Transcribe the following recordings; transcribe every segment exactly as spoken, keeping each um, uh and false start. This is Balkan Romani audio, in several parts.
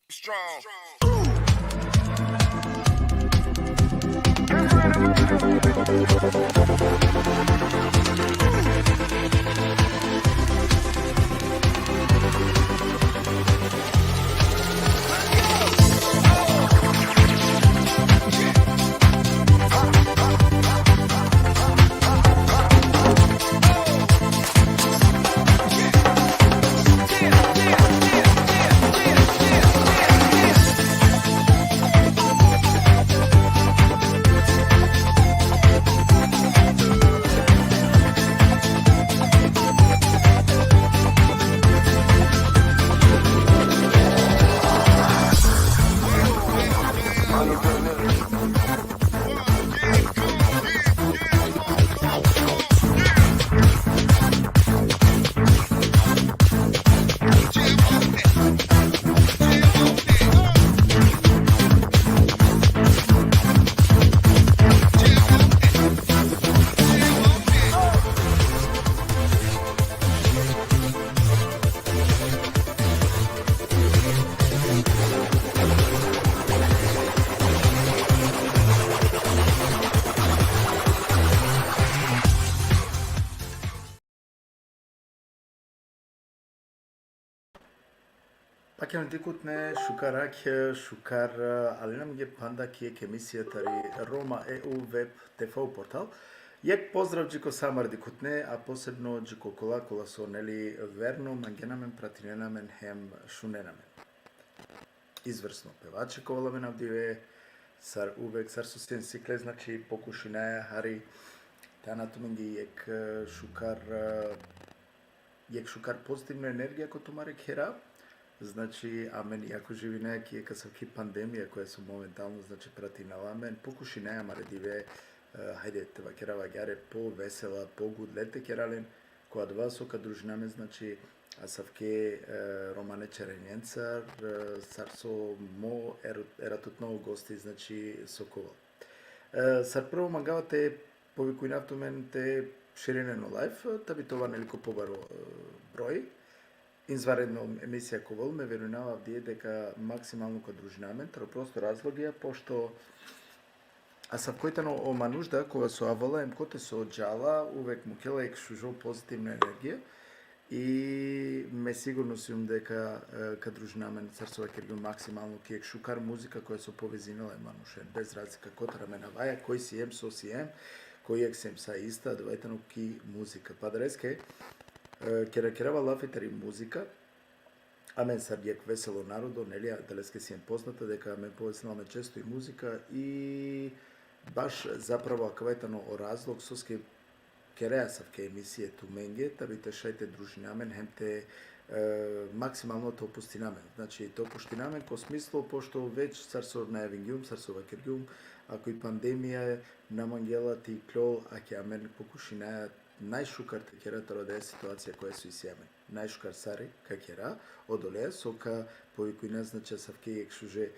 Strong. Pakjam dikhutne, šukar rakhe, šukar, e, alinam ge panda ki jekh emisija tari Roma E U web T V portal. Jekh pozdrav dži ko sa amare dikhutne, a posebno dži ko kola, kola so, neli, verno mangena amen, pratinena amen hem šunena amen. Izvrsno pevači ka ovel amen avdive, sar uvek, sar so sien sikle, znači, pokušinaja hari te ana tumenge jekh, e, šukar, e, jekh šukar pozitivno energija ko tumare khera. Znači, amen jako živinaja ki jekh asavki pandemija koja so momentalno, znači, pratinela amen, pokušinaja amare dive, e, hajde te vakerava agjaar, po vesela, po gudle te kera len, ko adava so ka družina amen, znači, asavke, e, romane čarenjencar, e, sar so mo er-, eratutno gosti, znači, so ka ovel. E, sar prvo mangava te povikujnav tumen te širinen o live, ta bi te ova, neli, ko pobaro, e, broj. Izvanredno emisija ka ovel, me verujnava avdive deka maksimalno ka družina amen, taro prosto razlogija, pošto asavko tano o manuš da kova so avela em kote so džala, uvek mukela jekh šužo pozitivna energija. I me sigurno sijum deka, e, ka družina amen, sar so vakergjum, maksimalno ki jekh šukar muzika koja so povezinela e manušen, bez razlika kotar amen avaja, koj siem, so siem, koj jekh siem, sa ista, adava tano ki muzika. Pa adaleske, e, kera, kerava lafi tari muzika, amen sar jekh veselo narodo, neli, adaleske siem poznata deka amen povezinela amen često i muzika i baš zapravo akava tano o razlog soske kera asavke emisije tumenge, ta bi te šaj te družina amen, hem te, e, maksimalno te opustina amen. Znači, te opustina amen ko smislo, pošto već sar so najavingjum, sar so vakergjum, ako i pandemija na mangela te iklol, ake amen pokušinaja najšukar te kera taro adaja situacija koja so isi amen. Najšukar sar ka kera, odoleja so ka povikujna, znači, asavke jekh šuže,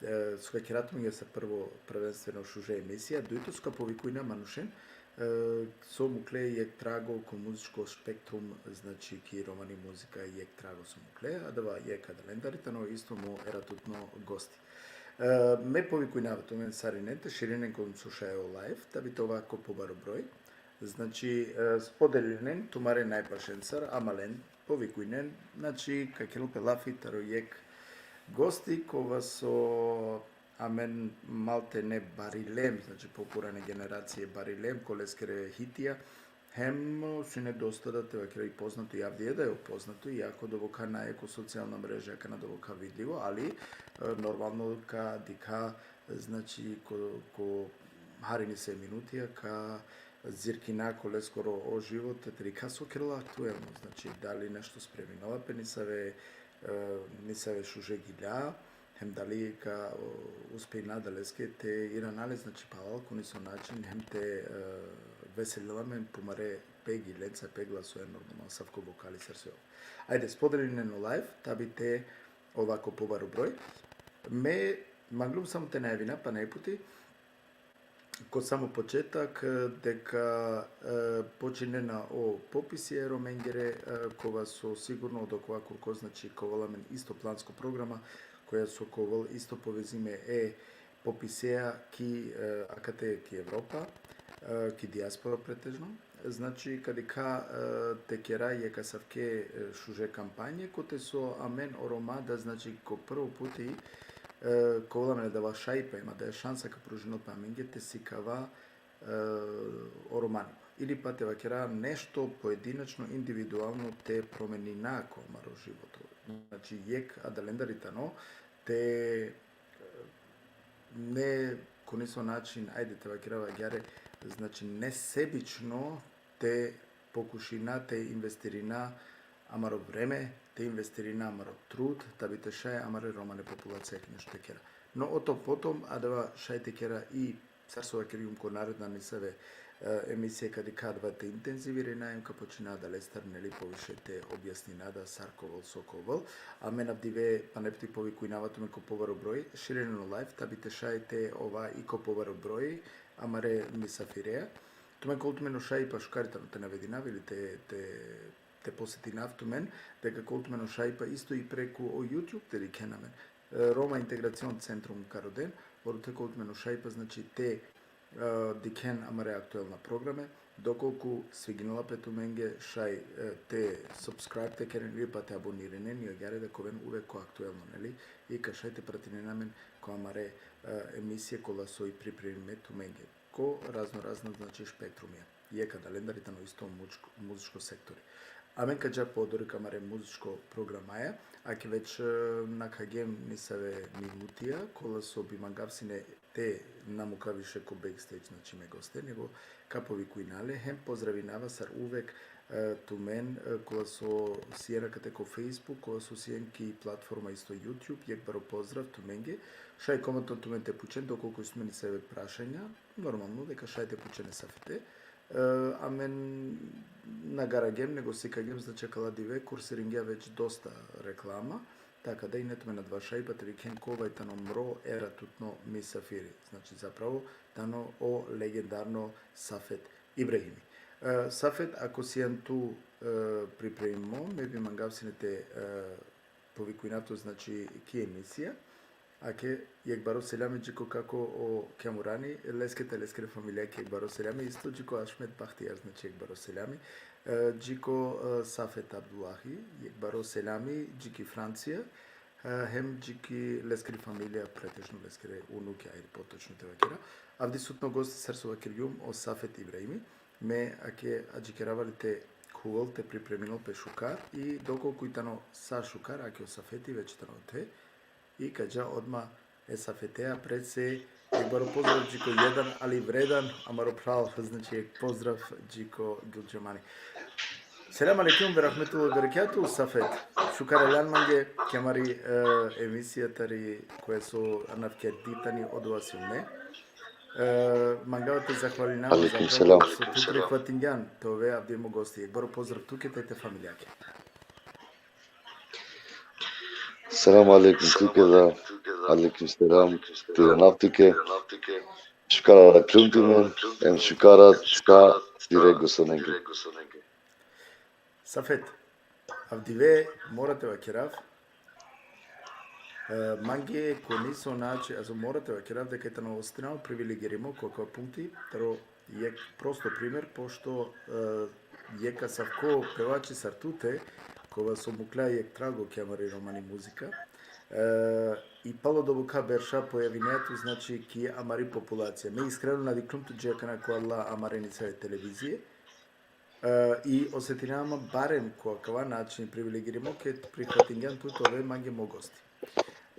e, so ka kera tumenge sa prvo prvenstveno šuže emisija, dujto so ka povikujna manušen, e, so mukle jekh trago ko muzičko spektrum, znači, ki romani muzika jekh trago so mukle, adava jekh adalendar tano isto mo eratutno gosti. E, me povikujnava tumen sarinen te širinen kobor so šaj o live, ta bi te ova ko pobaro broj. Znači, e, spodelinen tumare najpašencar, amalen povikujnen, znači, ka kerel pe lafi taro jekh gosti, kova so amen maltene barilem, znači, popurane generacije barilem, ko leskere hitija, hem, e, sine dosta da te vakera i poznato, i avdive da e poznato, iako doboka nae ko socijalna mreža, akana doboka vidljivo, ali, e, normalno ka dikha, znači, ko, ko harinise minutija, ka zirkina ko leskoro o život, te dikha so kerela aktuelno, znači, dali nešto spreminela pe nisave, e, nisave šuže gilja, hem dali ka, o, uspejna adaleske te irana le, znači, palal ko niso način, hem te, e, veselina amen pumare pe giljenca, pe glasoja, normalno, asavko vokali sar so. Ajde, spodelinen o live, ta bi te ova ko pobaro broj. Me manglum samo te najavina pana jekh puti, ko samo početak, e, deka, e, počinena o popisi e Romengere, e, kova so sigurno odokova kurko, znači, ka ovel amen isto plansko programa, koja so ka ovel isto povezime e popiseja ki, e, akate ki Evropa, e, ki dijaspora pretežno. Znači, ka dikha, e, te kera jekh asavke, e, šuže kampanje, kote so amen o Roma da, znači, ko prvo puti, e, ka ovel amen adava šajipa, hem adaja šansa ka pružinel pe amenge te sikava, e, o romanipa. Ili pa te vakera nešto pojedinačno, individualno te promenina ko amaro životo. Znači, jekh adalendar tano te, e, ne, ko niso način, ajde te vakerava agjaar, znači, nesebično te pokušina te investirina amaro vreme, te investirina amaro trud, ta bi te šaj amare romane populacija ki nešto te kera. No, o tom potom, adava šaj te kera i, sar so vakergjum, ko naredna nisave, e, emisije, ka dikha adava te intenzivirina, hem ka počina adalestar, neli, poviše te objasnina da sar ka ovel, so ka ovel. Amen avdive pana jekh puti povikujnava tumen ko pobaro broj, širinen o live, ta bi te šaj te ova i ko pobaro broj amare misafireja. Tumen ka ovel tumen o šajipa, šukar tano te navedinav ili te, te, te posetinav tumen, deka ka ovel tumen o šajipa isto i preku o YouTube te dikhen amen. E, Roma Integracion Centrum ka roden, odote ka ovel tumen o šajipa, znači, te, e, dikhen amare aktuelna programe, dokolku sviginela pe tumenge, šaj, e, te subscribe te keren ili pa te abonirinen, i agjaar da ka oven uvek ko aktuelno, neli, i ka šaj te pratinen amen ko amare, e, emisije kola so i pripremime tumenge ko razno razna, znači, spektrumija. Jekh adalendar tano isto muzičko, muzičko sektori. Amen ka dža podorik amare muzičko programaja, ake već, e, nakhagjem nisave minutija, kola so bi mangav sine te na muka više ko backstage, znači, me goste, nego ka povikujna le, hem pozdravinava sar uvek, e, tumen, e, kola so sien akate ko Facebook, kola so sien ki platforma isto YouTube, jekh baro pozdrav tumenge. Šaj komentarija tumen te pučen, dokolku isi tumen nisave prašanja, normalno deka šaj te pučen e safete. E, amen na garagjem, nego sikagjem, znači, akala dive kursiringja već dosta reklama, taka da ine tumen adava šajpa te dikhen kova i tano mro era tutno misafiri. Znači, zapravo, tano o legendarno Safet Ibrahimi. E, Safet, ako sian tu, e, pripremimo, me bi mangav sine te, e, povikujnav tu, znači, ki emisija. Ake, jekh baro selami dži ko kako o Kjamurani, leske te leskere familijake jekh baro selami, isto dži ko Ašmet Bahtijar, znači, jekh baro selami. E, dži ko, e, Safet Abdullahi, jekh baro selami, dži ki Francija, e, hem dži ki leskeri familija, pretežno leskere unuke, ajde potočno te vakera. Avdisutno gosti, sar so vakergjum, o Safet Ibrahimi, me ake adžikerava le te khuvel, te pripreminel pe šukar, i dokolku i tano sa šukar, ake o Safeti već tano te, i ka dža odma e Safetea, pred se, jekh baro pozdrav dži ko jedan, ali vredan, amaro phral, znači, jekh pozdrav dži ko Gilđamani. Selam alejkum ve rahmetullahi ve berekatuhu, Safet. Šukar aljan mange ki amari, e, emisija tari koja so anavkerdi tani Odova si umme. E, mangava te zahvalinav, alejkum selam, so tu prihvatingjan te ove avdive mo gosti. Jekh baro pozdrav tuke te, te familijake. Selam alejkum tuke da. Alejkum selam. Te anav tuke. Šukar arakhlum tumen, em šukar sa tire gosonenge. Safet, avdive mora te vakerav, e, mange ko niso način, also mora te vakerav deka tano osetinav privilegirimo ko akava punkti, taro jekh prosto primer, pošto, e, jekh asavko pevači sar tute, kova so mukla jekh trago ki amari romani muzika, e, i palo doboka berša pojavinea tu, znači, ki amari populacija. Me iskreno na dikhlum tu dži akana ko ala amare nisave televizije, e, i osetinava ma barem ko akava način privilegirimo, ked prihvatingjan tu te ove mange mo gosti.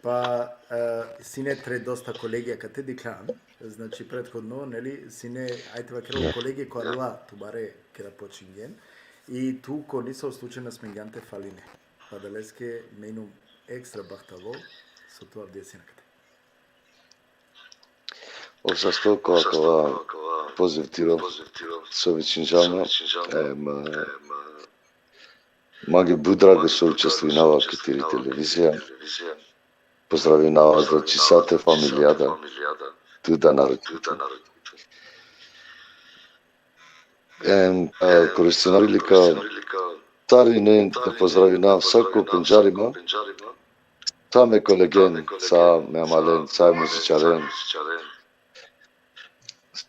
Pa, e, sine tre dosta kolegija kate dikhlam, znači, prethodno, neli, sine, ajde te vakerav, kolege ko ala tumare keda počingjen, i tu ko niso slučaj na smengjan te faline. Pa adaleske me inum ekstra bahtalo so tu avdive sine kate. Ov sasto ko akava poziv tiro so vičinđa ma, em, mange but drago so učestvinava ki tiri televizija. Pozdravinava, znači, sa te familijata, tu da naročito. Em, e, koristinava prilika sarinen te pozdravinav sa ko pendžari ma, sa me kolegen, sa me amalen, sa e muzičaren.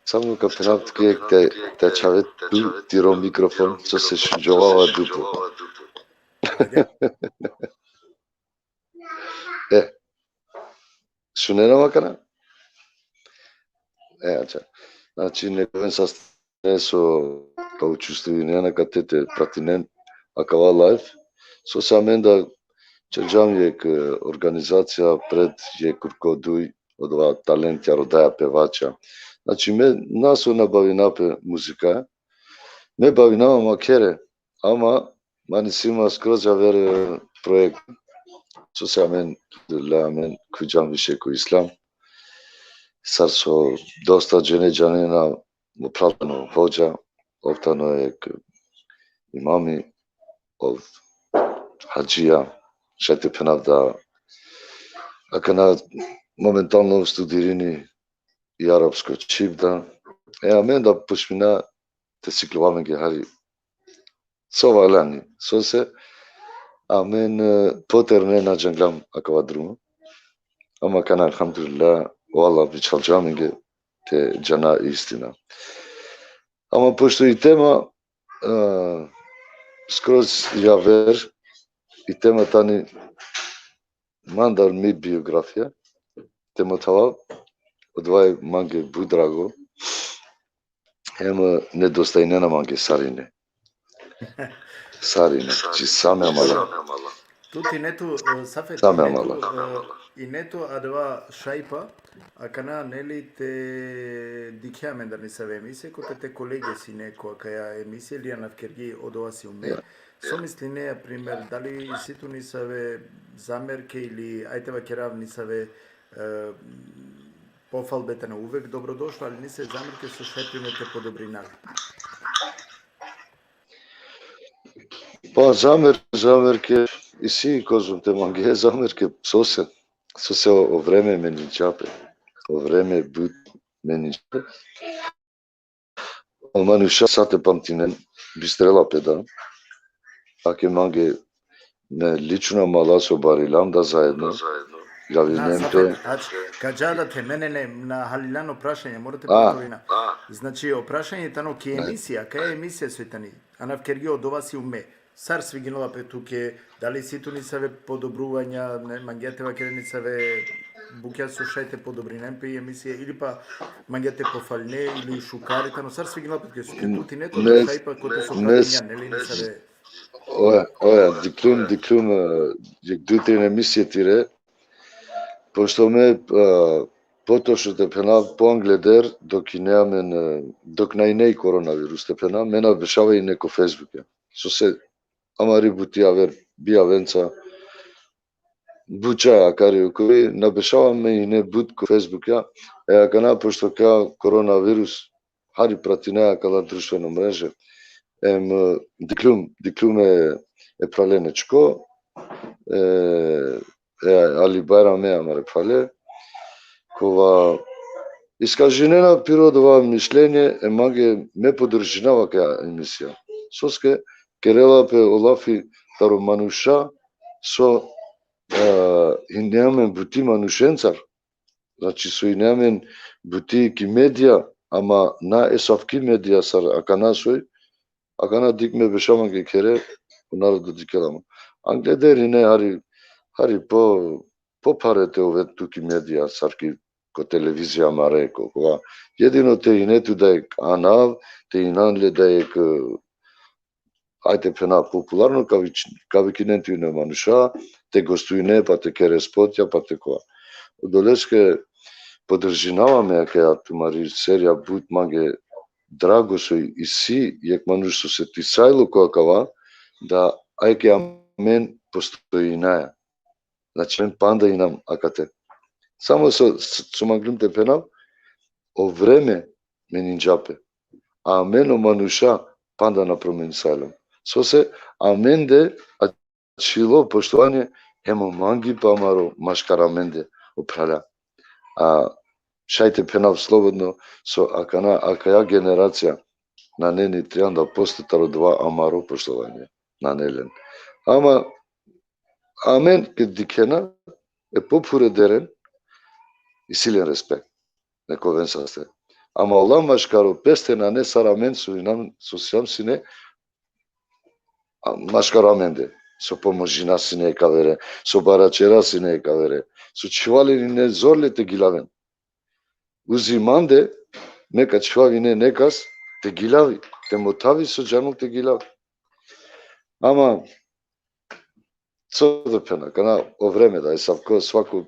Samo ka phenav tuke te, te ačhave tu tiro mikrofon, so se šunđovava duplo. E, šunena ma akana? E, ačha. Znači, nek oven saste so ka učestvinena kate te pratinen akava live. Sose amen da čerđam jekh, e, organizacija pred jekh kurko duj, odova talentja, rodaja pevača. Znači, me na so na bavinav pe muzika, me bavinava ma khere, ama man isi ma skroz javer, e, projekt. Sose amen, alhamdulillah, amen khuđam više ko islam. Sar so dosta džene džanena, mo phral tano hodža, ov tano jekh imami, ov hadžija, šaj te phenav da akana momentalno studirini i arapsko čhib da. E, amen da počmina te siklova amenge hari so valjani, sose amen, e, po terne na džanglam akava drumo. Ama akana, alhamdulillah, o Allah bičhalđa amenge te džana i istina. Ama pošto i tema, e, skroz javer, i tema tani mandar mi biografija, te mothavav, odova i mange but drago, em nedostajnena mange sarine. Sarine, znači, sa me amala. Tut ine tu, e, Safet, sa me amala. E, ine tu adava šajpa, akana, neli, te dikhe amendar nisave emisije, kote te kolege sine ko akaja emisije, ili anavkergi Odova si umme. Ja. So misline, na primer, dali isi tu nisave zamerke ili, ajde vakerav, nisave, e, pofalbe tane uvek dobrodošlo, ali nisave zamerke so šaj, primer, te podobrina le? Pa zamer, zamerke, isi kozom te mange, zamerke, sose, sose o, o vreme meninđa pe. O vreme but meninđa pe. O manuša sa te pamtinen, bistrela pe da. Ake mange, me lično amala so barilam da zaedno. Javinen pe. Ač, ka dža da te mene ne, na halilano prašanje, mora te ponovina. Znači, o prašanje tano ki emisija, kaj emisija soj tani? Anav kergi odova si u me. Sar sviginela pe tuke, dali si tu nisave podobruvanja, ne, mangea te vakere nisave bukja so šaj te podobrinen pe i emisija, ili pa mangea te pofalne, ili šukari tano, sar sviginela pe tuke, so ke tu tine to, šaj pa kote so ne, neli nisave. Oja, oja, diklum, diklum, e, jek duj trin emisije tire, pošto me, e, potočno te phena, po angleder, dok ine amen, e, dok na ine i koronavirus te phena, me na bešava ine ko Facebook, ja. Sose, amari buti aver, bi avenca, buča akari ukori, na bešava me ine but ko Facebook, ja. E akana, pošto ka koronavirus, hari pratinaja akala društveno mreže. Em, e, diklum, diklum e, e phralene čko, e, e, Ali Bajrame, amare phrale, kova iskažinena piro dova mišljenje, e mange me podržinava ka emisija. Soske kerela pe o lafi taro manuša so, e, ine amen buti manušencar, znači so ine amen buti ki medija, ama na esavki medija sar akana soj, akana dik me bešava mange khere, o narodo dikela ma. Angleder ine hari, hari po, po phare te ove tu ki medija sar ki ko televizija amare, ko, kova. Jedino te ine tu da jek anav, te inan le da jek, e, ajde phena popularno, ka vič-, ka vikinen tu ine manuša, te gostujne, pa te kere spotja, pa te kova. Odoleske podržinava me akaja tumari serija but mange drago so isi jek manuš so setisajlo ko akava, da ajke amen postojinaja. Znači, amen panda inam akate. Samo so, so manglum te phenav, o vreme meninđa pe. A amen o manuša panda na promenisajlom. Sose amende ačhilo poštovanje hem o mangipa amaro maškar amende, o phrala. A šaj te phenav slobodno, so akana, akaja generacija nane ni trianda posto taro dova amaro poštovanje. Nane len. Ama amen ked dikhena, e pophurederen, isi len respekt. Nek oven saste. Ama ola maškaro peste nane sar amen so inam, so sijam sine, a, maškaro amende. So pomožina sine ekavere, so baraćera sine ekavere, so čhiva len ine zorle te gilaven. Uzi mande, me ka čhivav ine nekas te gilavi, te mothavi so džanel te gilavi. Ama, so da phena, kana o vreme da, esavko, svako,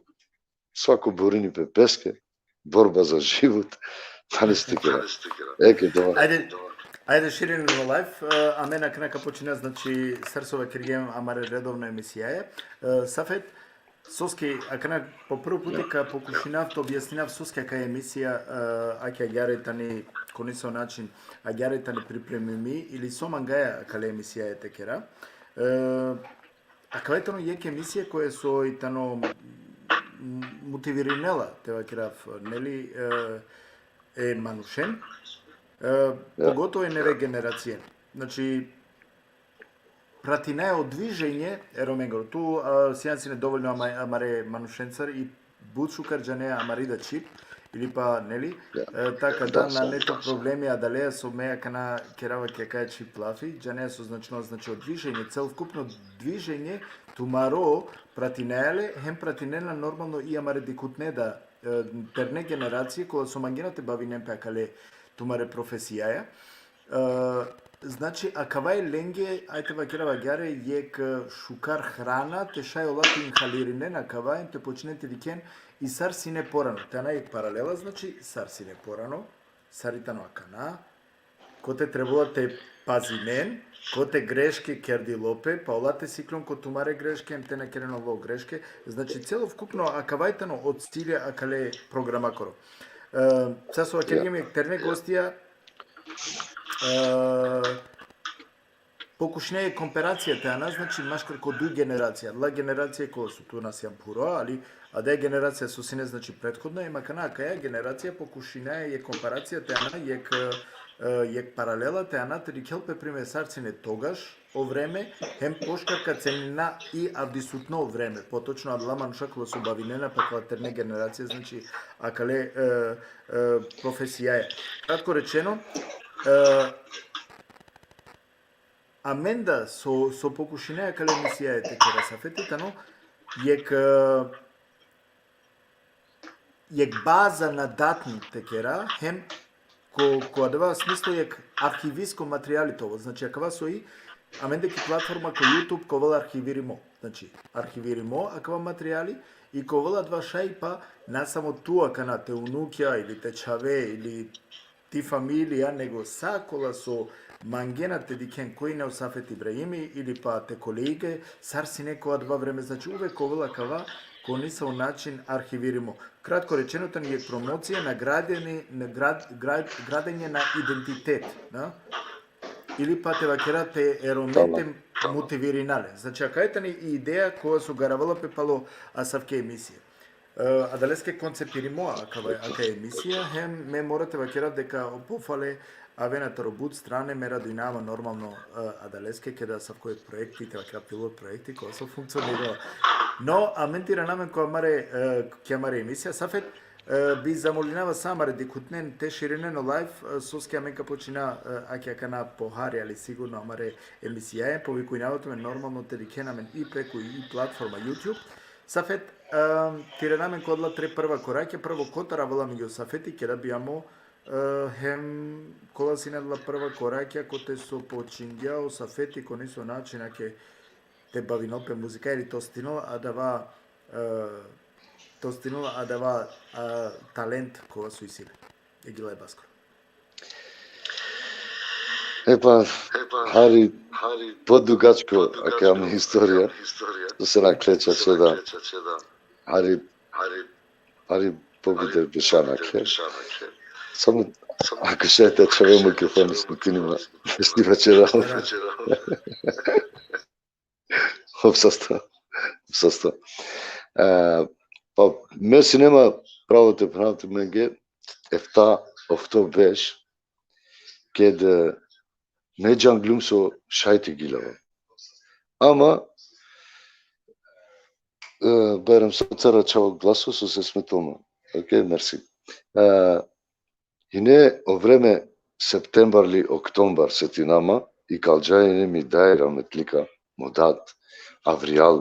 svako borini pe peske, borba za život, pa nešto te kera. Eke, dobro. Ajde, ajde, širinen o live, e, amen akana ka počina, znači, sar so vakergjem amare redovno emisijaja. E, Safet, soske, akana po prvo puti ka pokušinav te objasninav soske akaja emisija, e, ake agjaar tani, ko nesavo način, agjaar tani pripremimi, ili so mangaja akale emisijaja te kera. E, akava tano jek emisija koja so i tano m-, motivirinela, te vakerav, neli, e, e manušen, e, pogotovo e neve generacije. Znači, pratinaja o dviženje e Romengoro. Tu, a, sijan sine dovoljno ama-, amare manušencar i but šukar džane amari da čhib, ili pa, neli, e, taka da, nane tu problemi adaleja so me akana kerava ki akaja čhib lafi, džane so značinela, znači, o dviženje, celokupno dviženje tumaro pratinaja le, hem pratinena normalno i amare dikhutne da, e, terne generacije, kola so mangena te bavinen pe akale tumare profesijaja. E, znači, akava i lenge, ajde vakerav agjaar, jek, e, šukar hrana, te šaj ola te inhalirinen akava, hem te počnen te dikhen i sar sine porano. Te ana jek paralela, znači, sar sine porano, sar i tano akana, kote trebela te pazinen, kote greške kerdilo pe, pa ola te siklon ko tumare greške, hem te na keren olo greške. Znači, celokupno akava i tano o cilja akale programakoro. E, sa so vakergjem, terne gostija, e, pokušinaja jekh komparacija te ana, znači, maškar ko duj generacija. Adala generacija kola so tu na sian phuro, ali adaja generacija so sine, znači, prethodno, em akana akaja generacija pokušinaja jekh komparacija te ana, jekh, e, jekh paralela te ana, te dikhel pe primer sar sine togaš o vreme, hem pošukar ka cenina i avdisutno vreme. Potočno adala manuša kola so bavinena pa akala terne generacija, znači, akale, e, e, profesijaja. Kratko rečeno, e, amen da so, so pokušinaja akale emisijaja te kera, Safeti, tano jekh, e, jekh baza na datni te kera, hem ko, ko adava smislo jekh arhivisko materijali te ovel. Znači, akava soj, amen da ki platforma ko YouTube ka ovel arhivirimo. Znači, arhivirimo akava materijali i ka ovel adava šaj pa na samo tu akana, te unukja ili te čhave ili ti familija, nego sa kola so mangena te dikhen koj ine o Safet Ibrahimi ili pa te kolege, sar sine ko adava vreme, znači, uvek ka ovel akava ko nesavo način arhivirimo. Kratko rečeno, tani jekh promocija na gradeni-, na grad-, grad-, gradenje na identitet, na? Ili pa te vakera te e Romen te motivirina le. Znači, akaja tani i ideja koja so garavela pe palo asavke emisije. E, adaleske koncepirimo akava, akaja emisija, hem me mora te vakera deka o pofale avena taro but strane, me radujnava normalno, e, adaleske, keda asavko jekh proekti, te vakera pilot proekti, koja so funkcionirela. No, amen te irana amen ko amare, e, ki amare emisija, Safet, e, bi zamolinava sa amare dikhutnen te širinen o live, e, soske amen ka počina, e, ake akana pohari, ali sigurno amare emisijaja, povikujnava tumen normalno te dikhen amen i preku i platforma YouTube. Safet, e, te irana amen ko adala tre prva korakja, prvo kotar avela amenge o Safeti, keda bijamo, e, hem kola sine adala prva korakja, kote so počingja o Safeti, ko nesavo način ake te bavinel pe muzika, ili te ostinel adava, e, te ostinel adava, e, talent kova so isi le. Egila e baskoro. E pa, hari podugačko akaja amen historija, so se nakhle čače da. Hari, hari pobuter beša nakhle. Samo, ako šaj te ačhave mikrofoni, smutinima, nešto vaćerava. Hop, sasto. Hop, sasto. E, pa, me sine ma pravo te phrav tumenge, efta, ofto beš, ked, e, me džanglum so šaj te gilava. Ama, e, Bajram, so cara čhavo glaso, so se smetoma. Okej, mersi. E, Hine o vreme septembar li oktombar, setinama, ikalđa ine mi daj rahmetlika, mo dad, avrijal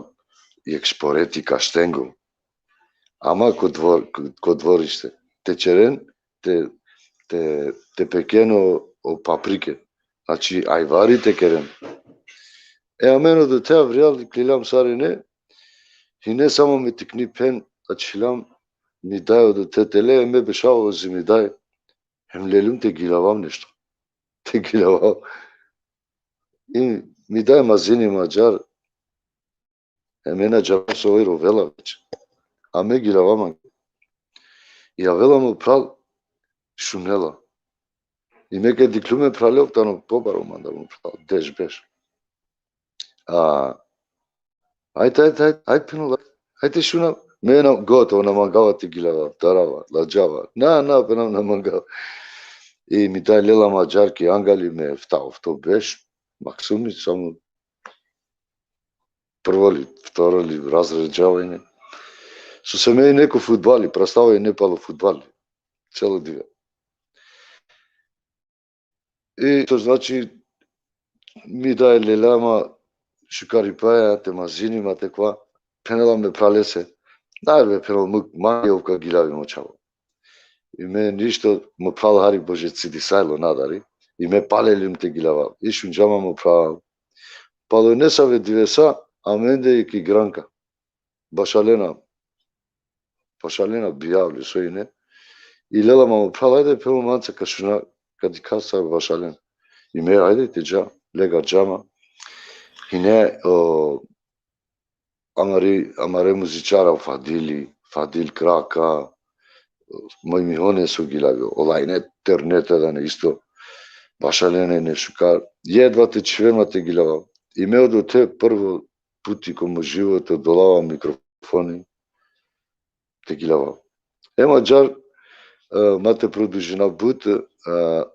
jekh šporeti kaštengo. Ama ko dvor, ko, ko dvorište. Te ćeren, te, te, te peken o, o paprike. Znači, ajvari te keren. E, amen odote avrijal ikliljam sarine, hine samo me tikni phen, ačhiljam, mi daj odote tele, e, me bešava o zimidaj, hem lelum te gilavav nešto. Te gilavav. I mi daj mazini ma ađar, hem me na džanav so oj rovela već. A me gilavav mange. I avela mo phral, šunela. I me ked dikhlum e phrale, ov tano pobaro manda mo phral, deš beš. A, ajde, ajde, ajde, ajde, phenela, ajde šuna, me na, gotovo, na mangava te gilava, darava, ladžava. Na, na, phenav, na mangava. I mi daj lela ma ađar ki angali, me efta, ofto beš, maksumi, samo prvo li, vtoro li razred džava ine. So se me ine ko fudbali, prastava ine palo fudbali. Celo dive. I to znači, mi daj lela ma šukaripaja, te mazini ma, te kva, phenela me phralese, daj be, phenel, muk, mange ov ka gilavi mo čhavo. I me ništo, mo phral hari bože cidisajlo, na dari, i me pale lelum te gilava. I šunđa ma mo phral. Palo nesave divesa, amende i ki Granka. Bašalena. Bašalena, bijavli, so ine. I lela ma mo phral, ajde, phenel, manca ka šuna, ka dikha sar bašalen. I me, ajde, te dža, lega džama. Hine, o, amari, amare muzičara, Fadili, Fadil Kraka, moj mihone so gilavjo, ola ine terne te dane isto. Bašalena ine šukar. Jedva te čhivena te gilava. I me odote prvo puti ko mo životo dolava mikrofoni te gilava. Em ađar, e, ma te produžina but, e,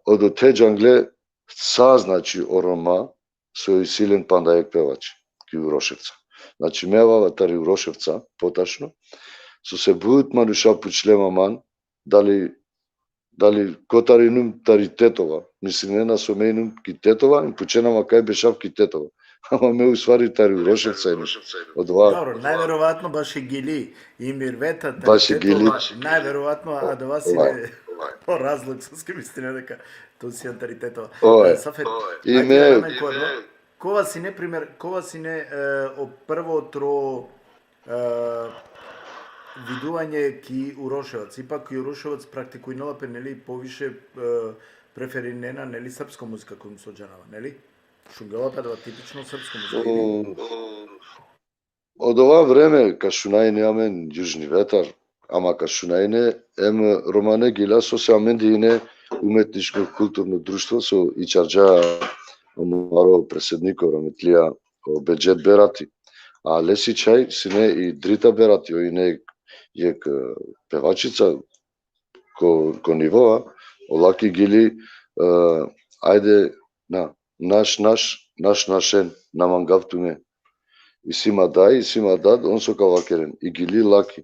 odote džangle sa, znači, o Roma, so isi len panda jekh pevači, ki Uroševca. Znači, me avava tari Uroševca, potačno, so se but manuša pučle ma man, dali, dali kotar inum tari Tetova. Mislinena so me inum ki Tetova, em pučena ma kaj bešav ki Tetova. Ama me u stvari tari Uroševca inum. Odova. Dobro, najverovatno baši Gili, i Mirveta, tari Baši Gili. Tetova, najverovatno, a adava sine o razlog soske misline deka tu sian tari Tetova. Oj. E, Safet, I ajde me amen ko adava. Kova sine, primer, kova sine, e, o prvo tro, e, viduvanje ki Uroševac? Ipak ki Uroševac praktikujnela pe, neli, poviše, e, preferinena, neli, srpsko muzika, koliko so džanava, neli? Šungela pe adava tipično srpsko muzika, ili? O, odova vreme ka šunajne amen Južni vetar, ama ka šunajne em romane gila, sose amende ine umetničko kulturno društvo so ičharđa amaro predsedniko rahmetlija o Bedžet Berati. A lesi čhaj sine i Drita Berati, o ine jekh, e, pevačica ko, ko nivoa, o laki Gili, e, ajde, na, naš, naš, naš, našen, na mangav tume. Isi ma daj, isi ma dad, on so ka vakeren, i Gili laki.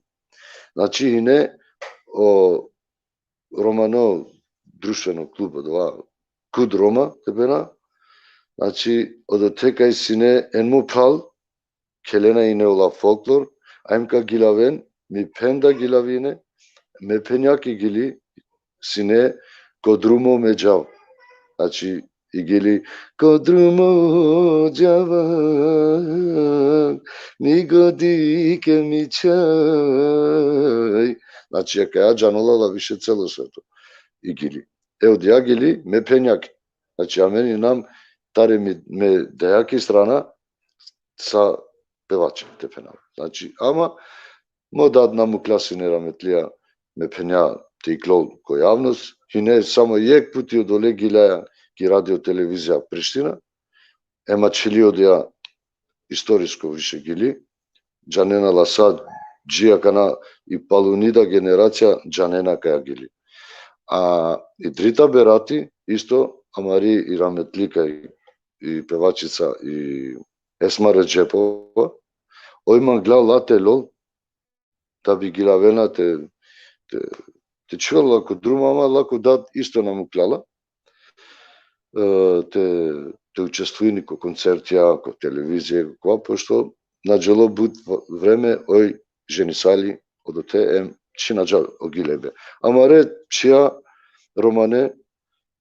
Znači, ine o romano društveno klub, odova Kud Roma, te pena. Znači, odote kaj sine en mo phral, khelena ine ola folklor, a em ka gilaven, mi phen da gilavine, me phenjaki Gili, sine Ko drumo me džav. Znači, i Gili, ko drumo džava, ni godi ke mi čhaj. Znači, akaja džanola la više celo sveto. I Gili. E, odija Gili, me phenjaki. Znači, amen inam tari mi, me dajaki strana, sa pevači, te phenav. Znači, ama mo dad na mukla sine rahmetlija, me phenja, te iklol ko javnost, hine samo jekh puti odole gilaja ki Radio Televizija Priština, em ačhili odija istorisko više Gili, džanena la sa, dži akana i paluni da generacija džanena kaja Gili. A i Drita Berati, isto, amari i rahmetlika i, i pevačica i Esma Redžepova, oj mangla la te lol, da bi gilavena te, te, te čhivela ko drumo, ama lako dad isto na mukla la. E, te, te učestvujini ko koncertija, ko televizija, ko, pošto na dželo but v-, vreme, oj ženisali odote em čhinađa o gilebe. Amare čhija romane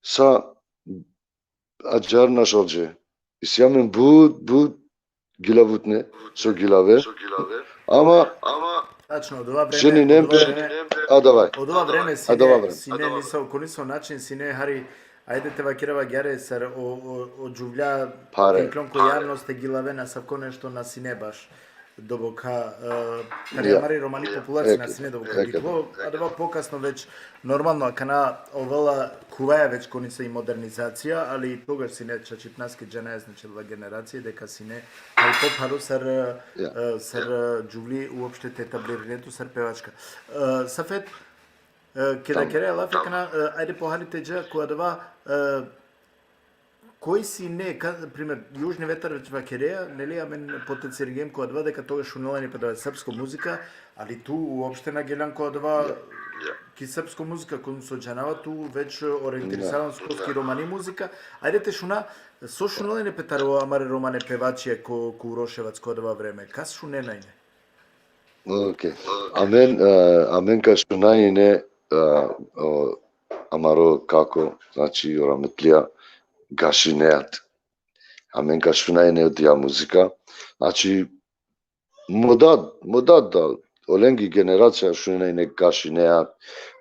sa ađar našalđe. Isi amen but, but gilavutne, so gilave. Ama Tačno, odova vreme, ženinem odova pe, vreme, a davaj. Odova vreme sine, Adava vreme. Sine niso, ko niso način sine hari, ajde te vakerava agjaar sar o, o, o džuvlja, pare, te iklon ko javnost, te gilaven, asavko nešto na sine baš doboka, e, tari amari romani populacija na sine doboka. Eke, diklo, adava pokasno već, normalno, akana ovela kuvaja već ko niso i modernizacija, ali togaš sine čačipnaske džanaja, znači, la generacija, deka sine, ali popharo sar, e, sar, e, džuvli uopšte te etablirine tu sar pevačka. E, Safet, e, keda kerea lafi akana, e, ajde pohari te dža ko adava, e, koj sine, ka, primer, Južni vetar već vakerea, neli, amen potencirgjem ko adava deka togaš šunela ine pe adava srpsko muzika, ali tu uopšte na geljan ko adava, ki srpsko muzika, koliko so džanava tu već orijentirisana skroz ki romani muzika. Ajde te šuna, so šunela ine pe taro amare romane pevačija ko, ko Uroševac ko adava vreme. Kas šunena ine? Okej. Amen, e, amen ka šuna ine, e, o, amaro kako, znači, o rahmetlija Gaši Neat. Amen ka šuna ine odija muzika. Znači, mo dad, mo dad da, olengi generacija šunena ine Gaši Neat,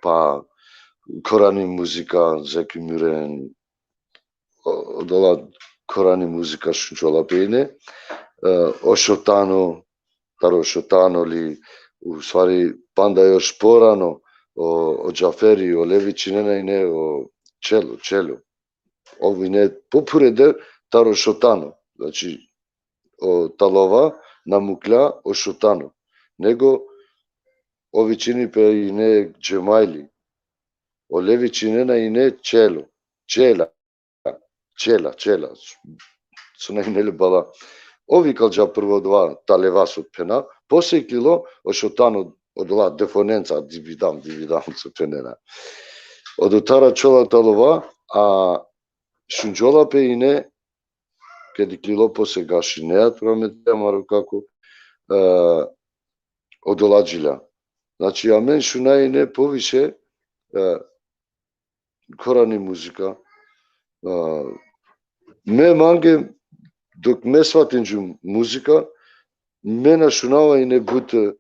pa korani muzika, Zeki Müren, o-, odola korani muzika šunđola pe ine, e, o Šotano, taro Šotano li, u stvari, panda još porano, o, o Džaferi, ole vičinena ine o Čelo, Čelo. Ov ine popureder taro Šotano. Znači, o Talova na muklja o Šotano. Nego, ov vičini pe ine Džemajli. Ole vičinena ine Čelo. Čela. Čela, Čela. So na ine le bala. Ov ikalđa prvo odova Taleva so phena, posle iklilo o Šotano, odola defonenca, dividam, dividam so phenena. Odotar ačhola Talova, a šunđola pe ine, ked iklilo posle Gaši Neat, rahmetli amaro kako, e, odola džilja. Znači, amen šuna ine poviše, e, korani muzika. E, me mange, dok me svatinđum muzika, me na šunava ine but, e,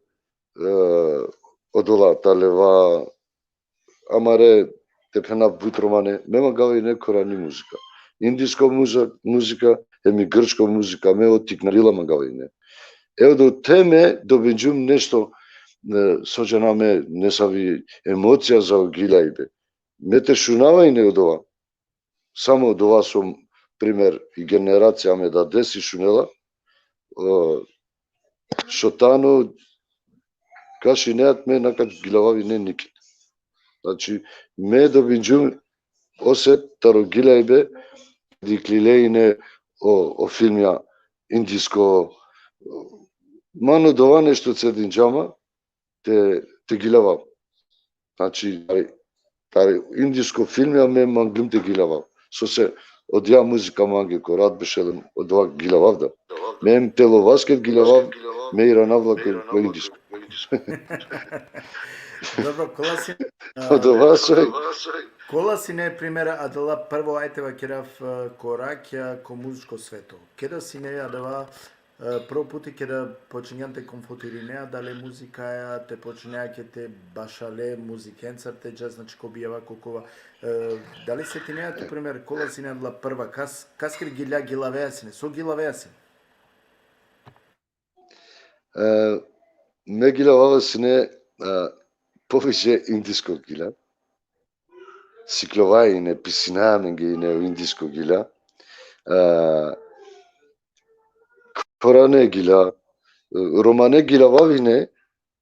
odola Taleva, amare, te phena, but romane, me mangava ine korani muzika. Indisko muza-, muzika, hem i grčko muzika, me o tiknarila mangava ine. E odote me dobinđum nešto, e, so džanav me, nesavi emocija za o giljaibe. Me te šunava ine odova. Samo odova so, primer, i generacija me dadesi šunela, e, Šotano, Gaši Neat, me na ka giljavav ine niked. Znači, me dobinđum oset taro giljaibe, ked iklile ine o, o filmja indisko, man odova nešto cedinđa ma, te, te giljavav. Znači, tari, tari indisko filmja me manglum te giljavav. Sose odija muzika mange ko rat bešel em odova giljavav da. Me em Telovas ked giljavav, me iranav la ko, ko indisko. Dobro, kola si, Odova soj. Kola sine, primer, adala prvo, ajde vakerav, e, korakja ko muzičko sveto? Keda sine adava, e, prvo puti keda počinjan te konfrontirinea adale muzikaja, te počinea ke te bašale muzikencar te dža, znači, ko bijava, ko kova. E, dali setinea tu, primer, kola sine adala prva, kas, kaskere gilja gilavea sine, so gilavea sine? E, me giljavava sine, e, poviše indisko gilja. Sikljova ine, pisina amenge ine o indisko gilja. E, korane gilja, e, romane giljavav ine,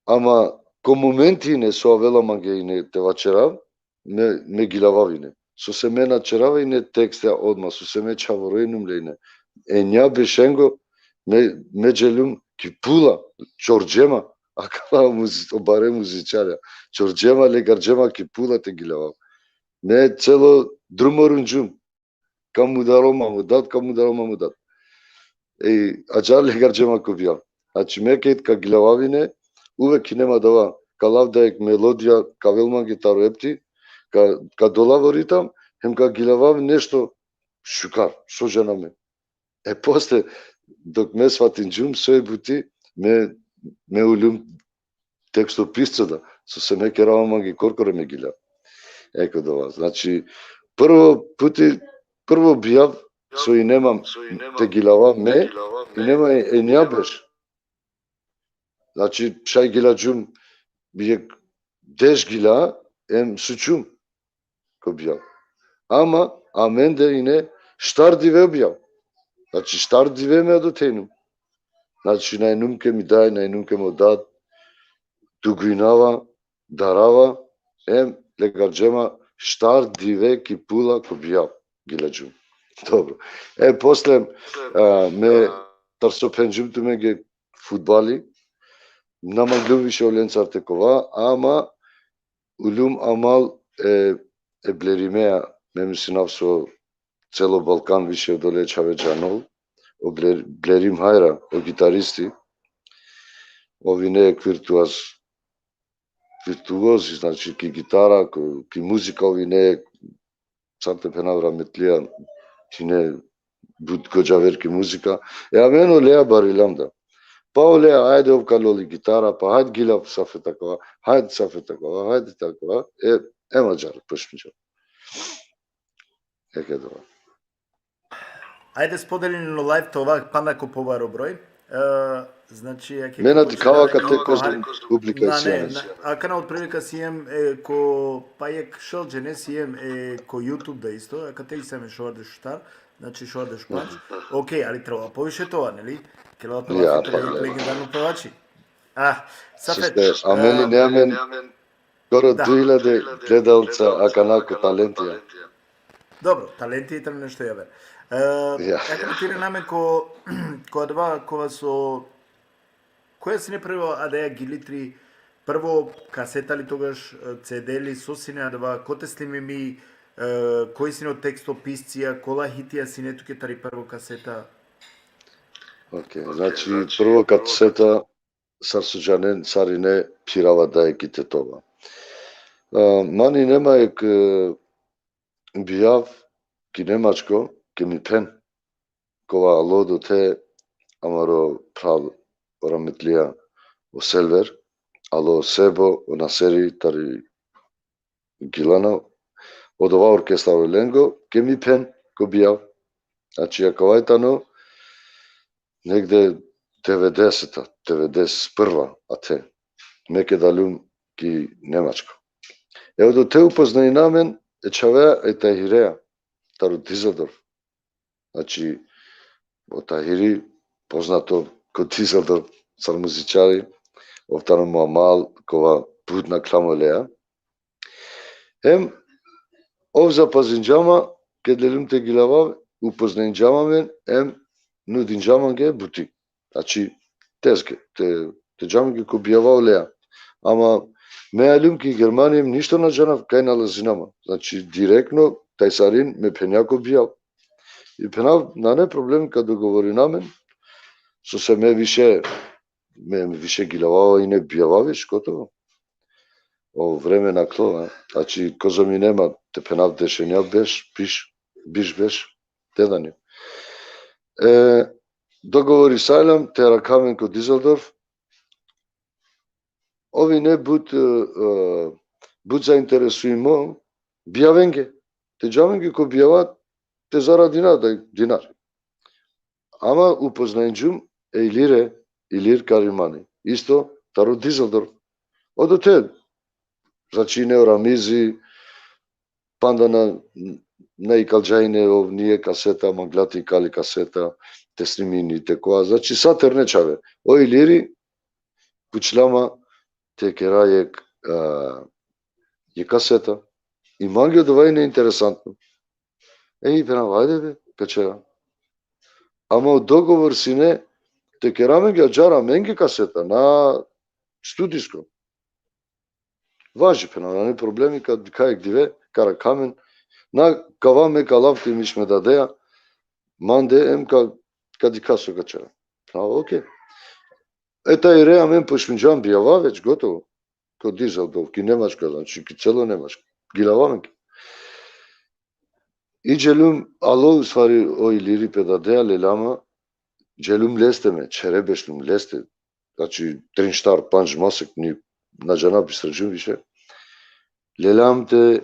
ama ko momenti ine so avela mange ine te vaćerav, me, me giljavav ine. Sose me na ćerava ine tekstja odma, sose me čhavoro inum le ine. Enja bešengo, me, me dželjum ki Pula, čorđema, akala muzi-, o bare muzičarja. Čorđema, legarđema ki Pula te giljavav. Me celo drumo runđum. Ka mudaro ma mo dad, ka mudaro ma mo dad. E, ađahar legarđema ko bijav. Znači, me ked ka giljavav ine, uvek ine ma adava, ka lav da jek melodija, ka avel mange taro epti, ka, ka dolav o ritam, hem ka giljavav nešto šukar, so džanav me. E, posle, dok me svatinđum soj buti, me, me uljum tekstopisco da, sose me kerava mange korkore me gilja. Eko dova. Znači, prvo puti, prvo bijav so ine ma te giljavav me, ine ma e, enja berš. Znači, šaj giljađum jek deš gilja, em sućum ko bijav. Ama amende ine štar dive bijav. Znači, štar dive me adote inum. Znači, na inum ke mi daj, na inum ke mo dad, dugujnava, darava, em legarđema štar dive ki Pula ko bijav gilađum. Dobro. E, posle, a, me, sar so phenđum tumenge, fudbali, na manglum više olencar te kova, ama uljum amal e, e Blerimea, me mislinav so celo Balkan više odole čhave džanol, o Bler-, Blerim Hajra, o gitaristi, ov ine virtuoz, virtuoz, znači, ki gitara, ko, ki muzika, ov ine, sar te phenav, rahmetlija, ine but gođaver ki muzika. E amen oleja barilam da. Pa oleja, ajde, ov ka loli gitara, pa hajde gilja safeta kova, hajde safeta kova, hajde ta kova. E, em ađahar počminđa. Eke dova. Ajde spodelin o live te ova panda ko pobaro broj. E, znači, ja Me na dikhava kate kozom publika. Na, ne, na, akana otprilika siem e, ko, pa jek šel džene siem e, ko YouTube da isto, a kate isam e šovardeš štar, znači šovardeš panč. Ok, ali treba poviše toga, neli? Kela Ja, pa, legendarno pevači. Ah, Safet. Amen, ne amen. Skoro Da. Dve hiljade gledalca akana ko talentija. Dobro, talenti i tamo nešto javer. E, Ja. Ja komentira namen ko, ko adava, kova so, koja sine prvo adaja gilitri, prvo kaseta li togaš, e, C D li, so sine adava, kote snimimi, e, koj sine o teksto piscija, kola hitija sine tuke tari prvo kaseta? Ok, znači prvo kaseta sar so džanen, sarine phirava da e ki tetova. A, mani nema ek, e, bijav ki Nemačko, ke mi phen, kova alo do te amaro phral o rahmetlija o Selver, alo Sebo, o Naseri, tari Gilana, odova orkestar o lengo, ke mi phen ko bijav. Znači, akava i tano negde devedeseta, devedeset prva ate. Me keda aljum ki Nemačko. E, odote upoznajna amen e čhavea e Tahirea, taro Düsseldorf. Znači, o Tahiri poznato ko Düsseldorf, sar muzičari, ov tano mo amal, kova but nakhla mo lea. Em, ov zapazinđa ma, ked lelum te gilavav, upoznajnđa ma amen, em, nudinđa mange buti. Znači, tezge, te, te dža mange ko bijava olea. Ama me aljum ki Germanija, em ništo na džanav, kaj nalazina ma. Znači, direktno, taj sarin, me phenđa ko bijav. I phenav, nane problem ka dogovorina amen, so se me više, me više gilavava ine bijava već, gotovo. O vreme nakhlo, a. Znači, kozom ine ma, te phenav dešenja beš, biš, biš beš, te dani. E, dogovorisajlam, te arakha amen ko Düsseldorf. Ov ine but, e, e, but zainteresuimo bijavenge. Te dža mange ko bijava, te zaradina da dinar. Ama upoznajnđum e Ilire, Ilir Karimani. Isto taro Düsseldorf. Odote, znači, ine o Ramizi, panda na, na ikalđa ine ov nijek kaseta, mangla te ikali kaseta, te snimini, te kova. Znači, sa terne čhave. O Iliri, pučla ma te kera jek, a, jek kaseta. I mange odova ine interesantno. E, i phenav, ajde be, ka čera. Ama o dogovor sine, te kera amenge, ađahar amenge kaseta, na studijsko. Važi, phenav, nane problemi, ka dikha jek dive, ka arakha amen, na kava me ka lav te miš me dadea, mande em ka, ka dikha so ka čera. Phenav, okej. E, Tahire, amen počminđam bijava već, gotovo. Ko Düsseldorf, ki Nemačka, znači, ki celo Nemačka. Gilava amen. I dželum, alo, u stvari, o Iliri pe dadea, lela ma, dželum leste me, čhere bešlum leste, znači, trin, štar, pandž masek, ni, na džana, bisterđum više. Lelam te,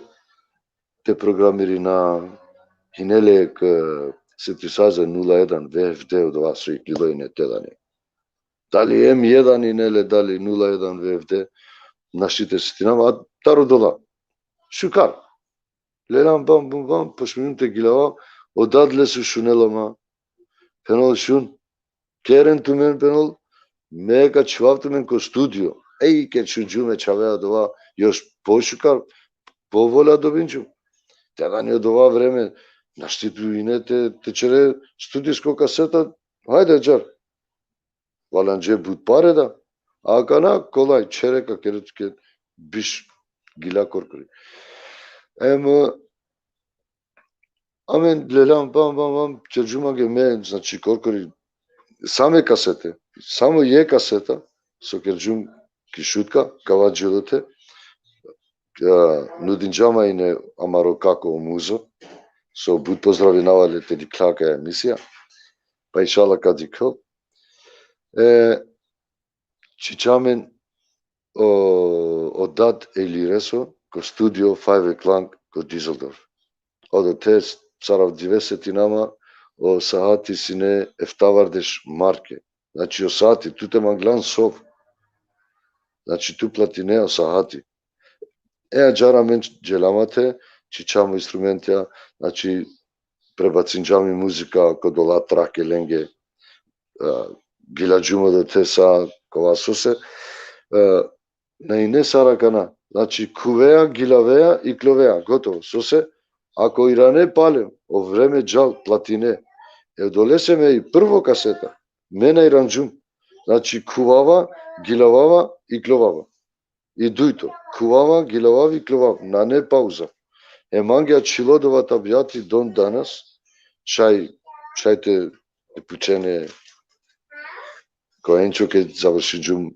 te programirina, ine le ek, e, synthesizer nula jedan V F D, odova so iklilo ine te dani. Dali M jedan ine le, dali nula jedan V F D, našti te setinava, a taro dola. Šukar. Lelam, bam, bum, bam, počminum te gilava, o dad lese šunela ma. Phenol, šun, keren tumen, phenol, me ka čhivav tumen ko studio. Ej, ked šunđum e čhavea odova, još pošukar, povola dobinđum. Te dani odova vreme, našti tu ine te, te čere studijsko kaseta, hajde, ađahar. Valanđe but pare da, akana kolaj, čhere, ka kere tuke biš gila korkori. Em, amen lelam, bam, bam, bam, čerđum mange me, znači, korkori, sa me kasete, samo jek kaseta, so kerđum ki Šutka, kava dželo te, e, nudinđa ma ine amaro kako o Muzo, so but pozdravinava le, te dikhla akaja emisija, pa inšala ka dikhel. E, čhiđa amen o, o dad e Ilireso, ko studio Five Klang, ko Düsseldorf. Odote sar avdive setinama, o sahati sine eftavardeš marke. Znači, o sati, tu te manglan sov. Znači, tu platine o sahati. E, ađahar amen dželam ate, čhičham instrumentja, znači, prebacinđam i muzika ko dola trake lenge, e, gilađum odote sa kova sose, e, na ine sar akana, znači, khuveja, gilaveja, ikloveja, gotovo, sose, ako irane pale, o vreme džal platine, e, odolese me i prvo kaseta, me na iranđum, znači, khuvava, gilavava, iklovava. I dujto, khuvava, gilavav, iklavav, nane pauza. E mange ačhilo dova tabijati don danas, šaj, šaj te, te pučen e, ko enčo ke završinđum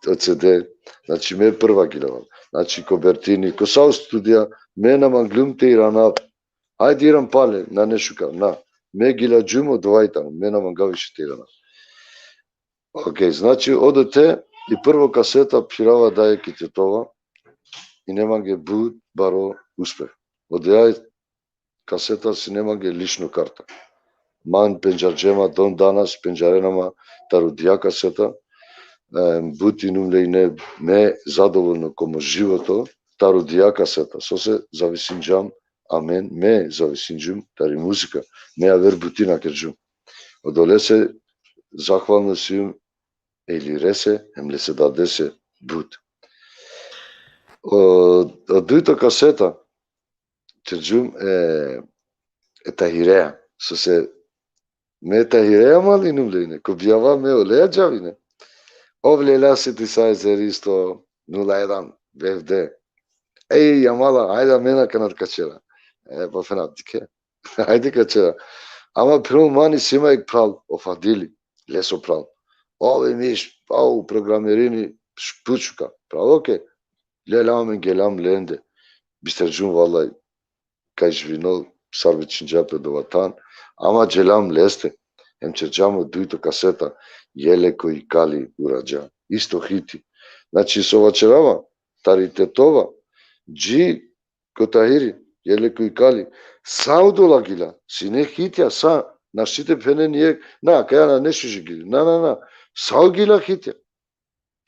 o C D, znači, me prva gilavav. Znači, ko Bertini, ko sa o studija, me na manglum te iranav. Ajde iran pale, nane šukar, na. Me gilađum, odova i tano, me na mangav više te iranav. Okej, znači, odote i prvo kaseta phirava daje ki tetova, ine mange but baro uspeh. Odoja kaseta sine mange lično karta. Man pendžarđe ma, don danas pendžarena ma taro dija kaseta. Em, but inum le ine me zadovoljno ko mo životo taro dija kaseta. Sose zavisinđam amen, me zavisinđum tari muzika. Me aver buti na kerđum. Odolese zahvalno sijum e Ilirese, em lese dadese but. O, o dujto kaseta, ćerđum e, e Tahirea, sose me Tahirea ma linum le ine, ko bijava me oleja džav ine. Ov lela seti sa e zeri isto nula jedan, V F D. Ej, amala, ajde, amen akana te kačera. E, pa fena, dikhe. Ajde, kačera. Ama phiro man isi ma jekh phral, o Fadili, leso phral. Ov imiş, au, programerini, špučuka. Phral, okej. Lela amen, gelam lende. Bisterđum, vallahi, kaj živino, sar vičinđa pe dova than. Ama gelam leste. Em ćerđam o dujto kaseta, Jele ko ikali urađa. Isto hiti. Znači, so vaćerava, tari tetova, dži ko Tahiri, Jele ko ikali, sa odola gila, sine hitja sa, našti te phenen jekh, na, kaja nane šuži gili, na, na, na, sa o gila hitja.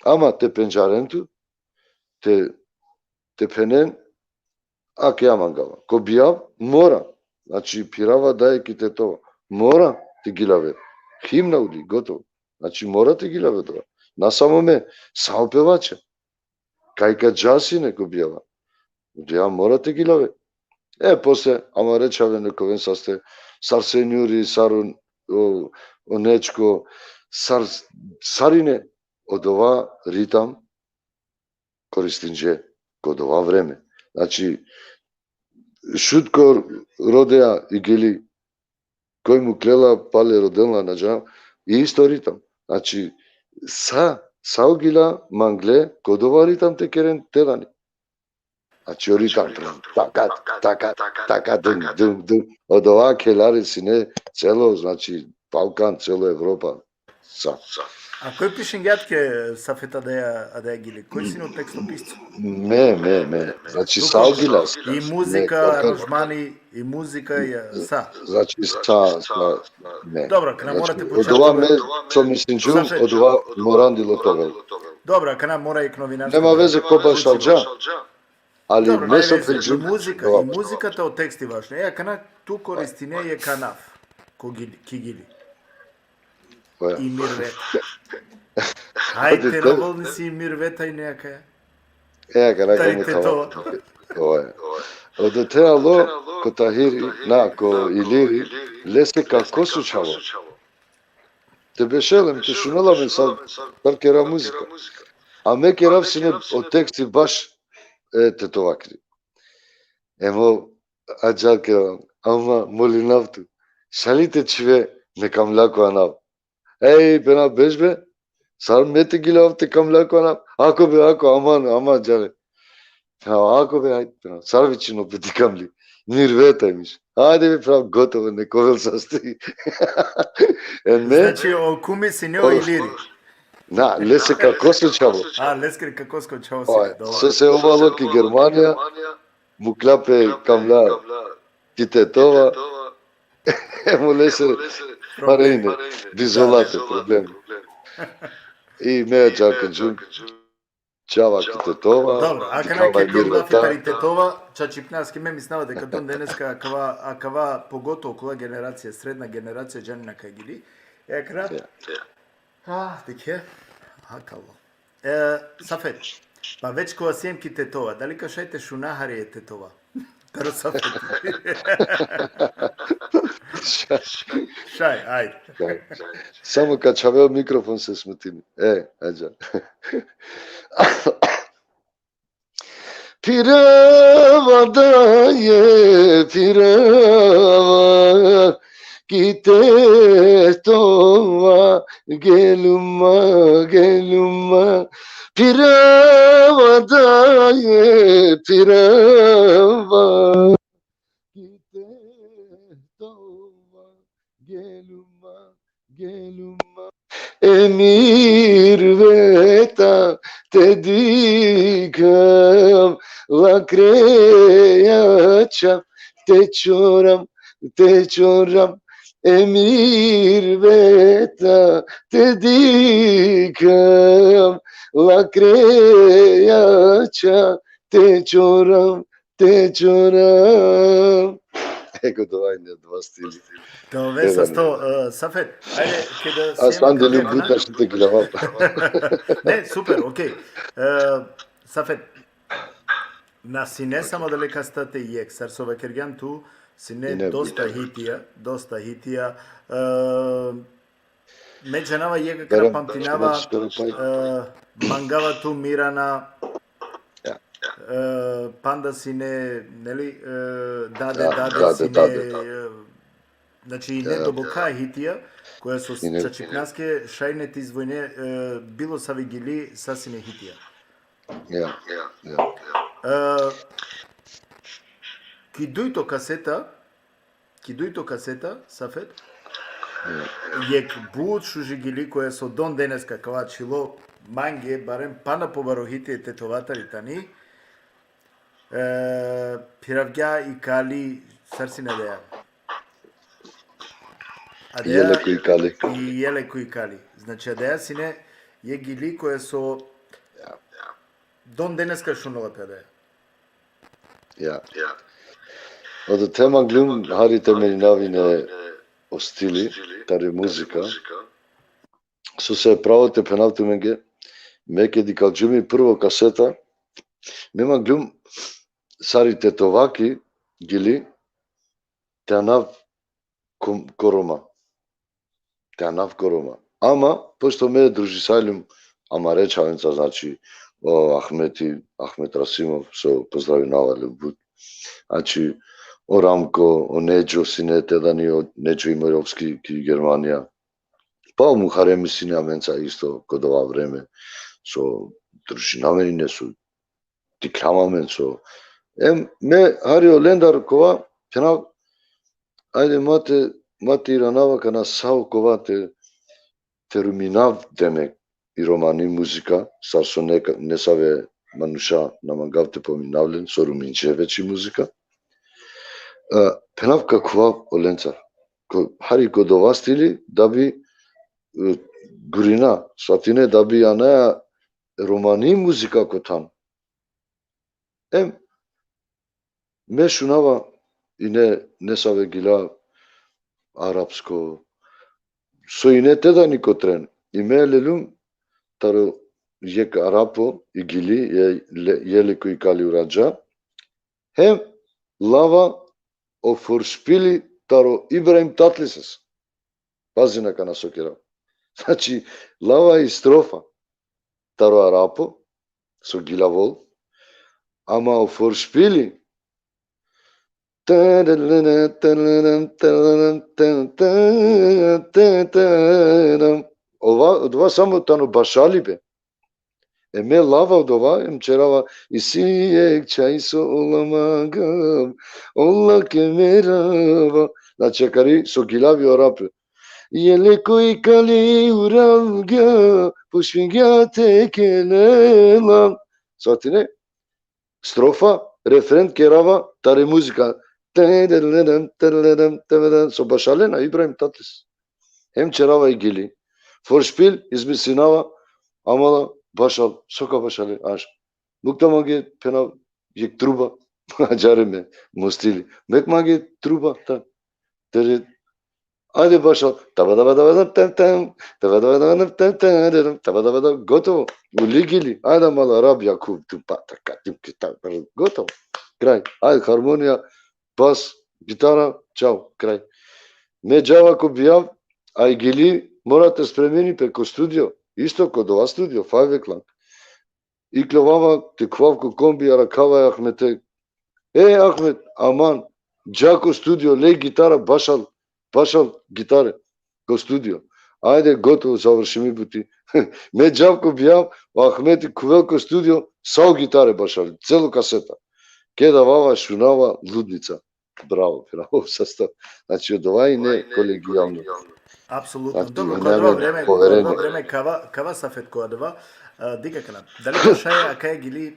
Ama te pendžaren tu, te, te phenen, a kaja mangava. Ko bijav, mora, znači, phirava daje ki tetova, mora te gilave. Himna uli, gotovo. Znači, mora te gilave dova. Na samo me, sa o pevača. Kaj ka dža sine ko bijava. Dija mora te gilave. E, posle, amare čhave nek oven saste, sar Senjuri, sar o, o, o Nečko, sar, sarine, odova ritam koristinđe ko dova vreme. Znači, Šutko rodea i gili, koj muklela pale rodelna na džanav, i isto ritam. Znači, sa, sa o gila mangle, ko dova ritam te keren te dani. Znači, o ritam, taka, taka, taka, dum, dum, dum. Odova khelari sine celo, znači, Balkan, celo Evropa. Sa. A koj pišingja tuke, Safet, adaja, adaja gili? Koj sine o tekstopisco? Me, me, me. Znači, sa o gila. I muzika, aranžmani, i muzika, i, e, sa. Znači, sa, sa, me. Dobro, kana mora te pučav. Odova me, so mislinđum, odova moram dilo te ovel. Dobro, kana mora jekh novinarsko. Nema veze ko bašalđa. Ali dobro, me so priđum, i muzika, i muzika te o teksti važno. E, akana tu koristine jekh anav ko gili, ki gili. I Mirveta. Hajde, te rovolni si i Mirveta i neka. E, akana ka mu tava. Odote alo ko Tahiri, na, ko Iliri, lese kako so čhavo. Te bešel em te šunel amen sar, sar kera muzika. A me kerav sine o teksti baš e tetovakri. Em o ađahar kera, ama molinav tu. Šaj li te čhive me kamla ko anav. Ej, pena, beš be. Sar me te gilav te kamla ko anav. Ako be, ako, aman, aman, džane. Ha, ako be, hajde, pena. Sar vičino pe ti kamli. Mirveta imiş. Ajde be, pena, gotovo, nek ovel saste. E me. Znači, o kumi sine o Iliri. Na, lese kako so čhavo. A, leskere kako so čhavo sine, dobro. Sose ov alo ki Germanija, mukla pe kamla ki tetova, em olese pare ine, dizolate, problemi. I me džakinđum, čava ki Tetova. Dobro, akana ke tu lafi tari Tetova, čačipnaske, me mislinava deka tu deneska akava, akava, pogotovo kola generacija, sredna generacija, džanena kaj gili. E akana, ah, dikhe, hakalo. E, Safet, pa već kova siem ki Tetova, dali ka šaj te šuna hari e Tetova? Taro Safet. Šaj, ajde. Samo ka čhave o mikrofon se smutini. E, ajde. Pirava daje, pirava, ki Tetova, geluma, geluma. Pirava daje, pirava, ki Tetova, geluma, geluma. Emir veta te dikhav, lakreja ča te čoram, te čoram. Emir veta te dikhav, lakreja ča te čoram, te čoram. Eko, dova ine, dova stili. Dova sasto, e, Safet, ajde, keda... A sande li buta što te gledava. Ne, super, okej. E, Safet, na sine samo da lekaste jek, sar so vakergjan tu, sine dosta hitija, dosta hitija. E, me džanava jek, akana pamtinava, e, mangava tu Mirana, e, panda sine, neli, e, dade, dade, sine, e, znači, ine doboka hitija, koja so čačipnaske šaj ne te izvojne, e, bilo savi gili, sa sine hitija. Ja, ja, ja. E, ki dujto kaseta, ki dujto kaseta, Safet, jek but šuži gili koja so don deneska akava ačhilo, mange, barem pana pobaro hitija e Tetovatari tani, e, Phiravgja i kali, sar sine adaja? Adaja, Jele ko i kali. I Jele ko i kali. Znači, adaja sine jek gili koja so don deneska šunela pe adaja. Ja. Odote manglum hari te meninav ine o stili, tari muzika. Sose pravo te phenav tumenge, me keda ikalđum i prvo kaseta, me manglum sar i Tetovaki gili, te anav ko, ko Roma. Te anav ko Roma. Ama, pošto me družisaljum amare čhavenca, znači, o Ahmeti, Ahmet Rasimov, so pozdravinava le but. Znači, o Ramko, o Nedžo sine tedani, o Nedžo Imorovski ki Germanija. Pa o Muharemi sine amenca isto ko dova vreme, so družinava amen ine, so tikljam amen so. Em, me hari olendar kova, phenav, ajde, ma te, ma te iranava kana sa okova te, te ruminav, demek, i romani muzika, sar so neka, nesave manuša na mangav te pominav len, so ruminđe već i muzika. E, phenav ka khuvav olencar. Ko, hari ko dova stili, da bi, e, gurina, svatine, da bi anaja romani muzika ko than. Em, me šunava ine nesave gila arapsko, so ine tedani ko tren. I me lelum taro jek arapo i gili, e, le, Jele ko i kali uradža. Hem lava o Vorspieli taro Ibrahim Tatlises. Pazin akana so kerav. Znači, lava i strofa taro arapo, so gilavol, ama o Vorspieli, ova, odova samo tano bašalibe. E me lava odova, em čerava, isi jek čhaj so ola mangav, ola ke merava. Znači, akari so gilavi o arapo. Jele ko i kali uravgja, pušpingja te kelela. Svatine, strofa, refren kerava tari muzika. Tedededem, tedededem, tedededem. So bašalena Ibrahim Tatlis. Hem čerava i gili. Vorspiel izmislinava, amala bašal, so ka bašale, aš. Muk da mange, phenav, jek truba, ađahar me mustili. Mek mange truba, ta, tere, ajde bašal, taba, taba, taba, tam, tam, taba, taba, taba, tam, tam, tam, tam, taba, taba, taba, gotovo. Uli gili, ajde amala, Rab Jakub, tu pa, ta, ka, tu, ki, ta, gotovo. Kraj. Ajde, harmonija, bas, gitara, čao, kraj. Me džava ko bijav, a i gili mora te spremini pe ko studio, isto ko dova studio, Five O'Clock. Iklovava te khuvav ko kombi, arakhava e Ahmete. E, Ahmet, aman, dža ko studio, le gitara, bašal, bašal gitare ko studio. Ajde, gotovo, završimi buti. Me džav ko bijav, o Ahmeti khuvel ko studio, sa o gitare bašal, celo kaseta. Keda avava, šunava, ludnica. Bravo, bravo, sastav. Znači, odova ine kolegijalno. Apsolutno. Znači, dobro, ko adava vreme, ko adava vreme kava, kava Safet ko adava, e, dikh akana. Dali ka šaj akaja gili, e,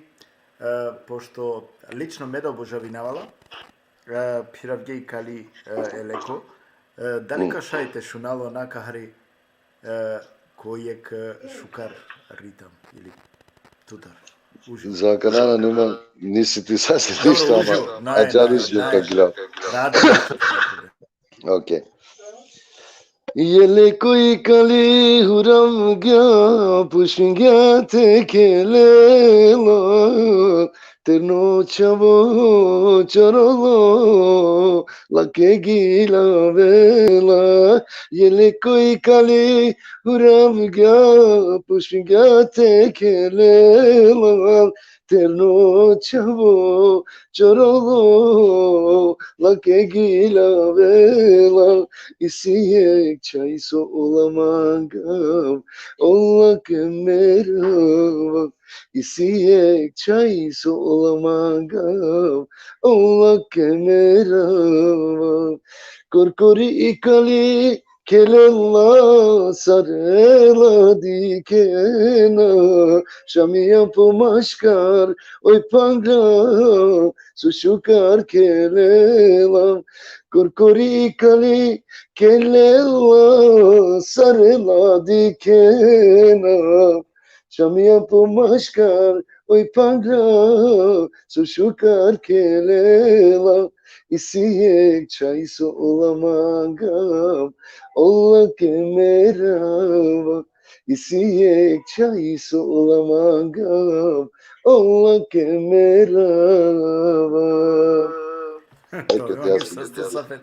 pošto lično me da obožavinavala, e, phiravge i kali, e, e leko, e, dali ka šaj te šunal o na kahari, e, ko jek, e, šukar ritam ili tutar. Uživo. Za akana numa, nisi ti sa se ništa, ama ađahar uživo ka gila. Okej. Jele koj kali huravgja, pušingja te kelela, terno čhavo čorolo, lake gilavela. Jele koj kali huravgja, pušingja te kelela, terno čhavo čorolo, lake gilavela. Isi jek čhaj so ola mangav, ola ke merava. Isi jek čhaj so ola mangav, ola ke merava. Korkori i kali kelela, sarela dikhena, šamija po maškar, oj pangla, so šukar kelela. Korkori i kali kelela, sarela dikhena, šamija po maškar, oj pangla, so šukar kelela. Isi jek čhaj so ola mangav, ola ke merava. Isi jek čhaj so ola mangav, ola ke merava. Dobro, sastav Safet.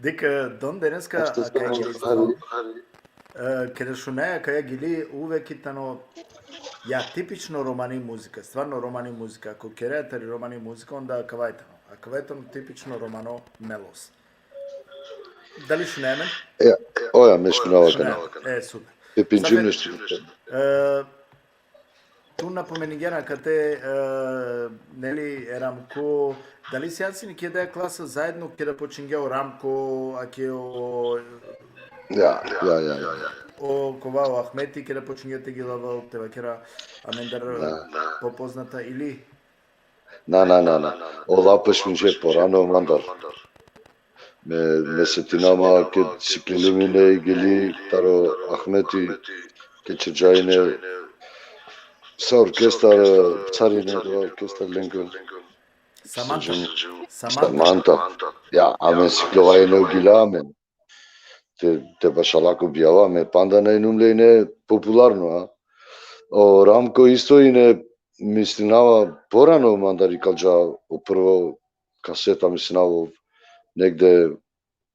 Dikh, e, don deneska, a, kaj, e, keda šunaja akaja gili, uvek i tano, ja, tipično romani muzika, stvarno romani muzika. Ako keraja tari romani muzika, onda akava i tano. Akava i tano tipično romano melos. Dali šunaja amen? E, oja, me šunava akana. E, super. Te pindžum nešto. E, tu napomeningjan akate, e, neli, e Ramko, dali sijan sine ki adaja klasa zaedno keda počingja o Ramko, ake o... Ja, ja, ja, ja. O kova, o Ahmeti, keda počingja te gilavel, te vakera, amendar popoznata ili? Na, na, na, na. Ola počminđe porano mandar. Me, me setinama ked siklilum ine i gili taro Ahmeti, ked čerđa ine sa orkestar, carine, orkestar lengo. Samanta. Samanta. Samanta. Ja, amen siklova ine o gila amen. Te, te bašala ko bijava, me panda na inum le ine popularno, a? O Ramko isto ine, mislinava, porano mandar ikalđa o prvo kaseta, mislinava, negde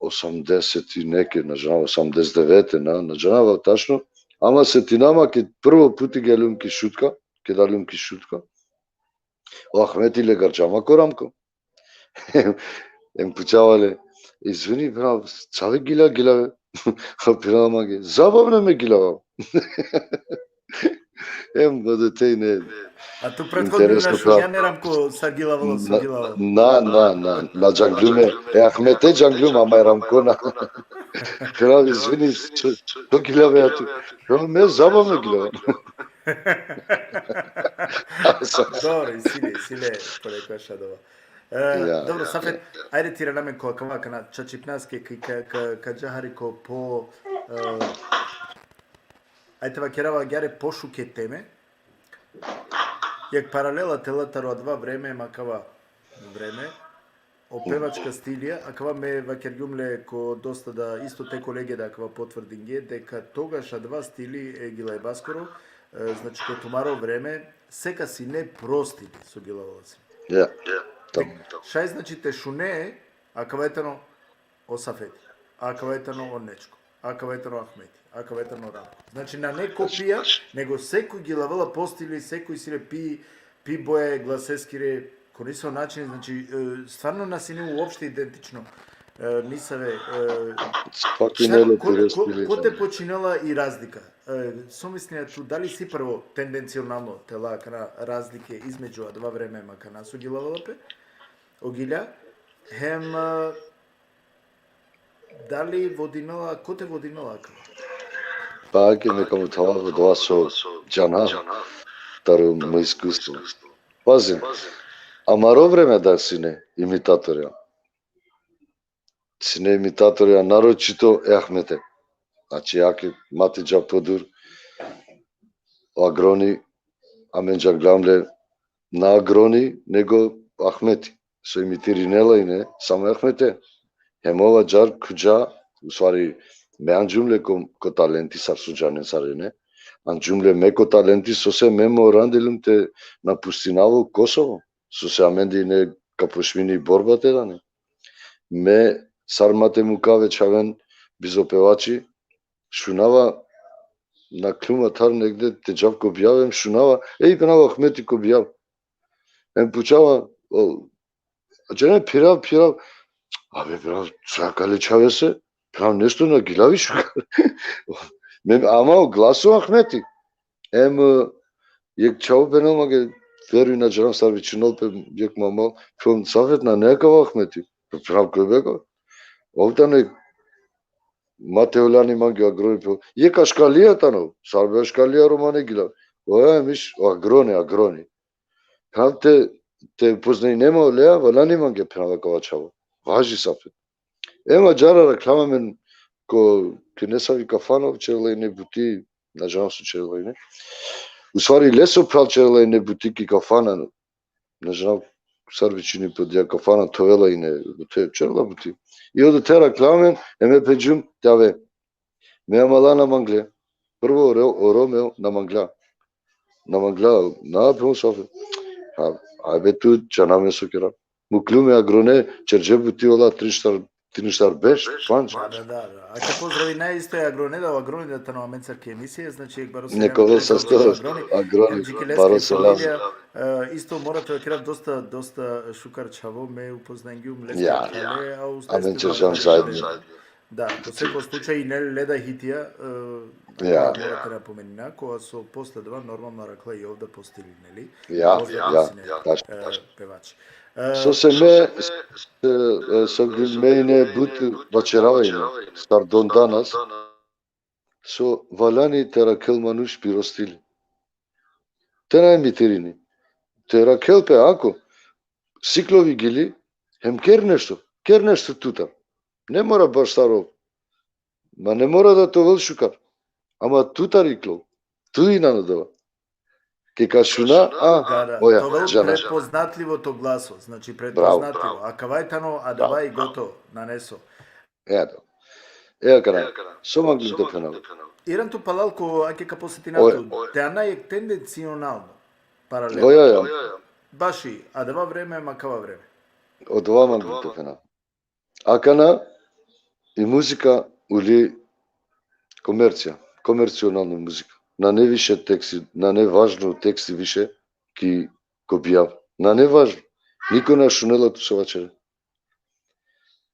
osamdeset i neke, na džanava, osamdeset devete, na, na džanava tačno, ama setinama ked prvo puti geljum ki Šutka, ked aljum ki Šutka, o Ahmeti legarđa ma ko Ramko. Em pučava le, izvini, bra, cave gila, gilave? Phenela mange, zabavno me gilava. Em, bo de te ine. A tu prethodno interesno, na šunđan e Ramko sar gilavela, so gilavela? Na, na, na, na džanglum e. E Ahmete džanglum, ama e Ramko na. Phenela, izvini, so, so gilave a tu? Phenela, me zabavno gilava. Dobro, isi le, isi le, ponekvaš adava. E, dobro, Safet, ajde te irana amen ko akava, kana čačipnaske, ka, ka, ka, ka dža hari ko po, e, Ajde vakerava agjaar pošukar teme. Jekh paralela te la taro adava vreme, em akava vreme. O pevačka stilija, akava me vakergjum le ko dosta da isto te kolege da akava potvrdingje, deka togaš adava stili e gilajbaskoro, e, znači ko tumaro vreme, seka sine pro stili, so gilavela sine. Ja, tam. Šaj znači te šune, akava tano o Safeti, akava tano o Nečko, akava tano Ahmeti, akava tano Ranko. Znači, nane kopija, nego sekoj gilavela po stili, sekoj sine pi, pi boja e glaseskiri, ko niso način, znači, e, stvarno na sine uopšte identično, e, nisave, e, Svaki šta, nelo ko, tiro ko, stili kote tamo. Počinela i razlika? E, so mislinea tu, dali si prvo tendencionalno te la akana razlike između adava vreme em akana so gilavela pe, o gilja, hem, e, dali vodinela, kote vodinela akava? Pa ake me ka muthava adava so džanav, taro mo iskustvo. Pazi, amaro vreme da sine imitatorja. Sine imitatorja naročito e Ahmete. Znači, ake ma te dža podur, o Agroni, amen džanglam le, na Agroni, nego Ahmeti. So imitirinela ine, samo Ahmete. Hem ov ađahar khuđa, u stvari, me anđum le ko, ko talenti sar so džanen sar ine. Anđum le me ko talenti, sose me moram delum te napustinav o Kosovo. Sose amende ine ka počmini borba te dane. Me sar ma te mukav e čhaven bizo pevači, šunava, naklum atar negde te džav ko bijav, em šunava, ej, phenava, Ahmeti ko bijav. Em pučava, o, džane, phirav, phirav. Abe, phirav, so akale čhavese? Phirav, nešto na gilavi šukar. Me, ama o glaso Ahmeti. Em, e, jekh čhavo phenel mange, veruj, na džanav sar vičinol pe, jekh mama, phenel, Safet, nane akava Ahmeti. Phirav, koj be akava? Ov tano, ma te valjani mange, Agroni pe. Jekh aškalija tano, sar be aškalija, romane gila. Oja, em, o Agroni, Agroni. Phirav, te, te upoznajne ma olea, valjani mange, phirav, akava čhavo. Važi, Safet. Em ađahar arakhljam amen ko, ki nesavi kafana, ov ćerela ine buti, na džanav so ćerela ine. U stvari, leso phral ćerela ine buti ki kafana, na džanav sar vičini pe odija kafana, thovela ine, odote ćerela buti. I odote arakhljam amen, em me phenđum te ave. Me amala na mangle. Prvo o Ro-, o Romeo na mangla. Na mangla, na, phenel, Safet. Ha, abe, tu džana me so kera. Muklum e Agrone, ćerđe buti ola trin štar, trin štar berš, pandž. Da, da, da, da. Ake pozdravinaja isto e Agrone, da, o Agroni da tano amencar ki emisija, znači, jekh baro selam. Nek ovel sasto, Agroni. Agroni, hem dži ki leske baro selam. Familija, e, isto mora te vakerav, dosta, dosta šukar čhavo, me upoznangjum leske. Ja, ja. A usta amen ćerđam zajedno. Da, ko sekoj slučaj, ine le da hitija, e, ja, mora te napomenina, kova so posle adava normalno arakhla i ov da postili, neli? Ja, ja, ja, tačno, e, tačno. Pevač. E, so se me, e, e, so me ine but vaćerava ine, sar don danas, so valjani te arakhel manuš piro stili. Te na imitirini. Te arakhel pe ako, siklovi gili, hem ker nešto, ker nešto tutar. Ne mora baš sar ov. Ma ne mora da te ovel šukar. Ama tutar iklo. Tu inan adava. Ke ka šuna, a, da, da, oja, te ovel džana. Prepoznatljivo to glaso, znači prepoznatljivo. Bravo. Akava tano, adava i gotovo, nane so. Eto. E akana, so mangljum te phenav. Iran tu palal ko, ake ka posetina tu, te ana jekh tendencionalno paralela. Oja, oja. Baši adava vreme, em akava vreme. Odova mangljum te phenav. Akana i muzika uli komercija, komercionalno muzika. Nane više teksti, nane važno teksti više ki ko bijav. Nane važno. Niko na šunela tu so vaćere.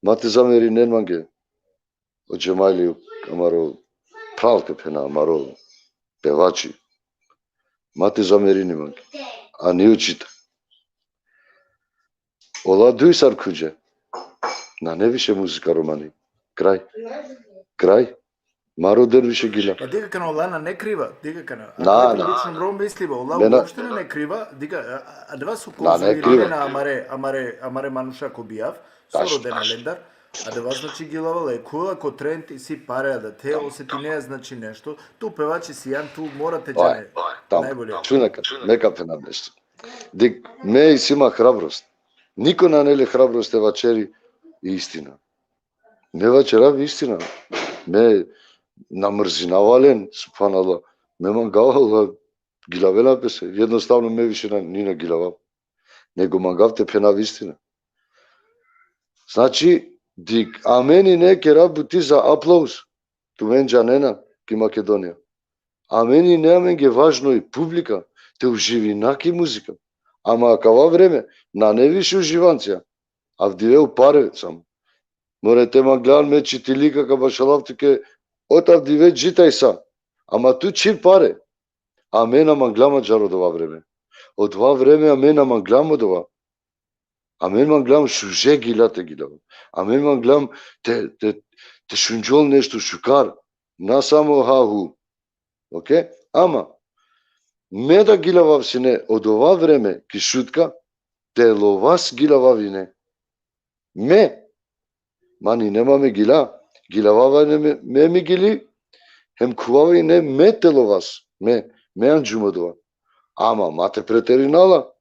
Ma te zamerinen mange. O Džemajli, amaro phral, te phena, amaro pevači. Ma te zamerini mange. Ani o Čita. Ola duj sar khuđe. Nane više muzika romani. Kraj. Kraj. Ma roden više gila. Pa dikh akana, ola nane kriva, dikh akana. Na, na. Lično mro misliba, ola uopšte nane kriva, dikh, a, a, adava so konzumirina amare, amare, amare manuša ko bijav, so rodena lendar, Adava znači gilavale, kula ko trend isi pare, da te osetine, znači nešto. Tu pevači sian, tu mora te Oj, džane. Tam. Najbolje. Šuna ka, neka te na nešto. Dik, me isi ma hrabrost. Niko nane le hrabrost te vaćeri istina. Me vaćerav istina. Me na mrzinava len, subhanallah. Me mangava la gilavena pese. Jednostavno me više na, ni na gilavav. Nego mangav te phenav istina. Znači, dik, amen ine kerav buti za aplauz. Tumen džanena ki Makedonija. Amen ine, amenge važno i publika, te uživina ki muzika. Ama akava vreme, nane više uživancija. Avdive o pare samo. More te manglan, me čitilica ka bašalav tuke, ot avdive dži tajsa. Ama tu čhiv pare. Amen na manglam ađahar odova vreme. Odova vreme amen na manglam odova. Amen manglam šuže gila te gilav. Amen manglam te, te, te šunđol nešto šukar. Na samo ha hu. Okej? Ama, me da gilavav sine odova vreme ki Šutka, te lovas gilavav ine. Me. Man ine ma me gila. Gilavav ine me, me, me gili. Hem khuvav ine me te lovas. Me, me anđum odova. Ama, ma te preterinala.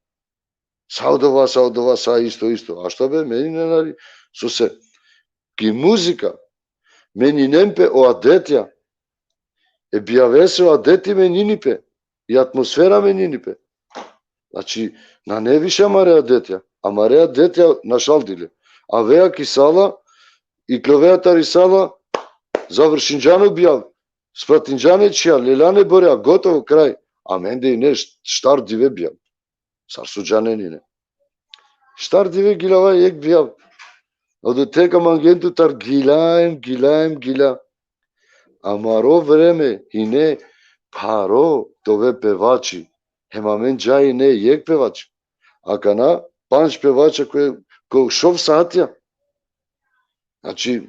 Sa odova, sa odova, sa isto, isto. A što be, meni ne nari. Sose, ki muzika, meninen pe o adetja. E bijavese o adeti menini pe. I atmosfera menini pe. Znači, nane više amare adetja. Amare adetja našaldile. Avea ki sala, iklovea tari sala, završinđan o bijav, spratinđan e čhija, leljan e borea, gotovo, kraj. Amende ine št-, štar dive bijav. Sar so džanen ine. Štar dive gilava jekh bijav. Odote ka mangen tu tar gila em gila em gila. Amaro vreme ine pharo te ove pevači. Hem amen dža ine jekh pevači. Akana pandž pevača ko, ko šov satja. Znači,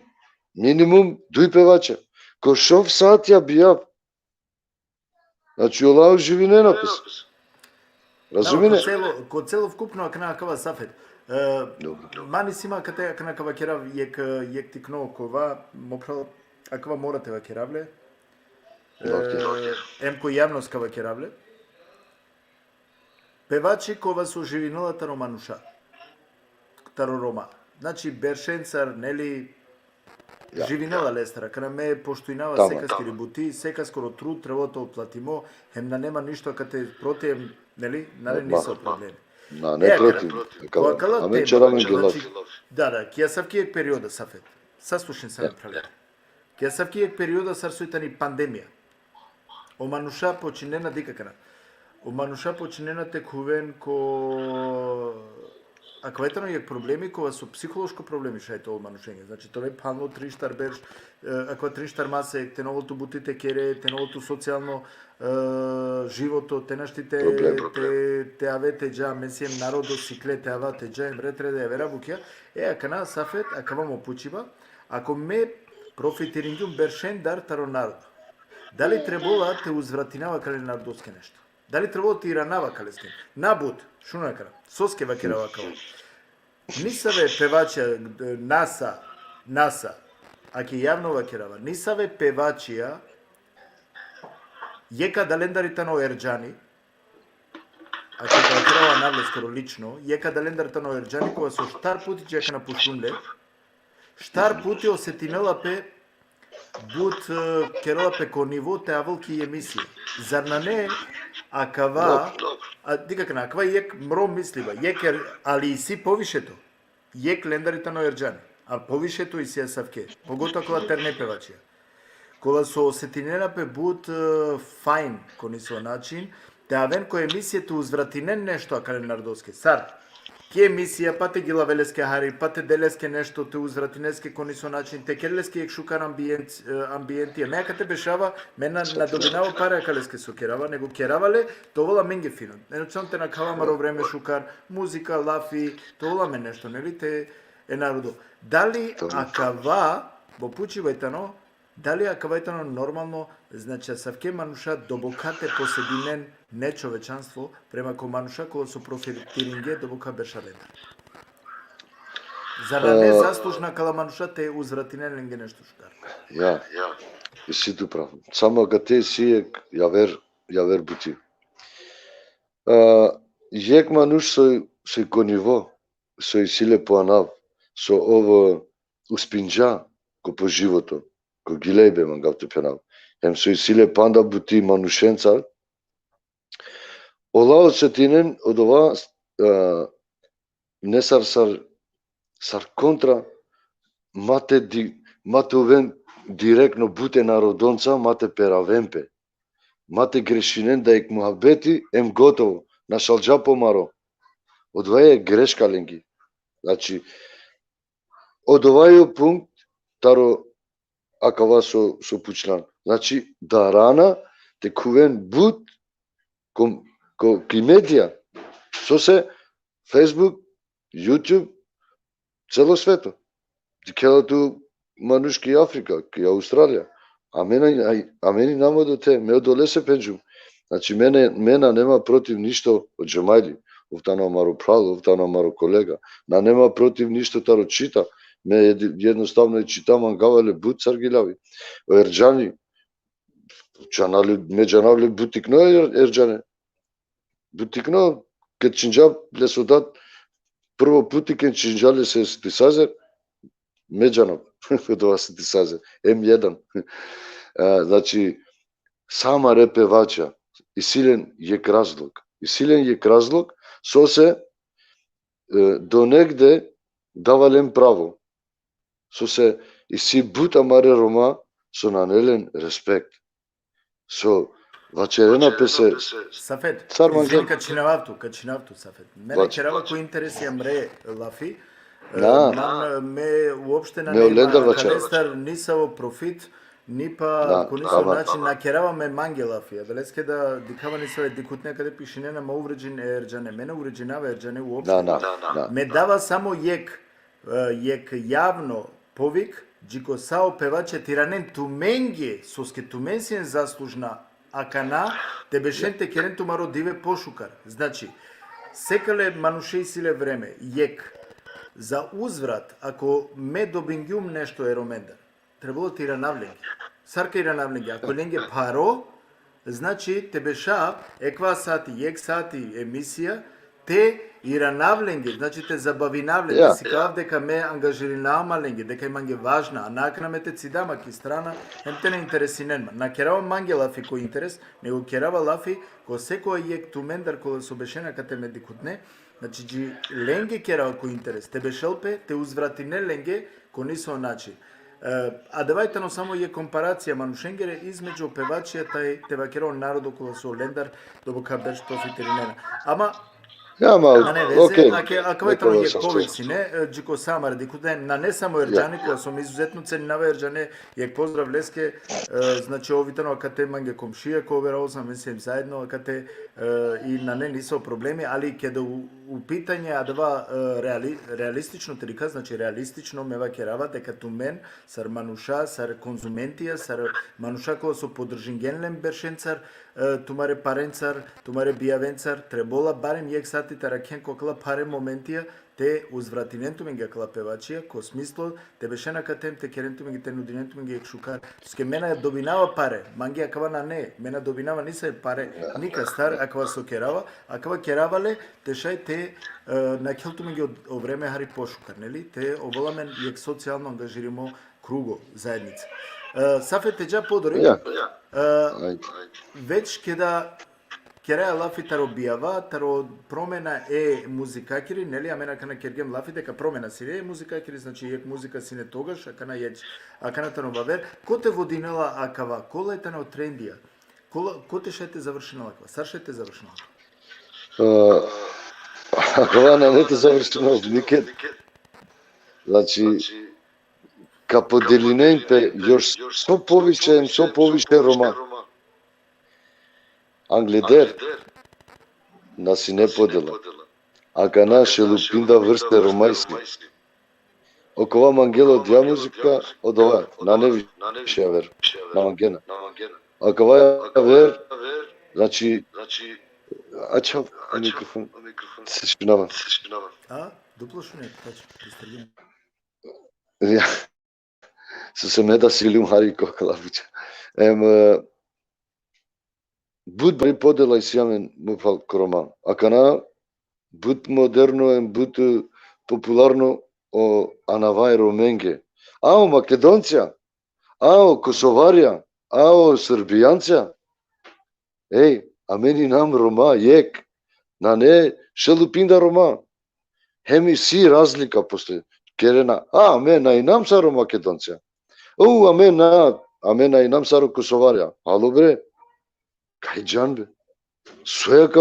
minimum duj pevača. Ko šov satja bijav. Znači, ola uživinena pes. Razumine? Ko celo, ko celo vkupno akana akava, Safet. E, Dobro. Man isi ma kate akana ka vakerav jekh, jekh tikno kova, mo phral, akava mora te vakerav le. E, Dobro. Em ko javnost ka vakerav le. Pevači kova so živinela taro manuša. Taro Roma. Znači, beršencar, neli, Ja, živinela lestar. Akana me poštujnava Tamam. Sekaskiri buti, Sekaskoro trud, trebela te otplatimo, hem nane ma ništo kate protiv, neli, nane Odma. Niso problem. Na, E, ne akana, protiv. ko akala Amen tema, ćerav amen znači, gilal. Da, da, ki asavki jekh perioda, Safet. Saslušin sa me, phrale. Ki asavki jekh perioda sar soj tani pandemija. O manuša počinena, dikh akana. O manuša počinena te khuven ko, akava tano jekh problemi, kova so psihološko problemi šaj te ovel manušenge. Znači, te ove phanlo trin štar berš, e, akava trin štar masek, te na ovel tu buti te kere, te na ovel tu socijalno, e, životo, te našti te, Problem. te, te ave te dža, me siem narodo sikle te ava te dža, em ret red javera bukja. E, akana, Safet, akava mo pučiba, ako me profitiringjum beršendar taro narodo, dali trebela te uzvratinava akale narodoske nešto? Dali trebela te iranava akaleske? Na but, šun akana. Soske vakerava akava? Nisave pevačija, nasa, nasa, ake javno vakerava, nisave pevačija, jekh adalendar i tano Erdžani, ake ka vakerava anav leskoro lično, jekh adalendar tano Erdžani, kova so štar puti, dži akana pučlum le, štar puti osetinela pe but, e, kerela pe ko nivo te avel ki emisija. Zar nane akava, Dobro, dobro. A, dikh akana, akava jekh mro misliba, jekh er-, ali isi poviše to. Jekh lendar i tano Erdžani, a poviše to isi asavke, pogotovo kola terne pevačija. Kola so osetinena pe but, e, fajn, ko niso način, te aven ko emisije te uzvratinen nešto akale narodoske. Sar, ki emisija, pa te gilave leske hari, pa te de leske nešto, te uzvratinen leske ko niso način, te kere leske jekh šukar ambient, e, ambientija. Me akate bešava, me na, na dobinava pare akaleske so kerava, nego kerava le, te ovel amenge fino. Eno čon te nakhava amaro vreme šukar, muzika, lafi, te ovel amen nešto, neli, te e narodo. Dali akava, mo pučiba i tano, dali akava i tano normalno, znači, asavke manuša doboka te posedinen nečovečanstvo prema ko manuša kola so profitiringe doboka berša lendar? Zar nane zaslužna akala manuša te uzvratinen lenge nešto šukar? Ja, isi tu pravo. Samo akate isi jekh javer, javer buti. A, jekh manuš so, so i ko nivo, so isi le po anav, so ov uspinđa ko po životo, ko gilejbe, mangav te phenav. Hem so isi le panda buti manušencar, ola osetinen odova, a, ne sar, sar, sar kontra, ma te di-, ma te oven direktno but e narodonca, ma te peraven pe. Ma te grešinen da jekh muhabeti, em gotovo, našalđa po maro. Odova e greška lengi. Znači, odova e o punkt taro akava so, so pučlan. Znači, darana te khuven but ko, ko, ki medija. Sose Facebook, YouTube, celo sveto. Dikhela tu manuš ki Afrika, ki Australija. Amen, aj, amen inam odote, me odolese pendžum. Znači, me, me nane ma protiv ništo o Džemajli. Ov tano amaro phral, ov tano amaro kolega. Nane ma protiv ništo taro čita. Me jed-, jednostavno e čita mangava le but sar gilavi. O Erdžani, džanav le, me džanav le but tikno e Er-, Erdžane. But tikno, ked činđa le so dad, prvo puti ked činđa lese sintisazer, me džanav, odova sintisazer, em jedan. A, znači, sa amare pevača, isi len jekh razlog. Isi len jekh razlog, sose, e, donegde dava len pravo. Sose isi but amare Roma, so nane len respekt. So vaćerena pese. Safet, sar izvin, mangel, ka čhinavav tu, ka čhinav tu, Safet. Me na kerava ko interesi amare lafi. E, na, man, me uopšte na, me nema olendar vaćerava, akalestar nisavo profit, ni pa, na, ko nisavo način na kerava me mange lafi. Adaleske da dikhava nisave dikhutne kade pišinena ma uvredžin e Erdžane. Me na uvredžinava e Erdžane uopšte. Na, na, na. Me dava samo jekh, e, jekh javno povik, dži ko sa o pevače te iranen tumenge, soske tumen sien zaslužna akana, te bešen te keren tumaro dive pošukar. Znači, sekale manuše isi le vreme, jekh za uzvrat, ako me dobingjum nešto e Romendar, trebalo te iranav lenge. Sar ka iranav lenge? Ako lenge pharo, znači, te beša ekva sati, jekh sati emisija, te iranav lenge, znači, te zabavinav lenge, ja, sikavav deka me angažirinava ma lenge, deka i mange važna, a na akana me te cida ma ki strana, hem te na interesinen ma. Na kerava mange lafi ko interes, nego kerava lafi ko seko jekh tumendar kola so bešena kate me dikhutne, znači, dži lenge kerava ko interes, te bešel pe, te uzvratinen lenge, ko niso način. E, adava i tano samo jekh komparacija manušengere između pevačija taj te vakera o narodo kola so lendar doboka berš profitirinen. Ama, ja, ma, nane veze, okej, ake, akava i tano jekh povik sine, e, dži ko sa amare dikhutne, nane samo Erdžani, kola so me izuzetno ceninava e Erdžane, jekh pozdrav leske, e, znači, ov i tano akate mange komšija, ko overaoza, me sem zajedno akate, e, i nane niso problemi, ali keda u, u pitanje adava, e, reali-, realistično te dikha, znači, realistično me vakerava deka tumen sar manuša, sar konzumentija, sar manuša kola so podržingen len beršencar, e, tumare parencar, tumare bijavencar, trebola barem jekh sati te arakhen ko akala phare momentija, te uzvratinen tumenge akala pevačija, ko smislo te bešen akate hem te keren tumenge, te nudinen tumenge jekh šukar. Soske me na dobinava pare, mange akava nane, me na dobinava nisave pare, nikastar akava so kerava, akava kerava le, te šaj te, e, nakhel tumenge o, o vreme hari pošukar, neli? Te ovel amen jekh socijalno angažirimo krugo, zajednica. E, Safet, te dža podori, ja, e, već keda keraja lafi taro bijava, taro promena e muzikakiri, neli, amen akana kergjem lafi deka promena sine e muzikakiri, znači jekh muzika sine togaš, akana jekh, akana tano vaver. Ko te vodinela akava, kola i tano trendija? Kola, kote šaj te završinela akava? Sar šaj te završinela akava? E, akava nane te završinela niked. Znači, ka podelinen pe još so poviše, so poviše Roma. Angleder, na sine podela. Akana šel u pinda vrste Roma isi. Okova mangela odija muzika, odova, nane više aver. Na mangena. Akava aver, znači, ačhav mikrofon, te šunava. A? Duplo šune, tačno, disturbim. Ja, so se me da si lum hari ko kalabuća. Em, e, but bari podela isi amen, mo phral, ko Roma. Akana but moderno em but, e, popularno o anava e Romenge. A o Makedoncija, a o Kosovarija, a o Srbijancija. Ej, amen inam Roma, jek. Nane šelupinda Roma. Hem isi razlika posle. Kerena, a, amen na inam sar o Makedoncija. O, amen na, amen na inam sar o Kosovarija. Alo bre, kaj džan be. Soja ka,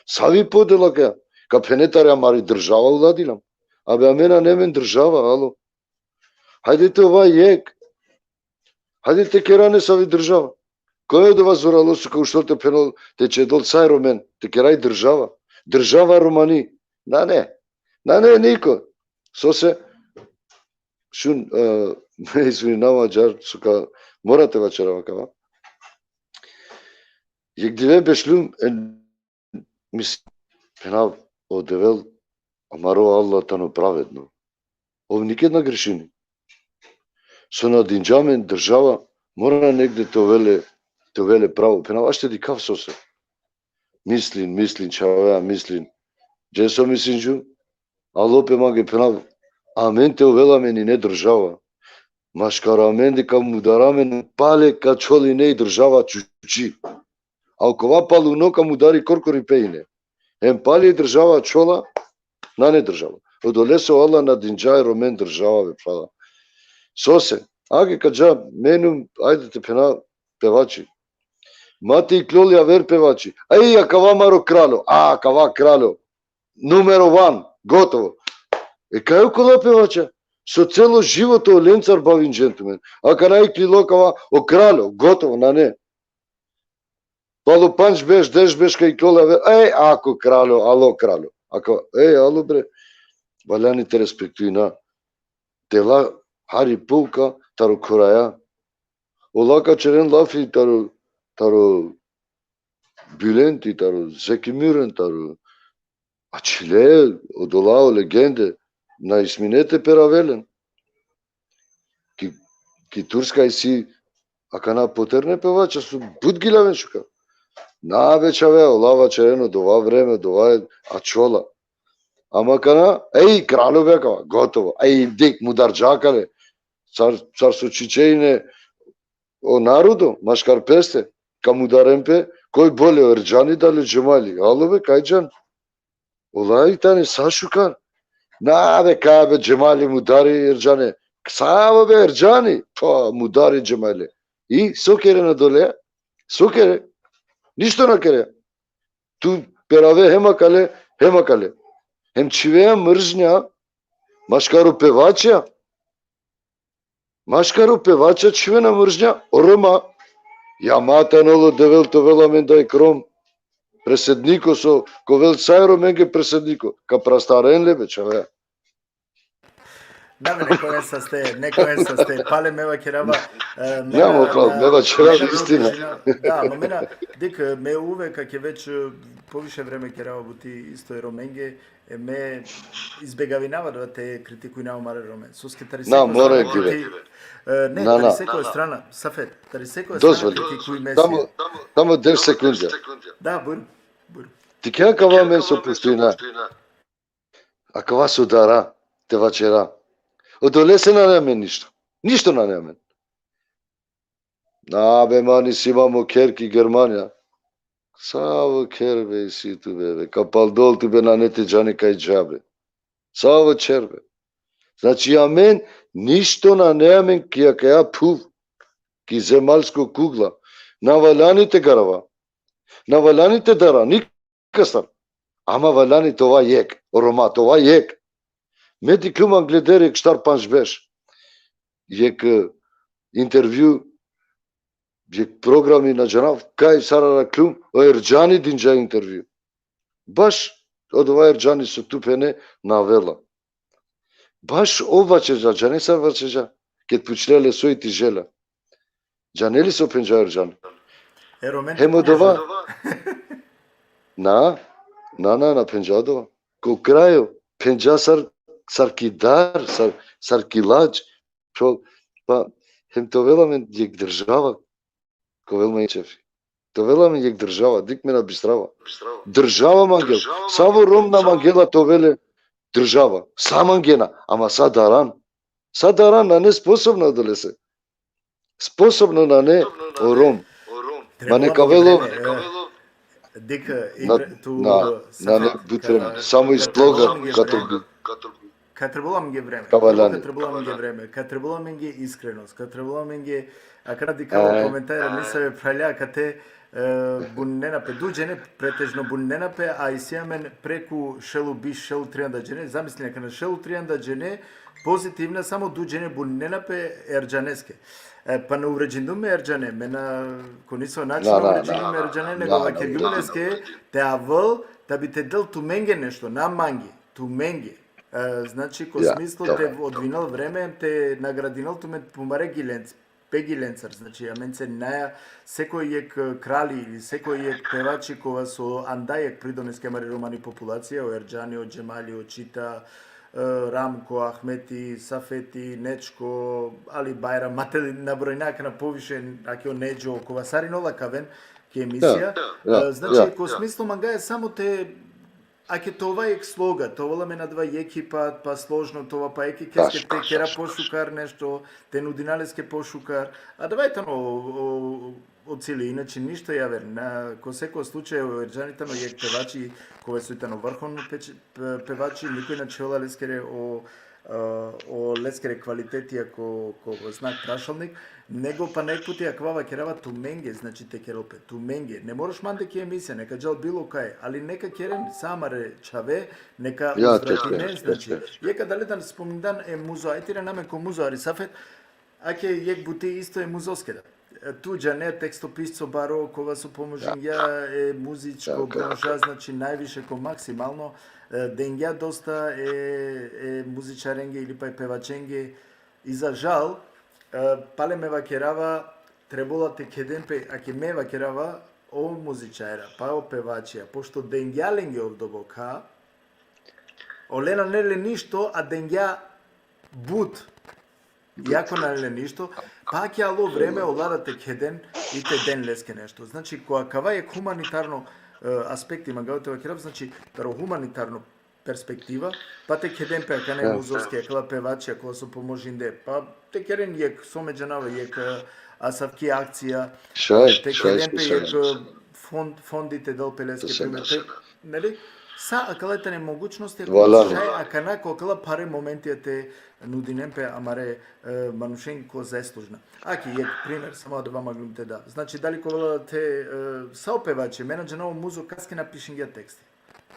savi podela ka, ka phene tari amari država uladinam. Abe amen nane amen država, alo. Hajde te ova jek. Hajde te kera nesavi država. Koj odova zoralo so ka uštel te phenol, te čedol sa e Romen, te kera i država. Država Romani. Nane. Nane niko. Sose, šun, e, me izvininava džar, so ka, mora te vaćerav akava. Jek dive bešlum, e, mis-, phenav, o Devel, amaro Allah tano pravedno. Ov niked na grešini. So na dinđa amen država, mora negde te ovele, te ovele pravo. Phenav, ašte dikhav sose. Mislin, mislin, čhavea, mislin. Džeso mislin džu, alo pe mange, phenav, amen te ovela amen ine država. Maškar amen de ka mudara amen, pale ka čhol ine i država čuči. A okova paluno ka mudari korkori pe ine. Hem pale i država čhola, nane država. Odolese o Allah na dinđa e Romen država, be phrala. Sose, ake ka dža, menum, ajde te phena, pevači. Ma te iklol javer pevači. Ej, akava amaro kraljo, a, akava kraljo. Numero one, gotovo. E kaj okola pevača? So celo životo olencar bavinđen tumen. Akana iklilo akava, o kraljo, gotovo, nane. Palo pandž beš, deš beš ka iklol javer, ej, ako kraljo, alo kraljo. Ako, ej, alo bre, valjani te respektuina. Te la hari pouka taro khoraja. Ola ka ćeren lafi taro, taro Bülenti, taro Zeki Müren, taro, a čhile, odola o legende, na ismine te peravel len. Ki, ki Turska isi akana poterne pevača so but gilaven šukar. Na be čhave, ola vaćeren odova vreme, odova e ačhola. Ama akana, ej, kraljo be akava, gotovo. Ej, dik, mudarđa akale. Sar, sar so čhiće ine o narodo, maškar peste, ka mudaren pe, koj bolje, o Erdžani dali o Džemali. Alo be, kaj džan? Ola i tane sa šukar. Na be, kaj be, Džemali mudari Erdžane. Savo be, Erdžani? Pa, mudari Džemali. I, so kere na dole? So kere? Ništo na kere. Tu perave hem akale, hem akale. Hem čhivea mržnja, maškaro pevača, maškaro pevača čhivena mržnja, o Roma. Ja ma tano o Devel te ovel amen da i krom. Presedniko so, ka ovel sa e Romenge presedniko. Ka prastaren le be čhave. Na be, neka oven saste, neka oven saste. Pale me vakerava, e, me na, na, mo pravo, na, me vakerava, me na istina. Da, ma me na, dik, me uvek, kake već, e, poviše vreme kerava buti isto e Romenge, e, me izbegavinava da te kritikujnav amare Romen. Soske tari, na, seko mora strana kriti-, e, ne, na, tari, na, seko strana, Safet, tari seko strana kritikuj mesi. Tamo, tamo deš sekundja. Da, bujrum, bujrum. Ti kja kava amen so poštujna. Akava so dara, te vaćera. Odolese nane amen ništo. Ništo nane amen. Na be, man isi ma mo kher ki Germanija. Savo kher be isi tu be, be? Ka paldol tu be, nane te džane kaj dža be. Savo kher be. Znači, amen ništo nane amen ki akaja phuv, ki zemalsko kugla. Na valjani te garava. Na valjani te dara, nik- kastar. Ama valjani te ova jek, o Roma te ova jek. Me dikhljum angleder jek štar pandž beš. Jek, e, intervju, jek programi na džanav, kaj sar arakhlum, o Erdžani dinđa intervju. Baš odova Erdžani so tu phene na avela. Baš ov vaćerđa, džane sar vaćerđa, ked pučle le soj ti želja. Džane li so phenđa Erdžani? E Romen. Hem odova. Na, na, na, na phenđa odova. Ko krajo, phenđa sar, sar ki dar, sar, sar ki lađ, čhol, pa hem te ovel amen jek država, ka ovel ma i čefi. Te ovel amen jek država, dikh me na bistrava. Država mangel. Savo Rom na mangela te ovel le država. Sa mangena, ama sa daran. Sa daran, nane sposobno adalese. Sposobno nane o Rom. Mane ka ovel o, Dik, na, Ibre-, tu, na, nane, Safet, butrem, ka-, samo i ka-, sloga ka-, ka trbi. Ka trebela mange vreme. Ka valjani. Ka trebela mange vreme. Ka trebela mange iskrenost. Ka trebela mange, a, kana dikava komentare, nisave phralja, kate, e, bunena pe, du džene pretežno bunena pe, a isi amen preku šel u biš, šel u trianda džene. Zamislina, kana šel u trianda džene, pozitivna, samo du džene bunena pe Erdžaneske. E, pa na uvredindum me Erdžane, me na, ko niso način na uvredindum me Erdžane, nego vakergjum leske, te avel, da bi te del tumenge nešto, na mange, tumenge. E, znači, ko smislo te odvinel vreme, te nagradinel tumen pumare gilenc-, pe gilencar, znači, amence naja, sekoj jek, e, krali ili sekoj jek pevači kova so anda jek pridoneske amari romani populacija, o Erdžani, o Džemali, o Čita, e, Ramko, Ahmeti, Safeti, Nečko, Ali Bajram, ma te nabrojna akana poviše, ake o Nedžo, kova sarine ola ka aven ki emisija. E, znači, ko smislo mangaja samo te, ake te ova jek sloga, te ovel amen adava jekhi pa, pa složno te ova, pa jekhi keske te kera pošukar nešto, te nudina leske pošukar. Adava i tano o, o, o cili, inače ništo javer. Na, ko seko slučaj, o Erdžani tano jek pevači, kova so i tano vrhovno peć-, pe-, pevači, nikoj na čhivela leskere o, e, o leskere kvaliteti ako, ko znak prašalnik, nego pa nek puti akava vakerava tumenge, znači, te kerel pe, tumenge. Ne moraš mande ki emisija, neka džal bilo kaj, ali neka keren sa amare čhave, neka uzvratinen, znači. Jek adaledan spomindan e Muzo, aj te irana amen ko Muzo, ari Safet, ake jek buti isto e Muzoske da. E, tu džane, tekstopisco baro, kova so pomožingja e muzičko branša, znači, najviše ko maksimalno, e, dengja dosta e, e muzičarenge ili pa e pevačenge. I za žal, e, pale me vakerava, trebela te kheden pe, ake me vakerava, o muzičarja, pa o pevačija, pošto dengja lenge ov doboka, ole nane le ništo, a dengja but, iako nane le ništo, pa ake alo vreme ola da te kheden i te den leske nešto. Znači, ko akava jek humanitarno, e, aspekti, mangava te vakerav, znači, taro humanitarno perspektiva, pa te kheden pe akana e Muzoske, akala pevačija, kola so pomožinde, pa te keren jek, so me džanava, jek, e, asavki akcija, te kheden pe jek, e, fond, fondi te del pe leske, primer, te, neli? Sa akala tane mogućnosti, ako šaj akana ko akala phare momentija te nudinen pe amare, e, manušen ko zaslužna. Aki jek primer, samo adava manglum te da. Znači, dali ka ovel te, e, sa o pevači, me na džanav o Muzo kaske napišingja teksti.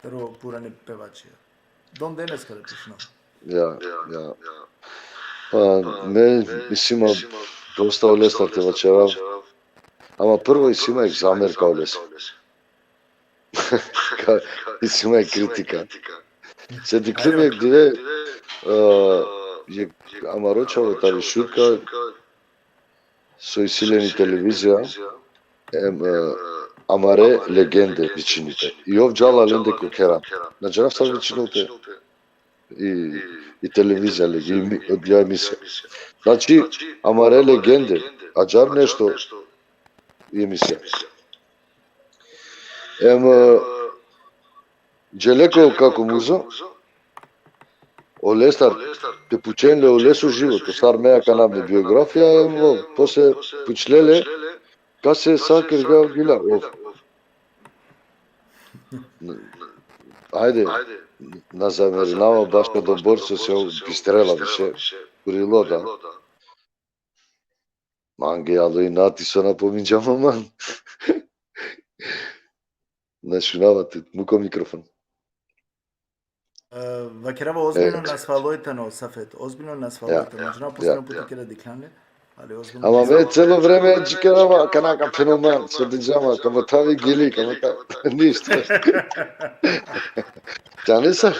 Taro purane pevačija. Don denes kada pišno. Ja, ja. Pa, me, isi ma dosta olestar te vaćerav. Ama prvo isi ma jek zamerka olestar. Ka, isi ma jek kritika. Se dikhlum jek dive, e, jek amaro čhavo tari Šurka, so isi len i televizija, em, e, amare legende vičini pe. I ov džala lende ko keran. Na džanav sar vičinol pe. I, i televizija legi, i mi-, odija emisija. Znači, amare legende, ađar nešto i emisija. Em, e, džele ko kako Muzo, olestar, te pučen le oleso životo, sar me akana me biografija, em, o, posle pučle le, kase sa kergja gila, ov. Ajde, na zamerinava baš kad o Borso se bistrela više, kurilo da. Mange alo inati so na pominđam aman. Na šunava te, muko mikrofon. E, vakerava ozbiljno nasvaloj tano, Safet, ozbiljno nasvaloj tano. Znači, na posledno puti keda dikhljan le, ali ozbiljno. Ama me celo vreme džikerava, kana ka fenomen, so dinđama, ka mothavi gili, ka mothavi, ništo. Džane sa,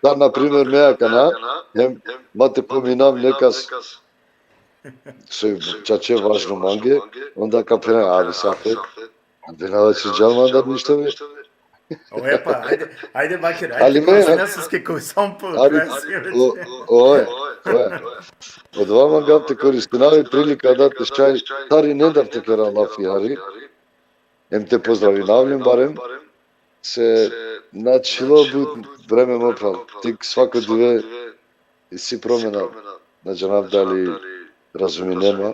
da, na primer, me akana, hem, ma te pominav nekas, so čače važno mange, onda ka phena, ali Safet, a dinava će džal mandar ništo me. O, e pa, ajde, ajde, Bakir, ajde, Ali me- koristina soske ko sam po, Ali- kraj si već. O, o, e, o, e. Odova mangav te koristinav i prilika da te šaj tari nendar te kera lafi hari. Em te pozdravinav len barem, se na čhilo but vreme, mo phral. Tik svako dive isi promena, na džanav dali razuminen ma,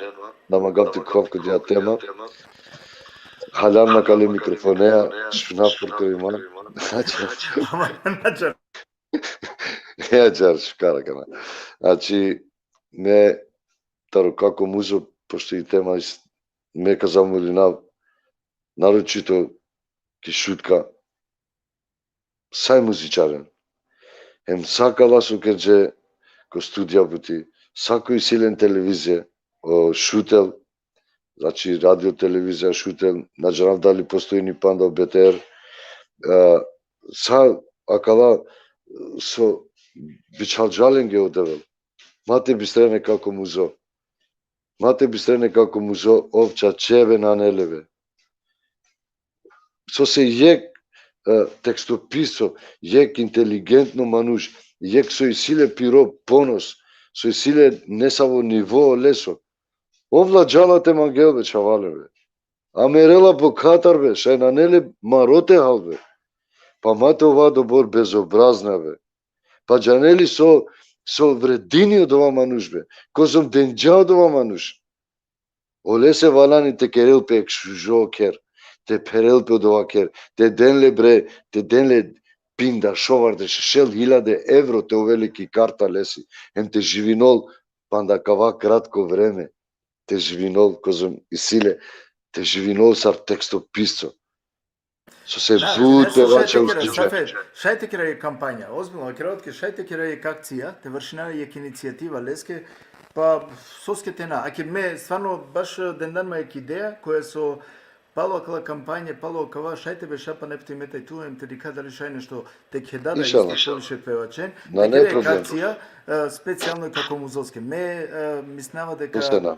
na mangav te khuvav ko dija tema. Haljan ma kale mikrofonea, šunav por koj ma. Znači, Ama, na džanav. Ja, džar, šukar akana. Znači, me taro Kako Muzo, pošto i tema is-, me ka zamolinav, naročito ki Šutka, sa i muzičaren. Em sa kala so kergje ko studija buti, sa ko isi len televizija, o Šutel, znači radio televizija Šutel, na džanav dali postojini panda o B T R, a, sa akala so bičhalgja lenge o Devel. Ma te bistrene Kako Muzo. Ma te bistrene Kako Muzo, ov čače be nane le be. Sose jekh, e, tekstopiso, jekh inteligentno manuš, jekh so isi le piro ponos, so isi le nesavo nivo leso. Ov ladžala te mangel be, čhavalen be. A merela po katar be, šaj nane le maro te hal be. Pa ma te ova dobor bezobrazna be. Pa džane li so, so vredini odova manuš be. Kozom dengja odova manuš. Olese valjani te kerel pe jekh šužo kher, te pherel pe odova kher, te den le bre, te den le pinda, šovardeš, šel hiljade evro te ovel le ki karta lesi, em te živinol panda kava kratko vreme, te živinol, kozom isi le, te živinol sar tekstopisco. Sose Da, but ne, šaj pevača te kera, uspešna. Safe, šaj te kera jekh kampanja, ozbiljno, kera otke, šaj te kera jekh akcija, te vršina jekh inicijativa leske, pa soske te na. Ake me stvarno baš dendan ma jekh ideja, koja so palo akala kampanje, palo kava, šaj te beša pana jekh puti me taj tu, em te dikha dali šaj nešto te keda da Inšallah. Isto poviše pevačen. Na, Te ne kera jekh problem. Akcija, e, specijalno Kako Muzoske. Me, e, mislinava deka, Postena.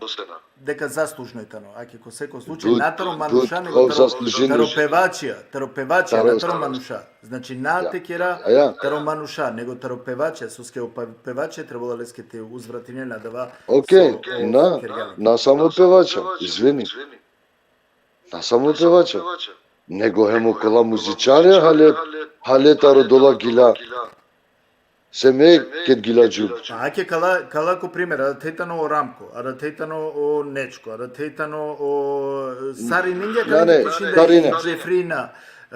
deka zaslužno i tano. Ake ko seko slučaj, But, na taro but, manuša, nego ov taro, zaslužini. taro pevačija, taro pevačija, Taro- na taro manuša. Znači, na Ja. te kera Ja, ja. taro manuša, nego taro pevačija, soske o pa-, pevača trebala leske te uzvratinen, adava Okej, so, o na, kergja le. Na samo pevača, izvini. Na samo pevača. Nego hem okola muzičarja hale, hale taro dola gila. Se me ked gila džum. Pa ake kala, kala ko primer, a da te tano o Ramko, a da te tano o Nečko, a da te tano o Sariningja, Na, kala ne, pišingja Sarine. Džefrina, e,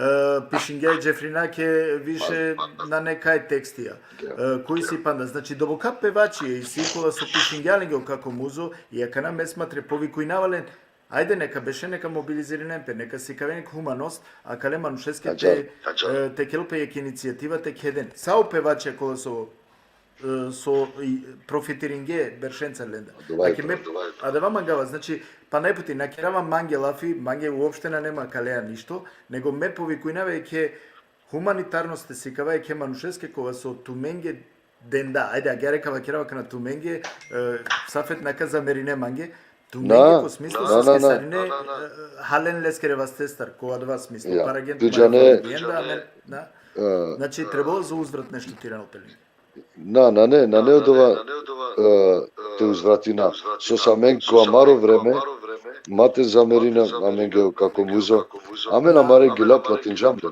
pišingja Džefrina ke više na nekaj tekstija. E, koji si panda, znači, doboka pevači isi kola so pišingja lenge o Kako Muzo, i akana me smatre povikujnava len, ajde neka beše, neka mobilizirinen pe, neka sikaven jekh humanost, akale manušeske Ađar. te, e, te kerel pe jekh inicijativa te kheden. Sa o pevači kola so, e, so i profitiringe beršenca lenda. Odova i Ake me, adava mangava, znači, pana jekh puti, na kerava mange lafi, mange uopšte nane ma kalea ništo, nego me povikujnava jekhe humanitarnost te sikava jekhe manušeske kova so tumenge denda, ajde, agjaar ka vakerava akana tumenge, e, Safet, neka zamerine mange, tumenge Na, ko smislo na, soske na, na. Sarine, e, halen leskere vastestar, ko adava smislo, Ja, paragent tu džane- legenda, amen, da. E, Znači, trebalo za uzvrat nešto te iranel pe lenge. Na, nane, nane odova, e, te uzvratina. Sos amen ko amaro vreme, ma te zamerina amenge o Kako Muzo, amen amare gila platinđam le.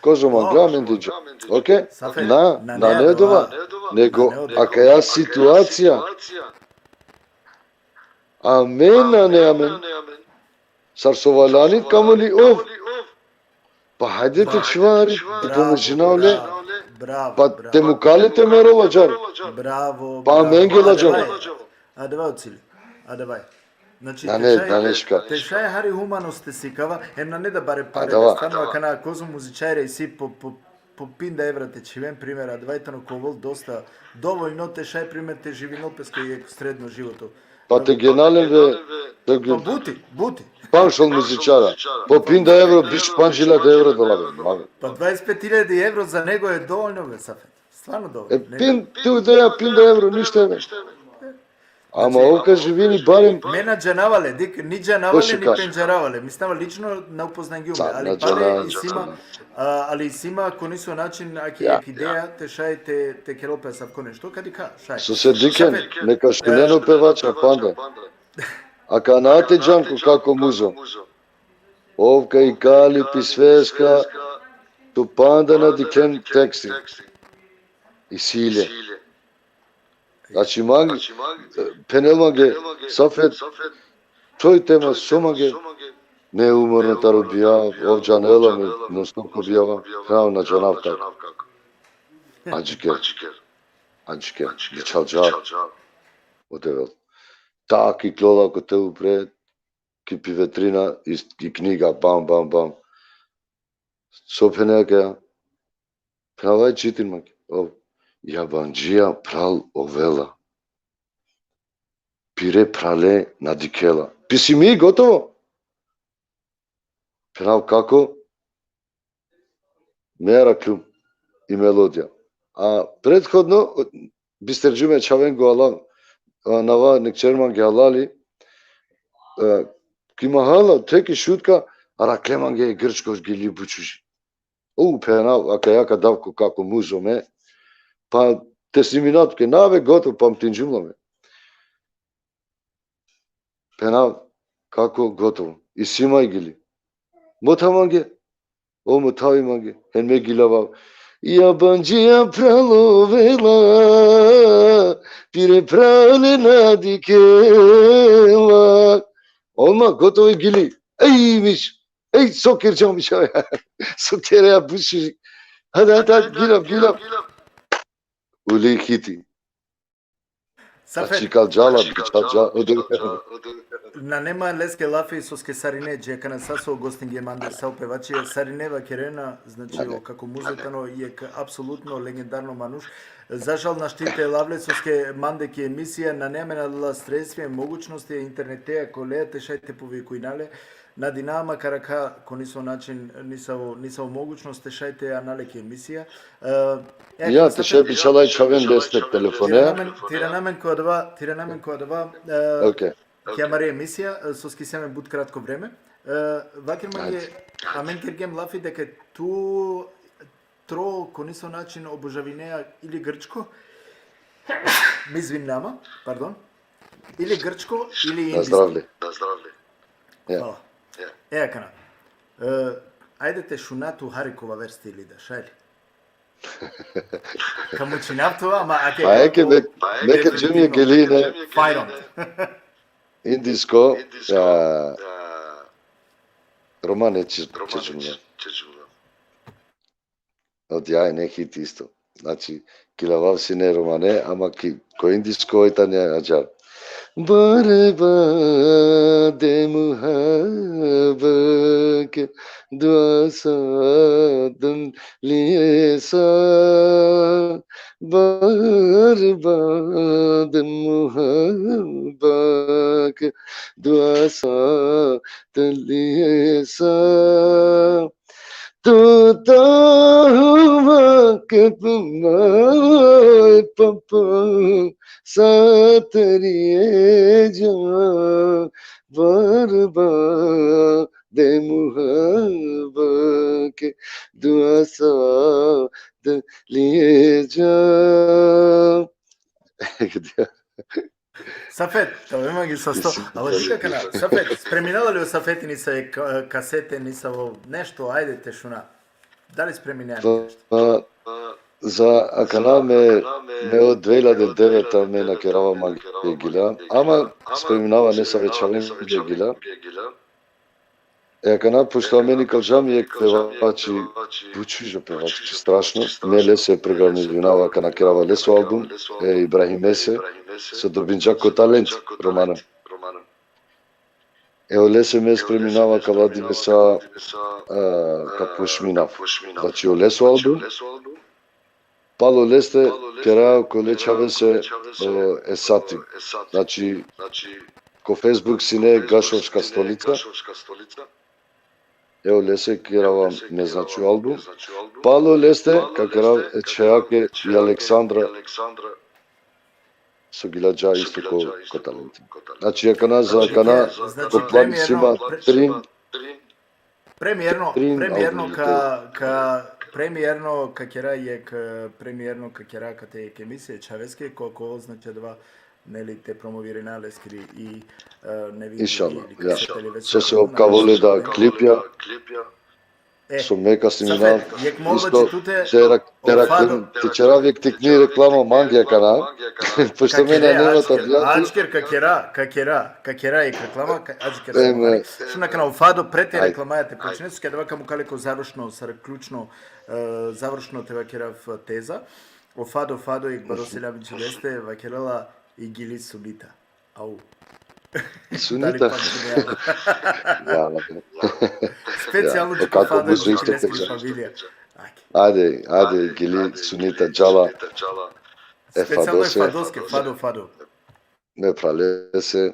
Kozom mangla amen dinđam. Okej? Safet, Na, nane nane odova, odova. Nego, nane odova. Akaja situacija. Amen, nane amen. Sar so valjani kamoli ov. Pa hajde te čhiva hari, te pomožina ole. Bravo, Pa bravo. te mukha le te merol ađar. Bravo, Pa bravo. amenge ladžava. Adava, adava o cilj. Adava. Znači, Nane, te šaj, nane ška. Te šaj hari humanost te sikava, hem nane da bare pare, Adava. stvarno akana kozom muzičarja isi po, po, po pinda evra te čhiven, primer, adava i tano ka ovel dosta dovoljno te šaj, primer, te živinol peske jekh sredno životo. Pa te genalen ve, te Pa buti, buti. Panšol muzičara. Po pinda evro, biš pandž iljade evro dola ve. Ma- Pa dvadeset pet iljadi evro za nego je dovoljno, be, Safet. Stvarno dovoljno. E, pin, tu ideja pinda evro, ništa evro. Ama ov ka živini barem. Me na džanava le, dik, ni džanava le, ni pendžarava le. Mislim, lično na upoznangjum le, ali pale isi ma, ali isi ma ko niso način, aki jek ideja te šaj te, te kerel pe asavko nešto, ka dikha, šaj. So se dikhen, neka šunen o pevača panda. Akana te džan ko kako Muzo. Ov ka ikali pi sveska, tu panda na dikhen teksti. Isi le. Znači, mange, phenel mange, Safet, toj tema so mange, me umorno taro bijav, ov džanela me, non stop ko bijav, hrao na džanav kako. Adžiker, adžiker, bičhal dža, o Devel. Tak iklola kote upre, ki pi vetrina, i, i knjiga, bam, bam, bam. So phenea ke, phenava e čitin ma, o, jabandžija phral ovela. Pire phrale na dikhela. Pisimi, gotovo. Phenav kako, me arakljum i melodija. A prethodno, bisterđime čhavengo alav, a, nava nekćer mange alali, e, ki mahala, te ki Šutka, arakle mange e Grčko Gili Bučuži. O, phenav, akaja ka dav ko kako Muzo me, pa te snimina tuke, na be, gotovo, pamtinđum la me. Phenav, kako, gotovo. Isi ma i gili. Motha mange, o, mothavi mange, hem me gilavav. Jabandžija phral ovela, pire phrale na dikhela. Olma, gotovo i gili. Ej, miš, ej, so kerđam, miš, so tere, a, buši. Hadi, hadi, hadi, gilav, gilav. Uli hiti. Safet. Znači, kal džala, bičhal dža, o de- Nane ma leske lafi, soske sarine, dži akana sa so gostinge mande, sa o pevači, sarine vakerena, znači, o kako Muzo tano jek apsolutno legendarno manuš. Za žal našti te lav le, soske mande ki emisija, nane amen adala sredstvi, mogućnosti, internete, ako le, te šaj te povikujna le, na dina ma ka arakha ko niso način, nisavo, nisavo mogućnost te šaj te ana le ki emisija. E, e, ja, te šaj bičhala i čhaven leste telefonea. Te irana amen, te irana amen ko adava, te irana amen ko adava, e, ki amari emisija, e, soske isi amen but kratko vreme. E, vaker mange, amen kergjem lafi deka tu tro ko niso način obožavinea ili grčko, me izvinava, pardon, ili grčko, ili indijsko. Na zdravlje. Na zdravlje. Ja. Hvala. E, akana. E, ajde te šuna tu hari ko aver stili da, šaj li? Ka mučinav tu, ama ake. Pa eke, me, me kerđum jek gili, ne? Fajron. Indijsko, ja, romane će, ćerđum la. Odija ine hit isto. Znači, gilavav sine romane, ama ki, ko indijsko oj tani ađar. Barbade muhabbe ke dua sa dun liye sa. Barbade muhabbe ke dua sa dun liye sa. Toda hava ke pamai papa satariye ja, barbade muhabbe ke dua sa dun liye ja. Safet, to ima gi sasto. Alo, dikh akana, Safet, spremina li o Safeti nisave ka-, kasete, nisavo nešto, ajde te šuna. Dali spremina li nešto? Pa, za akana me, me od dve hiljade deveta me na kerava mange gila, ama spreminava nesave čhaven mange gila. E, akana, pošto amen ikalđam jek pevači, but šužo pevači, strašno, me lese programirinava, akana kerava leso album, e, Ibrahimese, so dobinđa ko Talent, Romana. E, olese me spreminava kala divesa, a, ka pošminav. Znači, oleso album, palo leste kera ko le čhavese, e, Esati. Znači, ko Facebook sine Gašovska stolica. E, olese kerava me, znači, album. Palo leste ka kerav e čhejake i Aleksandra. so gilađa isto ko, ko talenti. Znači, akana za akana, znači, ko plan si ma trin, premijerno, trin premijerno albumi ka, ka, premijerno ka kera jek, e, premijerno ka kera kate jek emisije čhaveske, ko, ko, znači, adava, neli, te promovirina leskiri i, e, nevi, inšallah, ili ja. Kaseta ili so, so ka vole da klipja. E, so me ka snimina, Safet, jek molba isto, tute, te rak-, te o rak-, Fado, te čerav jek tikni reklama mange akana, pošto me na nema ta djati. Ačker ka kera, ka kera, ka kera jek reklama, ka, ačker. Em, šuna akana o Fado, pre te reklamaja te počne, so keda ka mukha le ko završno, sar ključno, e, završno te vakerav teza. O Fado, Fado, jek baro selam dži leste, vakerela i gili Sunita. Au. Sunita? Ja, specijalno, ja, dži kako Fado, dži leskiri familija. Ajde, ajde, gili Sunita, džala. E, specijalno e Fadose. Fadoske, Fado, Fado. Me phralese.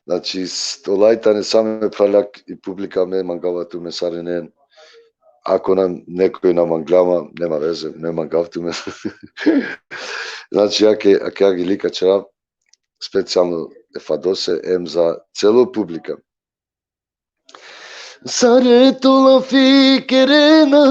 Znači, s-, olaj tane sa me phralja i publika, me mangava tumen sarinen. Ako na, nekoj na mangla ma, nema veze, me mangav tumen. Znači, ake, ake agili ka čerav, specijalno e Fadose, em za celo publika. Sare to lafi kerena,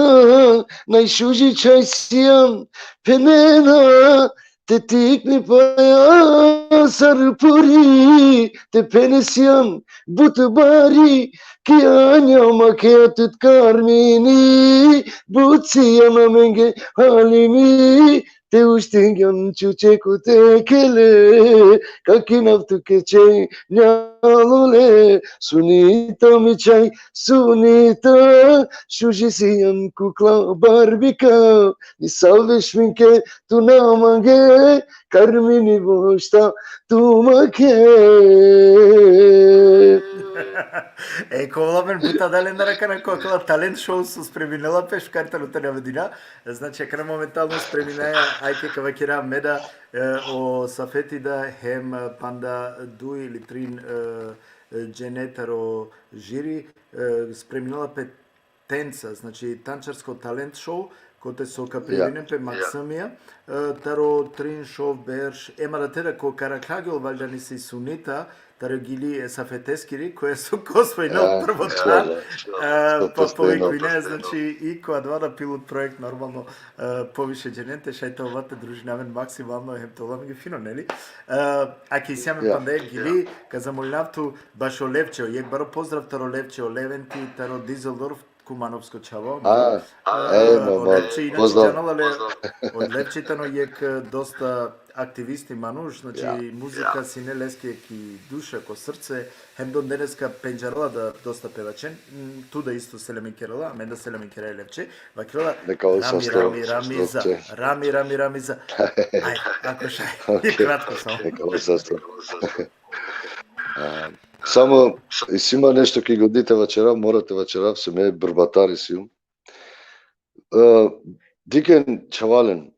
naj šuži čhaj sian phenena, te tikni paja sar puri, te phene sian but bari, ki anja ma ke tut karmini, but sian amenge halimi, te uštingjan čuče ko te kele, ka kinav tuke čhenja lole, Sunita mi čhaj, Sunita, šuži sian kukla Barbika, nisave šminke tu na mange, karmini bošta tu make. E, ka ovel amen but adalendar akana ko akala talent show so spreminela pe, šukar tano te navedina. Znači, akana momentalno spreminaja, ajde ka vakera me da, e, o Safeti da hem, e, panda duj ili trin, e, e, džene taro žiri, e, spreminela pe tenca, znači, tančarsko talent show, kote so ka prijavinen pe maksimija, e, taro trin šov berš, e, mada te da ko Karakhagol valjda nisi Sunita, taro gili e Safeteskiri, koja so ka osvojinel prvo than, e, pa povikujna, znači, i ko adava da pilot projekt, normalno, e, poviše dženen te šaj te ova te družina amen maksimalno, hem te ovel amenge fino, neli? E, ake isi amen panda jek gili, ka zamolinav tu bašo Levče, jek baro pozdrav taro Levče, o Leventi, taro Düsseldorf, Kumanovsko čhavo. A, e, e, o Levče, inače, pozdrav. Džanela le, o Levče tano jek, e, dosta aktivisti manuš, znači, muzika sine leske ki duša, ko srce, hem do deneska pendžarela da dosta pevačen, m, tu da isto selamin kerela, amen da selamin kera e Levče, vakerela, neka ovel sasto, Rami, Rami, Ramiza, Levče. Rami, Rami, Ramiza. Aj, ako šaj, kratko samo. Neka ovel sasto. A, samo, isi ma nešto ki godi te vaćerav, mora te vaćerav, se me brbatar isi. E, dikhen čhavalen,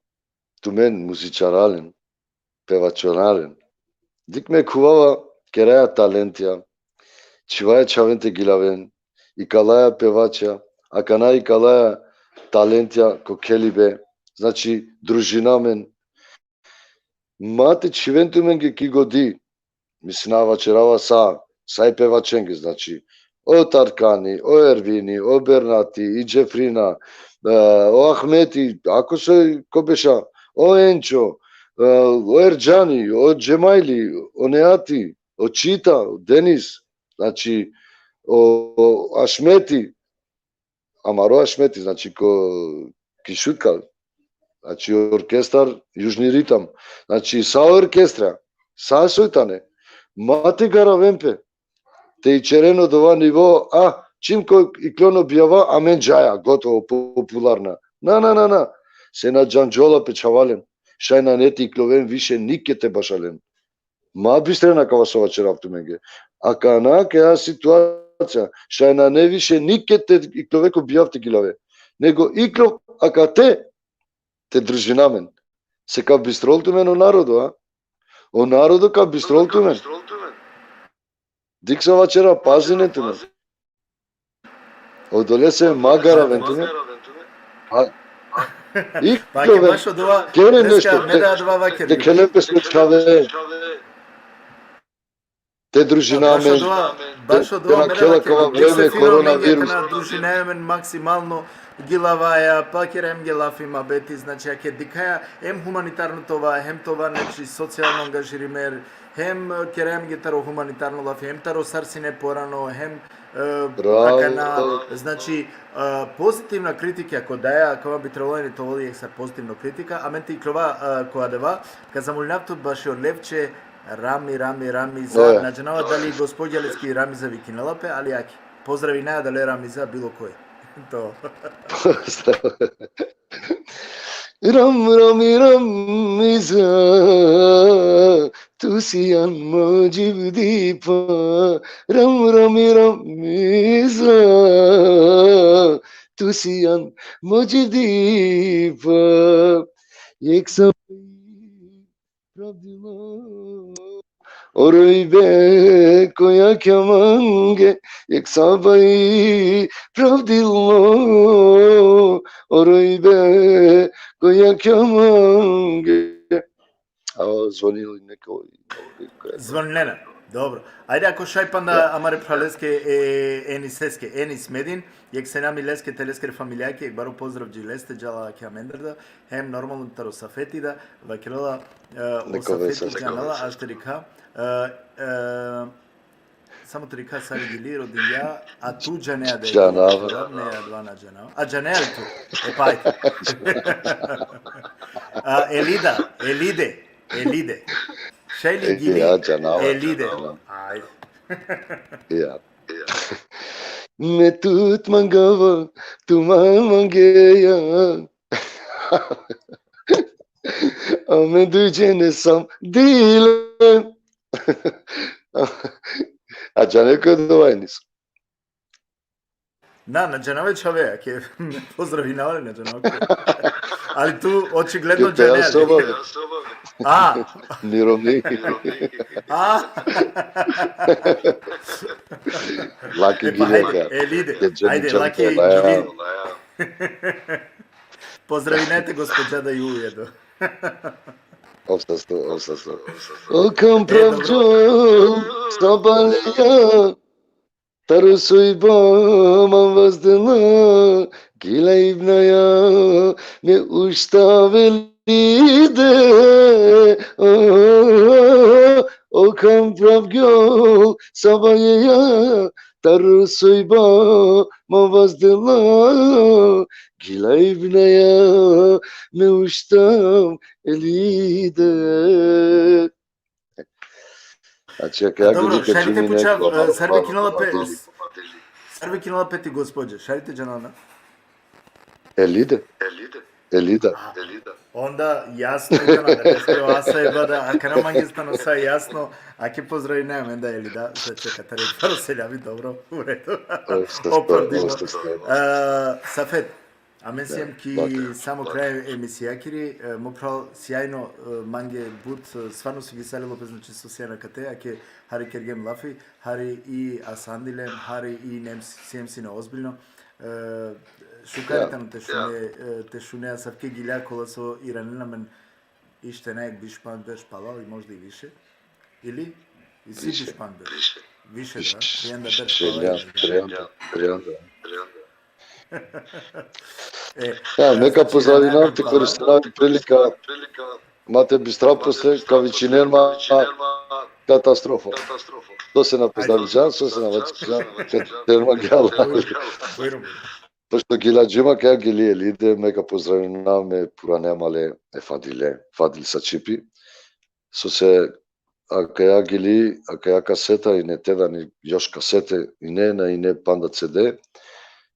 tumen muzičaralen, pevačonalen. Dik me khuvava, keraja talentja, čhivaja čhaven te gilaven, ikalaja pevačja, akana ikalaja talentja ko khelibe, znači, družina amen. Ma te čhiven tumenge ki godi, mislinava, vaćerava sa, sa i pevačenge, znači, o Tarkani, o Ervini, o Bernati, i Džefrina, e, o Ahmeti, ako so ko beša, o Enčo, e, o Erdžani, o Džemajli, o Neati, o Čita, o Denis, znači, o, o Ašmeti, amaro Ašmeti, znači, ko, ki Šutka, znači, orkestar Južni ritam, znači, sa orkestra, sa soj tane, ma te garaven pe, te ićeren odova nivo, a, čim ko iklon objava, amen džaja, gotovo, po-, popularna. Na, na, na, na, se na džanđola pe čhavalen, šaj nane te ikloven više niked te bašalen. Ma bistren akava so vaćerav tumenge. Akana kea situacija, šaj nane više niked te iklove ko bijav te gilave. Nego iklov akate te družina amen. Se ka bistrol tumen o narodo, a? O narodo ka bistrol tumen. Dik so vaćerav, pazinen tumen. Odolese ma garaven tumen. A, I Pa ke baš odova, kere nešto, me da adava vaker. Te kele pe so čhave. Te družina amen. Baš odova, baš odova, me da vaker, kova vreme, koronavirus. Družina amen maksimalno gilavaja, pa kerem ge lafi muhabeti, znači, ake dikhaja, hem humanitarno tova, hem tova, znači, socijalno angažirimer, hem, e, kerem ge taro humanitarno lafi, hem taro sar sine porano, hem, e, akana, znači, e, pozitivna kritika, ako daja, kava bi trebalo te ovel jekh sar pozitivno kritika, amen te ikljova, e, ko adava, ka zamolinav tut bašo Levče, Rami, Rami, Ramiza, na džanava dali gospođa leske Ramiza vikinela pe, ali aki. Pozdravinaja dale Ramiza, bilo koj. To. Ram, Rami, Ramiza, tu sijan mo dživdipa. Ram, Rami, Ramiza, tu sijan mo dživdipa. Jekh sa pravdilo, o rojbe ko jakha mange, jekh sabai pravdilo, o rojbe ko jakha mange. A, zvonili neko. Zvonilena. Dobro. Ajde, ako šaj panda amare phraleske, e, Eniseske, Enis Medin, jekh selami leske, te leskere familijake, jekh baro pozdrav dži leste, džala ki amendar da, hem normalno taro Safeti da, vakerela, e, o Safeti džanela, ašterika, e, e, samo terika sar gili rodinja, a tu džanea da je gili, me adava na džanava. A džanea li tu? E pa ajde. A, Elida, Elide, Elide. Šaj li gili? Ja, džanava, Elide. Ajde. Ja. Me tut mangava, tu man mangeja. Amen duj džene sam dile. A džane ko dova Enis? Na, na džanava, čhave, ake pozdravinava, na džanava. Ali tu očigledno džane. A? Ni romni. A? Laki gili. Ajde, Elide. Ajde, laki gili. Pozdravinajte gospođa da ju ujedo. Ostasto, ostasto. O kam pravdžol sabalja, taro sojba man vazdela, gila ibnaja me uštav Elide. O, o kam pravdžol sabalja, taro sojba man vazdela, gila ibnaja me uštav Elide. Znači, dobro, šaj te pučav, e, sar vikinela pe, sar vikinela pe ti gospođa, šaj te džanela na? Elide. Elida. Onda jasno, i kana da, asa e bada, akana mange stano sa jasno, ake pozdravinaja amen da Elida, znači, katare paro selami, dobro, u redu. Opravdimo. E, Safet, amen siem ki samo kraj emisijakiri, e, mo phral, sjajno, e, mange but, e, stvarno si gisalilo pe, znači, so sien akate, ake hari kergjem lafi, hari i asandilem, hari i nem siem sine ozbiljno. E, šukar tano te šune, e, te šune asavke gilja kola so iranena amen, ištenaj biš pandž berš palal, i možda i više. Ili? Isi biš pandž berš. Više, da? Trianda berš palal. Trianda, trianda. E, ja, me ka pozdravinav, te koristinav prilika, ma te bistrav posle, ka vičinen ma katastrofa. So se na pozdravingjan, so se na vaćingjan, te ma gela. Bujrum. Pošto gila džuma, ka gili Elide, me ka pozdravinav me purane amale e Fadile, Fadil Sačipi. So se akaja gili, akaja kaseta ine, te da ani još kasete ine, na ine panda C D,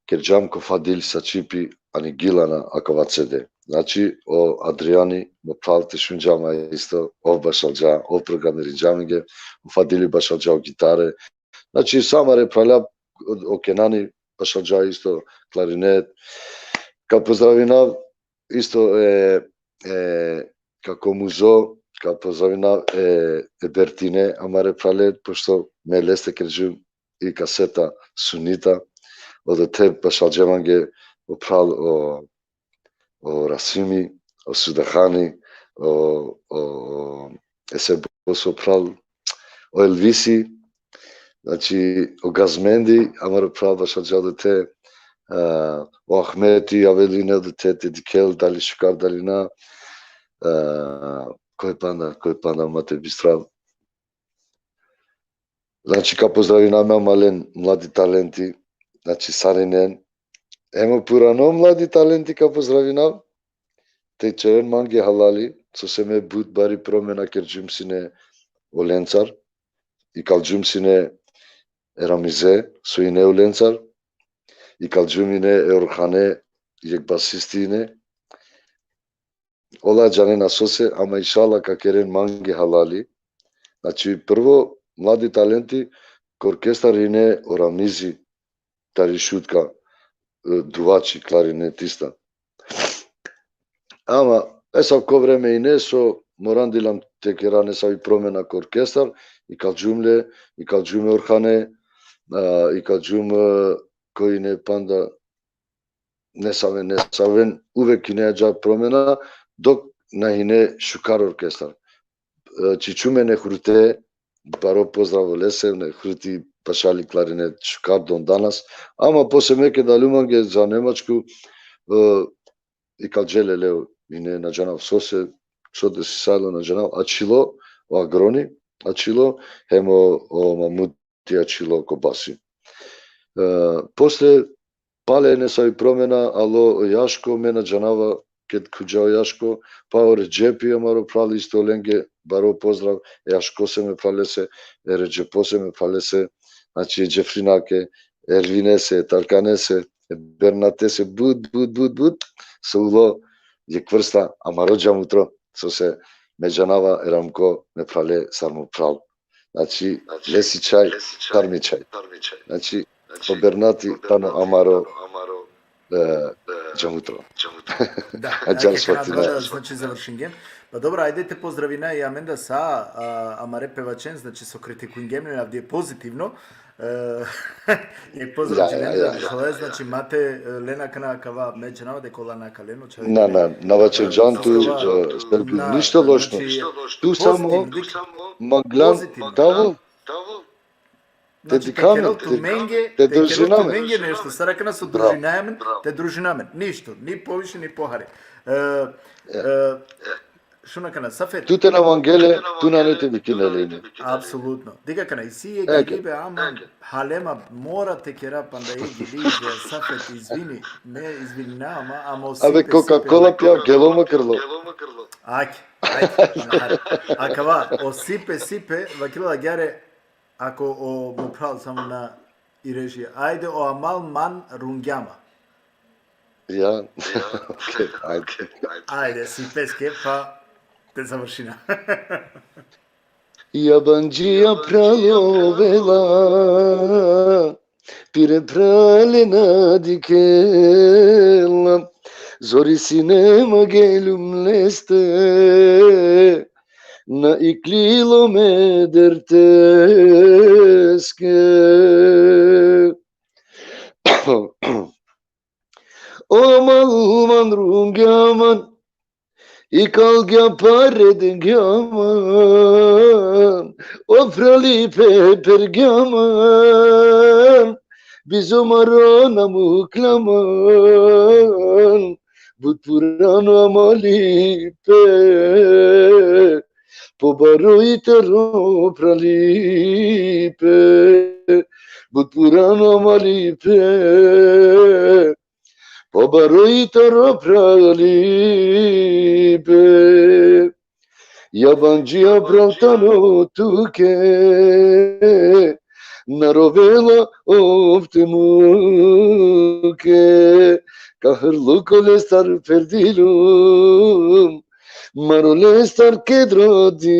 kerđam ko Fadil Sačipi ani gilana akava C D. Znači, o Adriani, mo phral, te šunđam, a isto, ov bašalđa, ov programirinđa amenge, o Fadili bašalđa o gitare. Znači, sa amare phralja, o, o Kenani bašalđa isto klarinet. Ka pozdravinav isto, e, e, kako Muzo, ka pozdravinav, e, e Bertine, amare phrale, pošto me leste kerđum i kaseta Sunita, odote bašalđe mange o phral, o o Rasimi, o Sudahani, o, o, o Esebo so phral, o Elvisi, znači, o Gazmendi, amaro phral bašo džal dute, e, o Ahmeti, avel ine dute te dikhel, dali šukar, dali na, e, koj panda, koj panda ma te bistrav. Znači, ka pozdravinav me amalen mladi talenti, znači, sarinen. Em o purano mladi talenti ka pozdravinav, te ćeren mange halali, sose me but bari promena kergjum sine olencar, ikalgjum sine e Ramize, so ine olencar, ikalgjum ine e Orhane, jekh basisti ine. Ola džanena sose, ama inšallah ka keren mange halali. Znači, prvo, mladi talenti, ko orkestar ine o Ramizi, tari Šutka, e, duvači, klarinetista. Ama, esavko vreme ine so, morandilam te kera nesavi promena ko orkestar, ikalgjum le, ikalgjum e Orhane, a, ikalgjum, e, koj ine panda nesaven, nesaven, uvek ine ađa promena, dok na ine šukar orkestar. E, čičum e Nehrute, baro pozdrav olese, Nehruti pašali klarinet šukar don danas, ama posle me keda aljum mange za Nemačku, e, ikalgje le, ine na džanav sose, so desisalo na džanav, ačhilo, o Agroni ačhilo, hem o, o Mamuti ačhilo ko basi. E, posle pale nesavi promena, alo o Jaško, me na džanava ked khuvgja o Jaško, pa o Redžepi, amaro phral, isto lenge baro pozdrav, e Jaškose me phralese, e Redžepose me phralese, znači, e Džefrinake, e Ervinese, e Tarkanese, e Bernatese, but, but, but, but, so ulo jekh vrsta amaro džamutro, sose me džanava e Ramko me phrale sar mo phral. Znači, lesi čhaj, sar mi čhaj. Znači, o Bernati tano amaro, e, džamutro. Da, ađahar, ake svatina. Znači, završingjem. Pa dobro, ajde te pozdravina i amen da sa, a, amare pevačen, znači, so kritikujngjem len avdive pozitivno. E, jekh pozdrav, ja, ja, ja, ja, znači, ma te, e, len akana akava, me džanava deka ola na ka len, o čhaj. Na, na, na vaćerđan tu, e, ništo lošno. Tu samo manglan, davo, te dikha amen, te družina amen. Nešto, sar akana so družina amen, te družina amen. Ništo, ni poviše, ni pohari. E, e, šun akana, Safet. Tu te na mangele, tu nane te vikine le ine. Apsolutno. Dikh akana, isi e gilibe, ama halema mora te kera panda e gili, Safet, izvini, me izvinina, ama, ama o Sipe, Sipe. Abe Coca-Cola pijav, gelo mo krlo. Ake, ake. Akava, o Sipe, Sipe, vakerela agjaar, ako o mo phral samo na i režija. Ajde, o amal man rungja ma. Ja, okej, ajde. Ajde, Sipeske, pa te završina. Jabandžija phral ovela, pire phrale na dikhela, zori sine mangeljum leste, na iklilo me derteske. O amal man rungja man, ikalgja pare dengja man, o phralipe pergja man, bizo maro na mukla man, but purano amalipe, pobaro i taro phralipe, but purano amalipe, pobaro i taro phralipe. Jabandžija phral tano tuke, na rovela ov te muke, kahrluko lestar perdiljum, maro lestar ked rodingjum.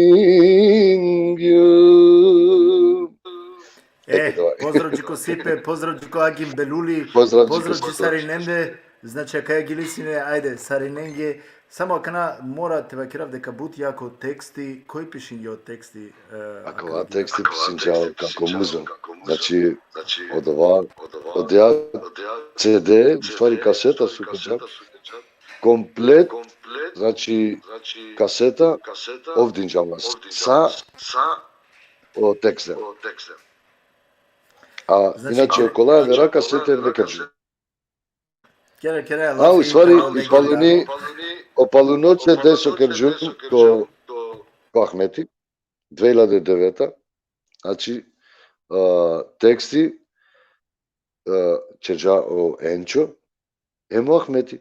E, pozdrav dži ko Sipe, pozdrav dži ko Agim Beluli, pozdrav dži sarinende, znači, akaja gili sine, ajde, sarinenge, samo akana mora te vakerav deka but jako teksti, koj pišingja o teksti, e, akava teksti pišingja o Kako Muzo, znači, odova, odija C D, u stvari kaseta so ka dža, komplet, znači, kaseta, ov dinđa ma sa o tekste. A inače, okola avera kasete ne kerđum. Kere, kere, A, u stvari, o paluni, o paluno CD so kerđum ko, ko Ahmeti, dve hiljade deveta, znači, a, teksti, a, ćerđa o Enčo, em o Ahmeti.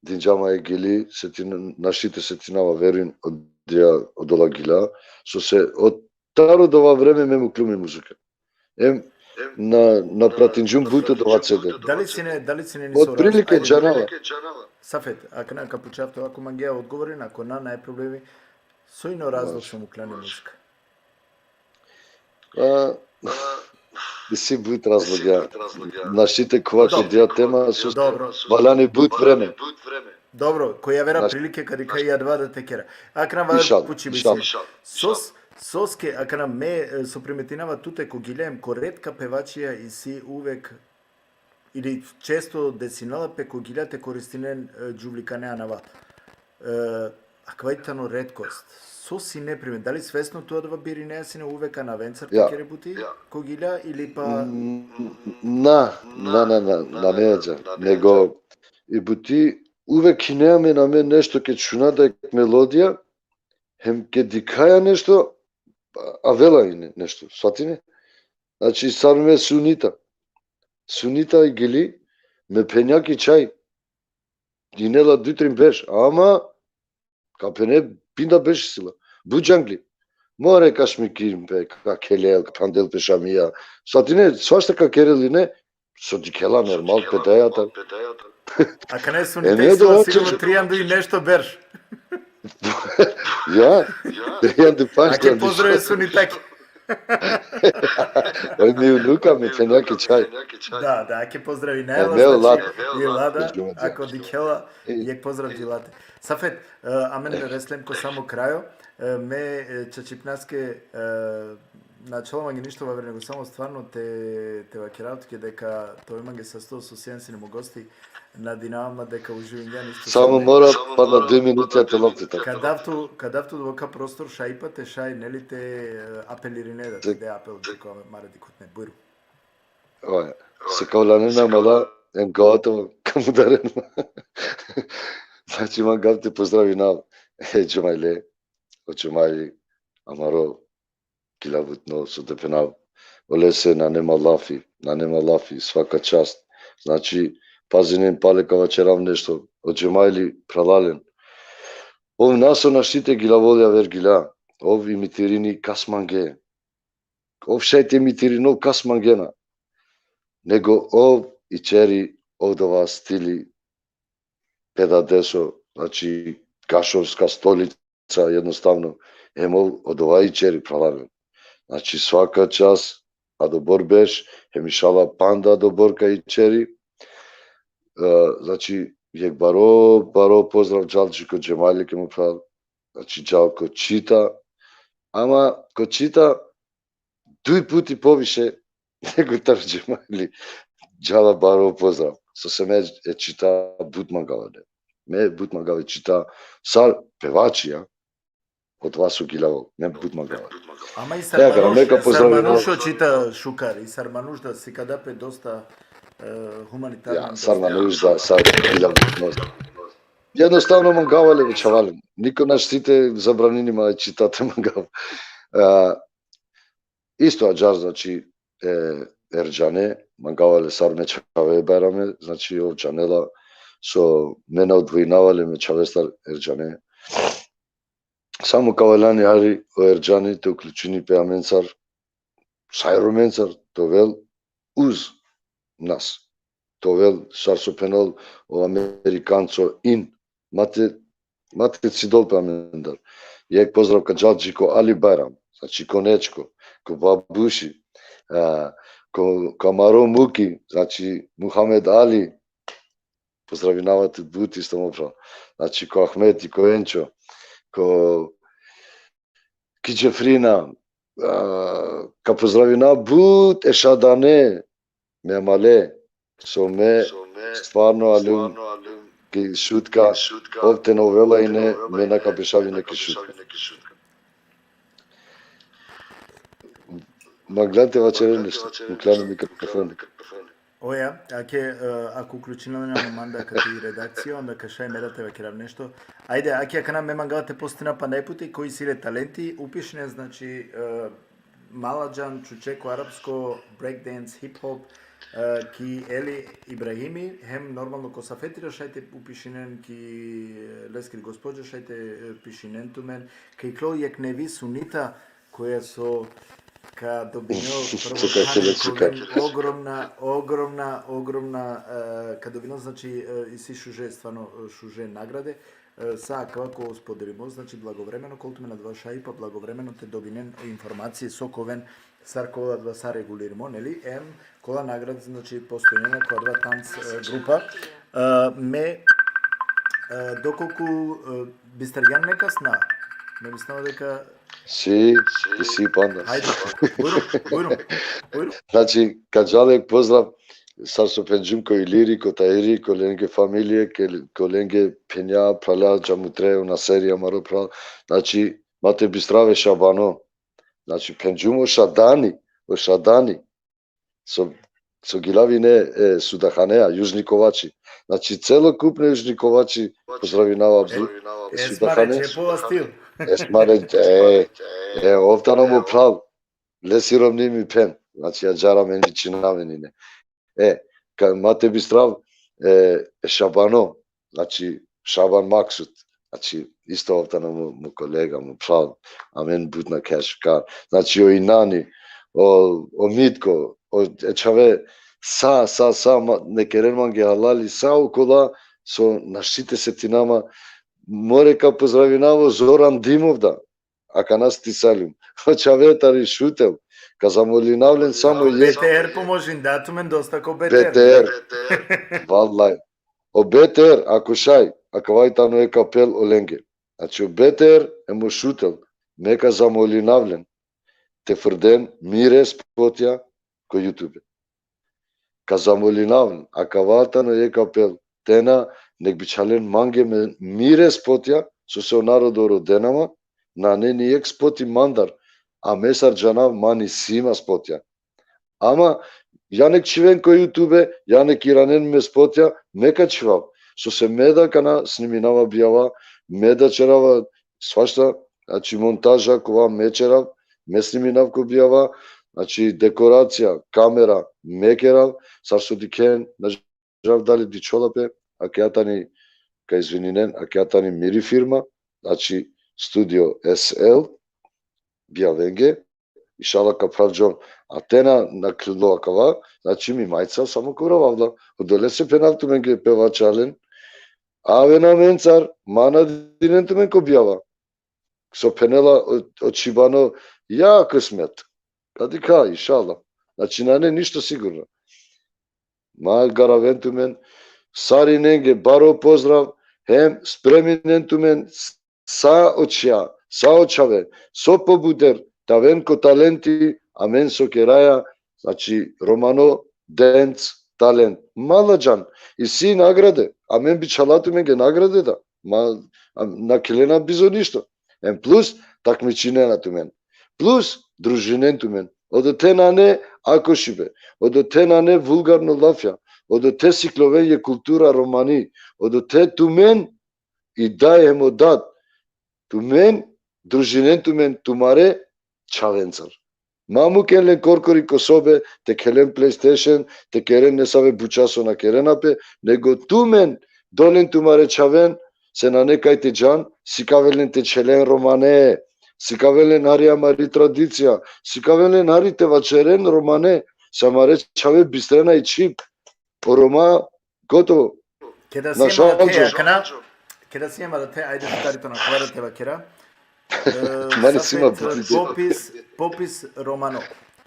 Dinđa ma e gili, setin-, našti te setinava, verujem, odija, odola gila, so se, od taro dova vreme me muklum i muzika. Em, na, na pratinđum but odova CD. Dali sine, dali sine ni Otprilike džanava. Safet, akana ka pučav tut, ako mangea odgovorin, ako na, naj problemi. So ine o razlog so muklan i muzika? A, isi but razlogja. Našti te khuva ko odija tema, so valjani but vreme. Dobro, ko javera prilike ka dikha i adava da te kera. Akana valjda pučibe si. Sos, soske, akana me, e, so primetinava tute ko gilja em ko retka pevačija isi uvek, ili često desinela pe ko gilja te koristinen, e, džuvlikane anava. E, akava i tano retkost. So sine primet, dali svesno tu adava birinea sine uvek anavencar te kere buti ko gilja, ili pa... Mm, na, na, na, na, na, ne, nego i buti uvek hine amen, amen nešto ked šuna da jek melodija, hem ked dikhaja nešto, a-, avela ine nešto, svatine? Znači, sar me Sunita. Sunita i gili, me phenja ki čhaj, ine la duj trin berš, ama ka phene pinda berš isi la. But džangli. More ka šmikin pe, ka khelel, ka phandel pe šamija. Svatine, svašta ka kerel ine, so dikhela normal, pedaja ta. Akana Sunita isi la sigurno trianda i nešto berš. Ja, trianda i pandž. Ake pozdrave Sunita. Oj, mi unuka, me phenja ki čhaj. Da, da, ake pozdravi. Najla, znači, i Lada, ako dikhela, jek pozdrav dži late. Safet, e, amen reslem ko samo krajo, e, me, e, čačipnaske, e, na ačhola mange ništo vaver, nego samo stvarno te, te vakerav tuke deka te ove mange sasto so sijan sine mo gosti, nadinava ma deka uživingjan isto. Samo mora pana duj minuti te lopti ta. Ka dav tut, ka dav tut dovka prostor, šaj pa te šaj, neli, te, e, apelirine da, te de apel dži ko amare dikhutne. Bujrum. Oj, se ka ulanena mala, em gotovo, ka mudaren. Znači, mangav te pozdravinav e Džemajle, o Džemajli, amaro gilavutno, so te phenav. Olese nane ma lafi, nane ma lafi, svaka čast. Znači, pazinen, pale ka vaćerav nešto, o Džemajli, phralalen. Ov na so našti te gilavol javer gila, ov imitirini kas mange. Ov šaj te imitirinol kas mangena. Nego ov ićeri odova stili pe dadeso, znači, Gašovska stolica, jednostavno, em ov odova ićeri, phralalen. Znači, svaka čast, adobor berš, hem inšala panda adobor ka ićeri. E, znači, jek baro, baro pozdrav džal dži ko Džemajli, ke mo phral, znači, džal ko Čita, ama ko Čita duj puti poviše nego taro Džemajli. Džala baro pozdrav. Sose me e Čita but mangav le. Me but mangav e Čita, sar pevačija, odova so gilavol, me but mangav le. Ama i sar manuš, sar manuš o Čita šukar, i sar manuš da sikada pe dosta, e, humanitarno. Ja, sar manuš da, sar gilavutno. Jednostavno mangava le, čhavalen. Niko našti te zabranini ma e Čita te mangav. A, isto ađar, znači, e, Erdžane, mangava le sar me čhave bajrame, znači, ov džanela, so me na odvojinava le me čhavestar Erdžane. Samo ka valjani hari o Erdžani te uključini pe amencar, sa e Romencar, te ovel uz nas. Te ovel, sar so phenol o Amerikanco, in, ma te, ma te cidol pe amendar. Jek pozdrav ka džal dži ko Ali Bajram, znači, ko Nečko, ko Babuši, a, ko, ko amaro Muki, znači, Muhamed Ali, pozdravinava tut but isto, mo phral. Znači, ko Ahmeti, ko Enčo, ko, ki Džefrina, a, ka pozdravina but e Šadane, me amale, so me stvarno alum ki Šutka, ov te na ovela ine, me na ka bešav ine ki Šutka. Manglan te vaćeren nešto, ukljan mikrofon. Oja, ake, e, ako uključina na manda kati redakcija, onda ka šaj me da te vakerav nešto. Ajde, ake, akana me mangava te postina pa najputi, koj isi le talenti, upišine, znači, e, Malajan, čučeko, arapsko, breakdance, hip-hop, e, ki Eli Ibrahimi, hem normalno ko Safetira šaj te upišinen ki, e, leskiri gospođa šaj te, e, pišinen tumen, ka iklo jekh nevi sunita, koja so ka dobinel Čekaj, čekaj, čekaj. Ogromna, ogromna, ogromna, e, ka dobinel, znači, e, isi šuže, stvarno, e, šuže nagrade. E, sa akava ko spodelimo, znači, blagovremeno, kol tumen adava šaj, pa blagovremeno te dobinen informacije so ka oven, sar ka ovel adava sa regulirimo, neli? Em, kola nagrada, znači, postojnena ko adava tanc, e, grupa. E, me, e, dokolku, e, bistargjan nekas na, me mislava deka Si, isi panda. Hajde, bujrum, bujrum, bujrum. Znači, ka džal jekh pozdrav, sar so phenđum, ko Iliri, ko Tahiri, ko lenge familije, ke, ko lenge phenja, phralja, džamutre, o Naseri, amaro phral. Znači, ma te bistrav e Šabano. Znači, phenđum o Šadani, o Šadani. So, so gilav ine, e, Sudahaneja, Južni Kovači. Znači, celokupno Južni Kovači, pozdravinava but. Esmare, Džepo, stil. Esmare, e, e, ov tano mo phral. Lesi romni mi phen. Znači, adžara men vičinaven ine. E, ka, ma te bistrav, e, e Šabano, znači, Šaban Maksut. Znači, isto ov tano mo, mo kolega, mo phral, amen but na ka šukar. Znači, o Inani, o, o Mitko, o, e čhave, sa, sa, sa, ma, ne keren mange halali, sa okola, so našti te setina ma, more ka pozdravinavo Zoran Dimov da, akana stisaljum. O čhave tari Šutel, ka zamolinav len samo jekh. B T R pomožinda tumen dosta ko B T R. B T R. Vallahi. O B T R, ako šaj, akava i tano jekh apel olenge. Znači, o B T R, em o Šutel, me ka zamolinav len te frden mire spotja ko YouTube. Ka zamolinav len, akava tano jekh apel, te na, nek bičhalen mange me mire spotja, sose o narodo rodena ma, nane ni jekh spoti mandar, a me sar džanav ma nisi ma spotja. Ama, ja nek čhiven ko YouTube, ja nek iranen me spotja, me ka čhivav. Sose me da kana sniminava bijava, me da čerava svašta, znači montaža kova me čerav, me sniminav ko bijava, znači dekoracija, kamera, me kerav, sar so dikhen, na džav dali dičhola pe, akija tani, ka izvininen, akija tani miri firma, znači Studio S L, bijavenge, išala ka phravđon, a te na nakhlo akava, znači mi majca samo ko ravavla, odolese phenav tumenge pe vaćalen, aven amencar, ma na dinen tumen ko bijava. So phenela o, o čhibano, ja kısmet. Ka dikha, inšallah. Znači, nane ništo sigurno. Ma garaven tumen, sarinenge baro pozdrav, hem spreminen tumen sa o čhija, sa o čhave, so pobuter, te aven ko talenti, amen so keraja, znači, romano dance talent. Malajan, isi nagrade, amen bičhala tumenge nagrade da. Ma, a, na khelena bizo ništo. Em plus, takmičinena tumen. Plus, družinen tumen. Odote nane akošibe. Odote nane vulgarno lafja. Odote sikloven jekh kultura romani. Odote tumen i daj hem o dad. Tumen, družinen tumen tumare čhavencar. Ma muken len korkori ko sobe, te khelen PlayStation, te keren nesave buča so na kerena pe, nego tumen dolen tumare čhaven, se nane kaj te džan, sikaven len te čhelen romane, sikaven len hari amari tradicija, sikaven len hari te vaćeren romane, se amare čhave bistrena i čhib. O Roma, gotovo. Keda Na si ema da te, šalđo. Akana, keda si ema da te, ajde, stari to na kvara te vakera. E, Mani sa sima pe, buti. Popis, Popis Romano.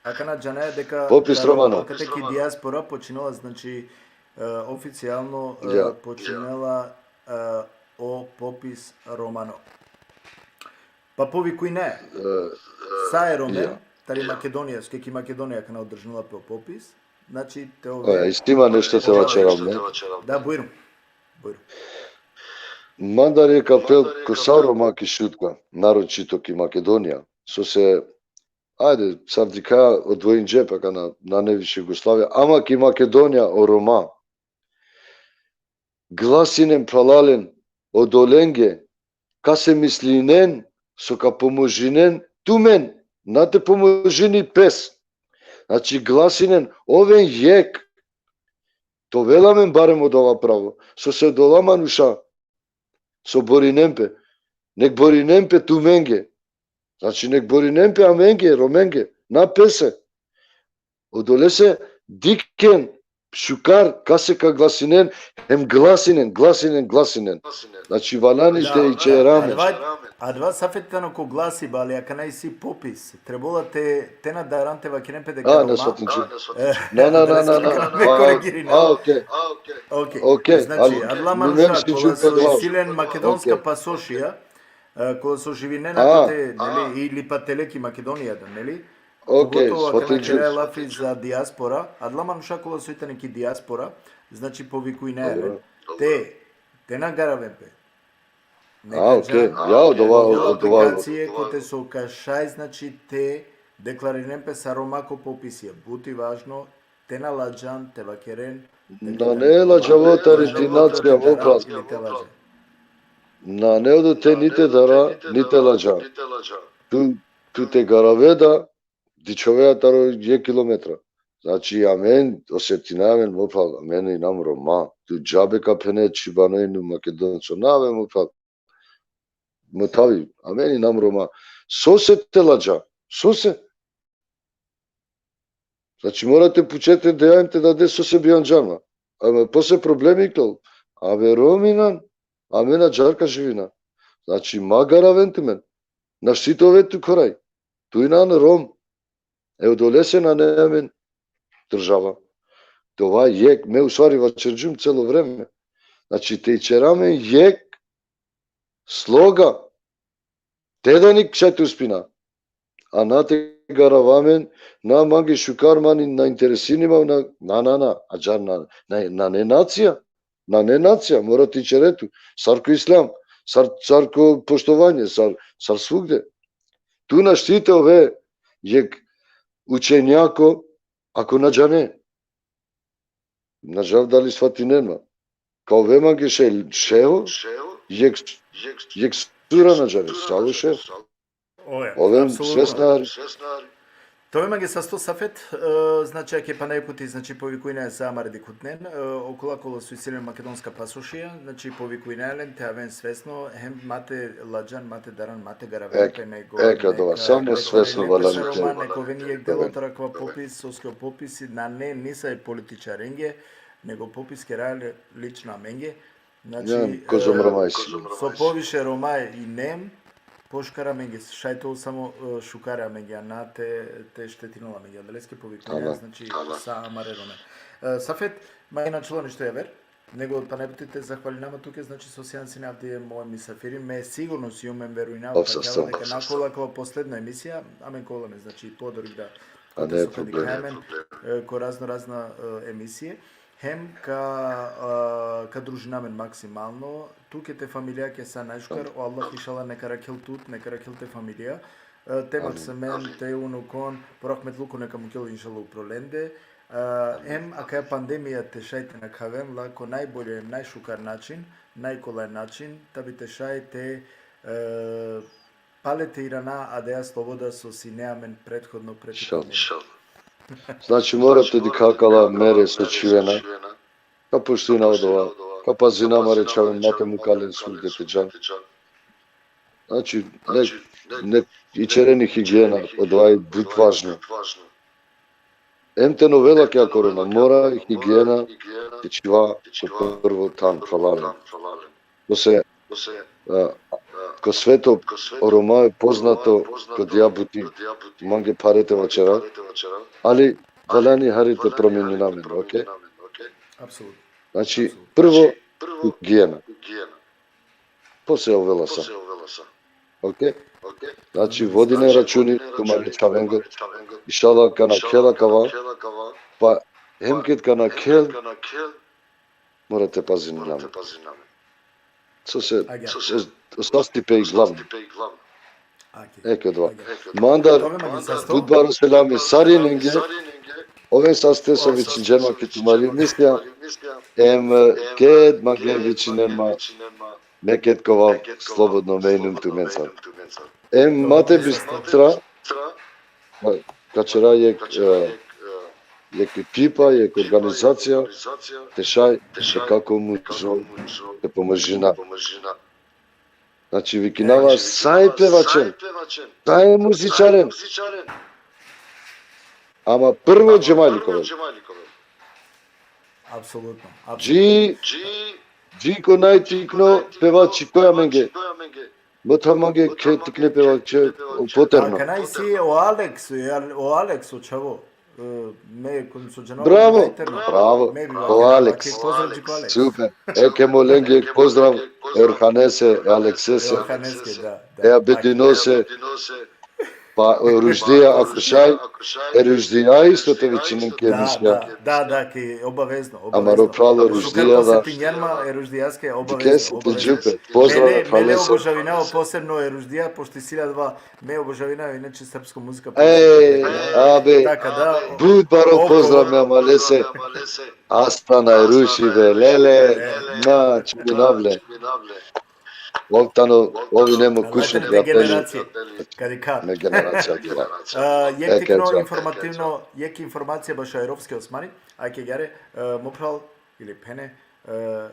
Akana džanaja deka Popis taro Romano. Kate ki dijaspora počinela, znači, e, oficijalno, e, Ja. počinela, e, o Popis Romano. Pa povikujne, E, sa e Romen, ja. tari Makedonija, ske ki Makedonija akana održinela pe o popis, znači, te Oja, isi ma nešto te vaćerav, ne? Da, bujrum. Bujrum. Mandar jekh apel ko sa Roma ki Šutka, naročito ki Makedonija. So se, ajde, sar dikhaja, odvojinđe pe akana, nane više Jugoslavija, ama ki Makedonija o Roma. Glasinen, phralalen, odolenge, kase mislinen, so ka pomožinen tumen, na te pomožini pes. Znači, glasinen, oven jekh, te ovel amen barem odova pravo. So se odola manuša, so borinen pe, nek borinen pe tumenge. Znači, nek borinen pe amenge, Romenge, na pese. Odolese dikhen šukar kase ka glasinen, hem glasinen, glasinen, glasinen. Znači, valjani te ićera amen. Adava, adava Safet tano ko glasiba, ali akana isi popis. Trebola te, te na daran te vakeren pe deka... A, na svatinđum. Na, na, na, na, na. A, okej. Okej. Okej, znači, adala manuša kola so isi len makedonska pasošija, e, kola so živinena tute, neli, ili pa tele ki Makedonija da, neli? Okej, svatinđum. Pogotovo akana keraja lafi za dijaspora, adala manuša kola so i tane ki dijaspora, znači, povikujnaja len. Te, te na garaven pe. A, okej. Ja, odova, odova. Aplikacije kote so ka šaj, znači, te deklarinen pe sa Roma ko popisija. But i važno, te na ladžan, te vakeren. Nane ladžavo tari ti nacija, mo phral. Nane odote ni te dara, ni te ladžan. Tu, tu te garave da, dičhovea taro jekh kilometra. Znači, amen osetinaja amen, mo phral, amen inam Roma. Tu džabe ka phene čhibano inum Makedonco. Na, amen, mo phral. Mo tavi, amen inam Roma. Sose te ladža? Sose? Znači, mora te pučete, dejam te dade sose bijanđan ma. Ama posle problemi iklol. Ave Rom inan, amen ađahar ka živina. Znači, ma garaven tumen. Našti te ove tu koraj. Tu inan Rom. E, odolese nane amen država. Te ova jekh, me u stvari vaćerđum celo vreme. Znači, te ićera amen jekh sloga, te da nik šaj te uspina. A na te garava amen, na mange šukar, man na interesini ma, na, na, na, na, ađahar na, na, nane nacija, nane nacija, mora te ićere tu, sar ko islam, sar, sar ko poštovanje, sar, sar svugde. Tu našti te ove jekh učenjako, ako na džane. Na džanav dali svatinen ma. Ka ove mange šeho, šeho, jekh, jekh sura na džane, salo šeho. Ove, oven apsolutno. Svesna hari. Te ove mange sasto, Safet, e, znači, ake pana jekh puti, znači, povikujnaja sa amare dikhutnen, e, okola kola so isi len makedonska pasošija, znači, povikujnaja len te aven svesno, hem ma te ladžan, ma te daran, ma te garaven pe, nego, ek, adava, samo svesno valjani te. Nek oven jekh delo taro akava popis, soske o popisi nane nisave političarenge, nego popis keraja le lično amenge. Znači, ja, kozom, e, Roma isi. So poviše Roma inem, pošukar amenge, šaj te ol samo, e, šukar amenge, a na te, te štetinol amenge. Adaleske povikujnaja, znači, sa amare Rome. E, Safet, ma i na ačhilo ništo javer, nego pana jekh puti te zahvalinav ma tuke, znači, so sijan sine avdive mo misafiri, me sigurno sijum, em verujnav, ov, pa sasto, deka na ka ovel akava posledno emisija, amen ka ovel amen, znači, podorik da, a, ne problem, e, ko razno razna, e, emisije. Hem ka, e, ka družina amen maksimalno. Tuke, te familijake sa najšukar, o Allah inšallah neka arakhel tut, neka arakhel te familija. E, te maksamen, te unukon, po rahmetluko neka mukel inšallah upro lende. E, hem akaja pandemija te šaj te nakhaven la ko najbolje, najšukar način, najkolaj način, ta bi te šaj te, e, pale te irana adaja sloboda so sine amen prethodno, prethodno. Inšallah. Znači, mora te dikha akala mere so čhivena. Ka poštujna odova. Ka pazina amare čhaven, ma te mukalen svugde te džan. Znači, nek, nek ićeren i higijena, odova i but važno. Em te na ovel akaja korona, mora i higijena te čhiva ko prvo than, phralalen. Sose, a, ko sveto o Roma e poznato ko dija buti, mange phare te vaćera, ali valjani hari te promenina amen, okej? Apsolutno. Znači, prvo higijena. Posle ovela sa. Okej? Znači, vodinen računi tumare čhavenge. Inšallah ka nakhel akava, pa hem ked ka nakhel, mora te pazinen amen. so se Agja. os- ostasti pe i glavno. Ake. Eke dva. Agja. Mandar, Tove mange sasto? but baro selami sarinenge, oven saste so vičinđen ma ki tumari emisija, em ked mange vičinen ma, me ked kova slobodno me inum tumencar. Em ma te bistra, ka ćera jek, e, jek ekipa, jek organizacija, te šaj, te kako možum, te pomožina. Znači, vikinava sa e pevačen, sa e muzičaren. Ama prvo Džemali kova. Apsolutno. Dži, dži ko najtikno pevači koja menge. Motha mange ke tikne pevače poterno. Kana isi o Alex, o Alex, o čhavo. E, me kun so džanava Bravo, najterno. bravo. Me bi O vakerava, Alex. Ke pozdrav dži ko Alex. Super. Eke molenge pozdrav, e Orhanese, e Aleksese, Johaneske, da, da. e Abedinose, pa e Ruždija, ako šaj, e Ruždija isto te vičinen ke Da, emisija. Da, da, da, ke obavezno, obavezno. Amaro pralo Šukar Ruždija, da. Posetinđen ma e Ruždijaske, obavezno, Dikese te obavezno. džupe. Pozdrav, Mele, mele Halese. obožavinava posebno e Ruždija, pošto isi la dva, me obožavinava inače srpsko muzika. Ej, abe, Taka da, but baro oko- pozdrav me amalese. Astana e Ruši be, lele, na, čuminavle. Ov tano, ov ine mo Lajte kućno te prijatelj. Generacije, kad i kad. Me generacija dira. A, jek Eke tikno dža. Informativno, jek informacija bašo Aerovski Osmani, ajke gjare, e, mo phral ili phene, e,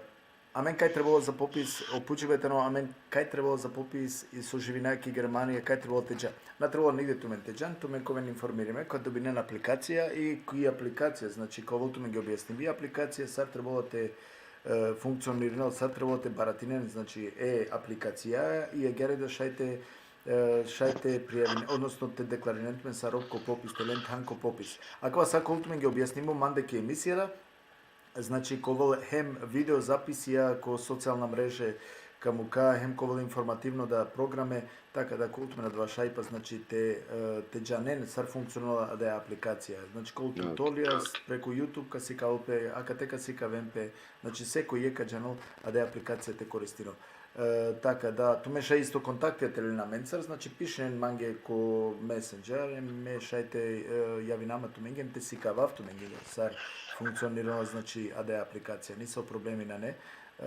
amen kaj trebalo za popis, o pučibe tano, amen kaj trebalo za popis i so živina ki Germanija, kaj trebalo te dža. Na trebalo nigde tumen te džan, tumen ka oven informirime, ka dobinen aplikacija i ki aplikacija, znači, ka ovel tumenge objasnibi aplikacija, sar trebalo te, e, funkcionirinel, sar trebalo te baratinen, znači, e aplikacija, i agjaar da šaj te, e, šaj te prijavinen, odnosno te deklarinen tumen sar o ko popis, te len than ko popis. Akava sa ka ovel tumenge objasnimo mande ki emisija da, znači, ka ovel hem video zapisija ko socijalna mreže, ka muka, hem ka ovel informativno da programe, taka da ka ovel tumen adava šajpa, znači, te, e, te džanen sar funkcionela adaja aplikacija. Znači, ka ovel tutorials preku YouTube ka sikavel pe, akate ka sikaven pe, znači, sekoj jek ka džanel adaja aplikacija te koristinel. E, taka da, tumen šaj isto kontaktija te len amencar, znači, pišinen mange ko Messenger, me šaj te, e, javinav ma tumenge, te sikavav tumenge sar funkcionirela, znači, adaja aplikacija. Niso problemi nane, e,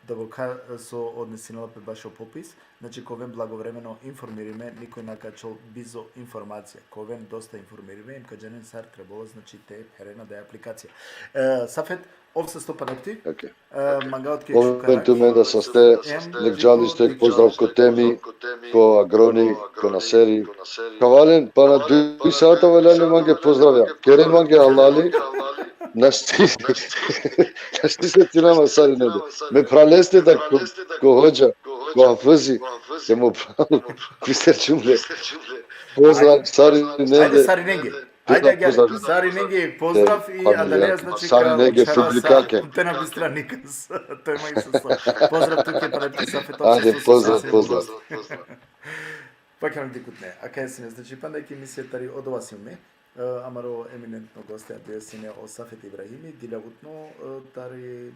da bo ka so odnesinela pe bašo popis, znači, ka oven blagovremeno informirime, nikoj na ka ačhol bizo informacija, ka oven dosta informirime, em ka džanen sar trebalo, znači, te pheren adaja aplikacija. E, Safet, ov sasto pana pti, Okej. e, mangava tuke šukar. Oven tumen da saste, nek džal isto jek pozdrav ko Temi, ko Agroni, ko Naseri. Ka valjani, pana duj sata valjani mange pozdravja. Keren mange halali, našti, našti setinava ma sarinenge. Me phraleste da ko, ko hodža, ko Hafizi, ke mo phral, bister čumle. Pozdrav sarinenge. Ajde, sarinenge. Ajde, Pozdrav, agjaar, pozdrav. Sarinenge, pozdrav i Familija. adaleja, znači, Sarinenge, ka učhara sa, publikake. Te na bistra nikas. To je moj sasto. Pozdrav tuke, pana pti Safet, Ajde, sasto, pozdrav, sasto, pozdrav. Pa kana dikutne. Akaja sine, znači, panda ki emisija tari Odova sijum me. E, amaro eminentno goste avdive sine o Safet Ibrahimi, giljavutno, e, tari,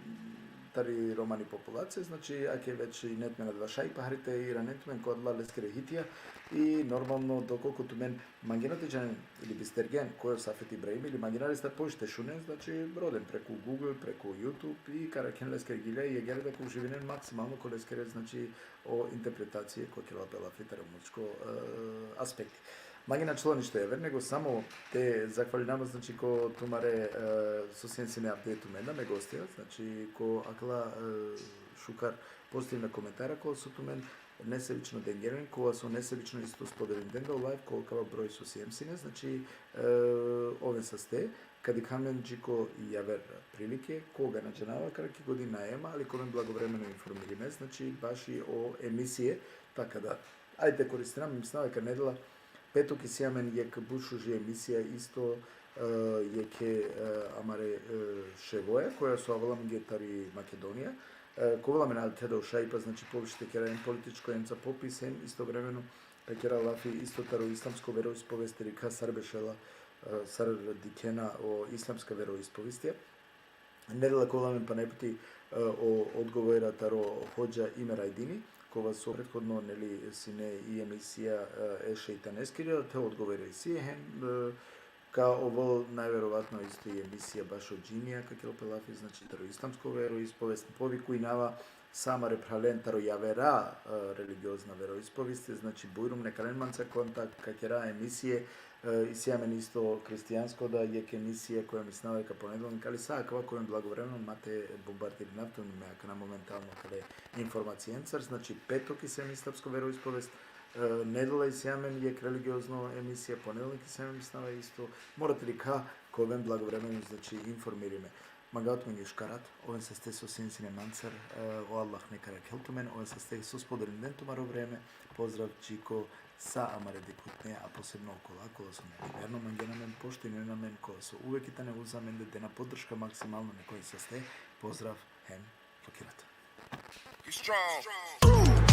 tari romani populacija, znači, ake već ine tumen adava šajpa, hari te iranen tumen ko adala leskere hitija i normalno dokolku tumen mangena te džanen ili bistergjen ko o Safet Ibrahimi ili mangena restar poviše te šunen, znači, roden preku Google, preku YouTube i ka arakhen leskere gilja i agjaar da ka uživinen maksimalno ko leskere, znači, o interpretacije, ko kerela pe lafi taro muzičko, e, aspekti. Mange na ačhola ništo javer, nego samo te zahvalinav ma, znači, ko tumare, e, so sien sine avdive tumen da me gostija, znači, ko akala, e, šukar pozitivna komentara, kola so tumen nesebično dengjen, kola so nesebično isto spodelingjen da o live, ko akava broj so siem sine, znači, e, oven saste, ka dikha amen dži ko javer prilike, koga na džanava, kera ki godina ema, ali ka oven blagovremeno informirime, znači, baši o emisije, taka da. Ajde, koristina, mislinava, ka nedela petok isi amen jek but šuži emisija isto, e, jekhe, e, amare, e, ševoja, koja so avela amenge tari Makedonija. E, ka ovel amen adava šajpa, znači, poviše te kera em političko, em za popis, em istovremeno te kera lafi isto taro islamsko veroispovesti, ka sar bešela, e, sar dikhena o islamska veroispovestija. Nedela ka ovel amen pana jek puti, e, o odgovora taro hodža Imer Ajdini, kova so prethodno, neli, sine i emisija, e, e šejtaneskiri, te odgovori isi, hem, e, ka ovel najverovatno isto i emisija bašo džinija, ka kerel pe lafi, znači, taro islamsko veroispovest, povikujnava sa amare phralen taro javera, e, religiozna veroispovesti, znači, bujrum neka len manca kontakt, ka kera emisije, e, isi amen isto hristijansko da jek emisija koja mislinava ka ponedeljnik, ali sa akava ka oven blagovremeno, ma te bombardirinav tumen akana momentalno kale informacijencar, znači, petok isi amen islamsko veroispovest, e, nedela isi amen jek religiozno emisija, ponedeljnik isi amen mislinava isto, mora te dikha ka oven blagovremeno, znači, informirime. Mangava tumen još ka rat, oven saste so sine mancar, e, o Allah neka arakhel tumen, oven saste so spodelinen tumaro vreme, pozdrav dži ko sa amare dikhutne, a posebno okola, kola so neverno mangena amen, poštujnena amen, kola so uvek i tane uz amen, dena podrška maksimalno, neka oven saste, pozdrav, hem, laki rat. Be strong.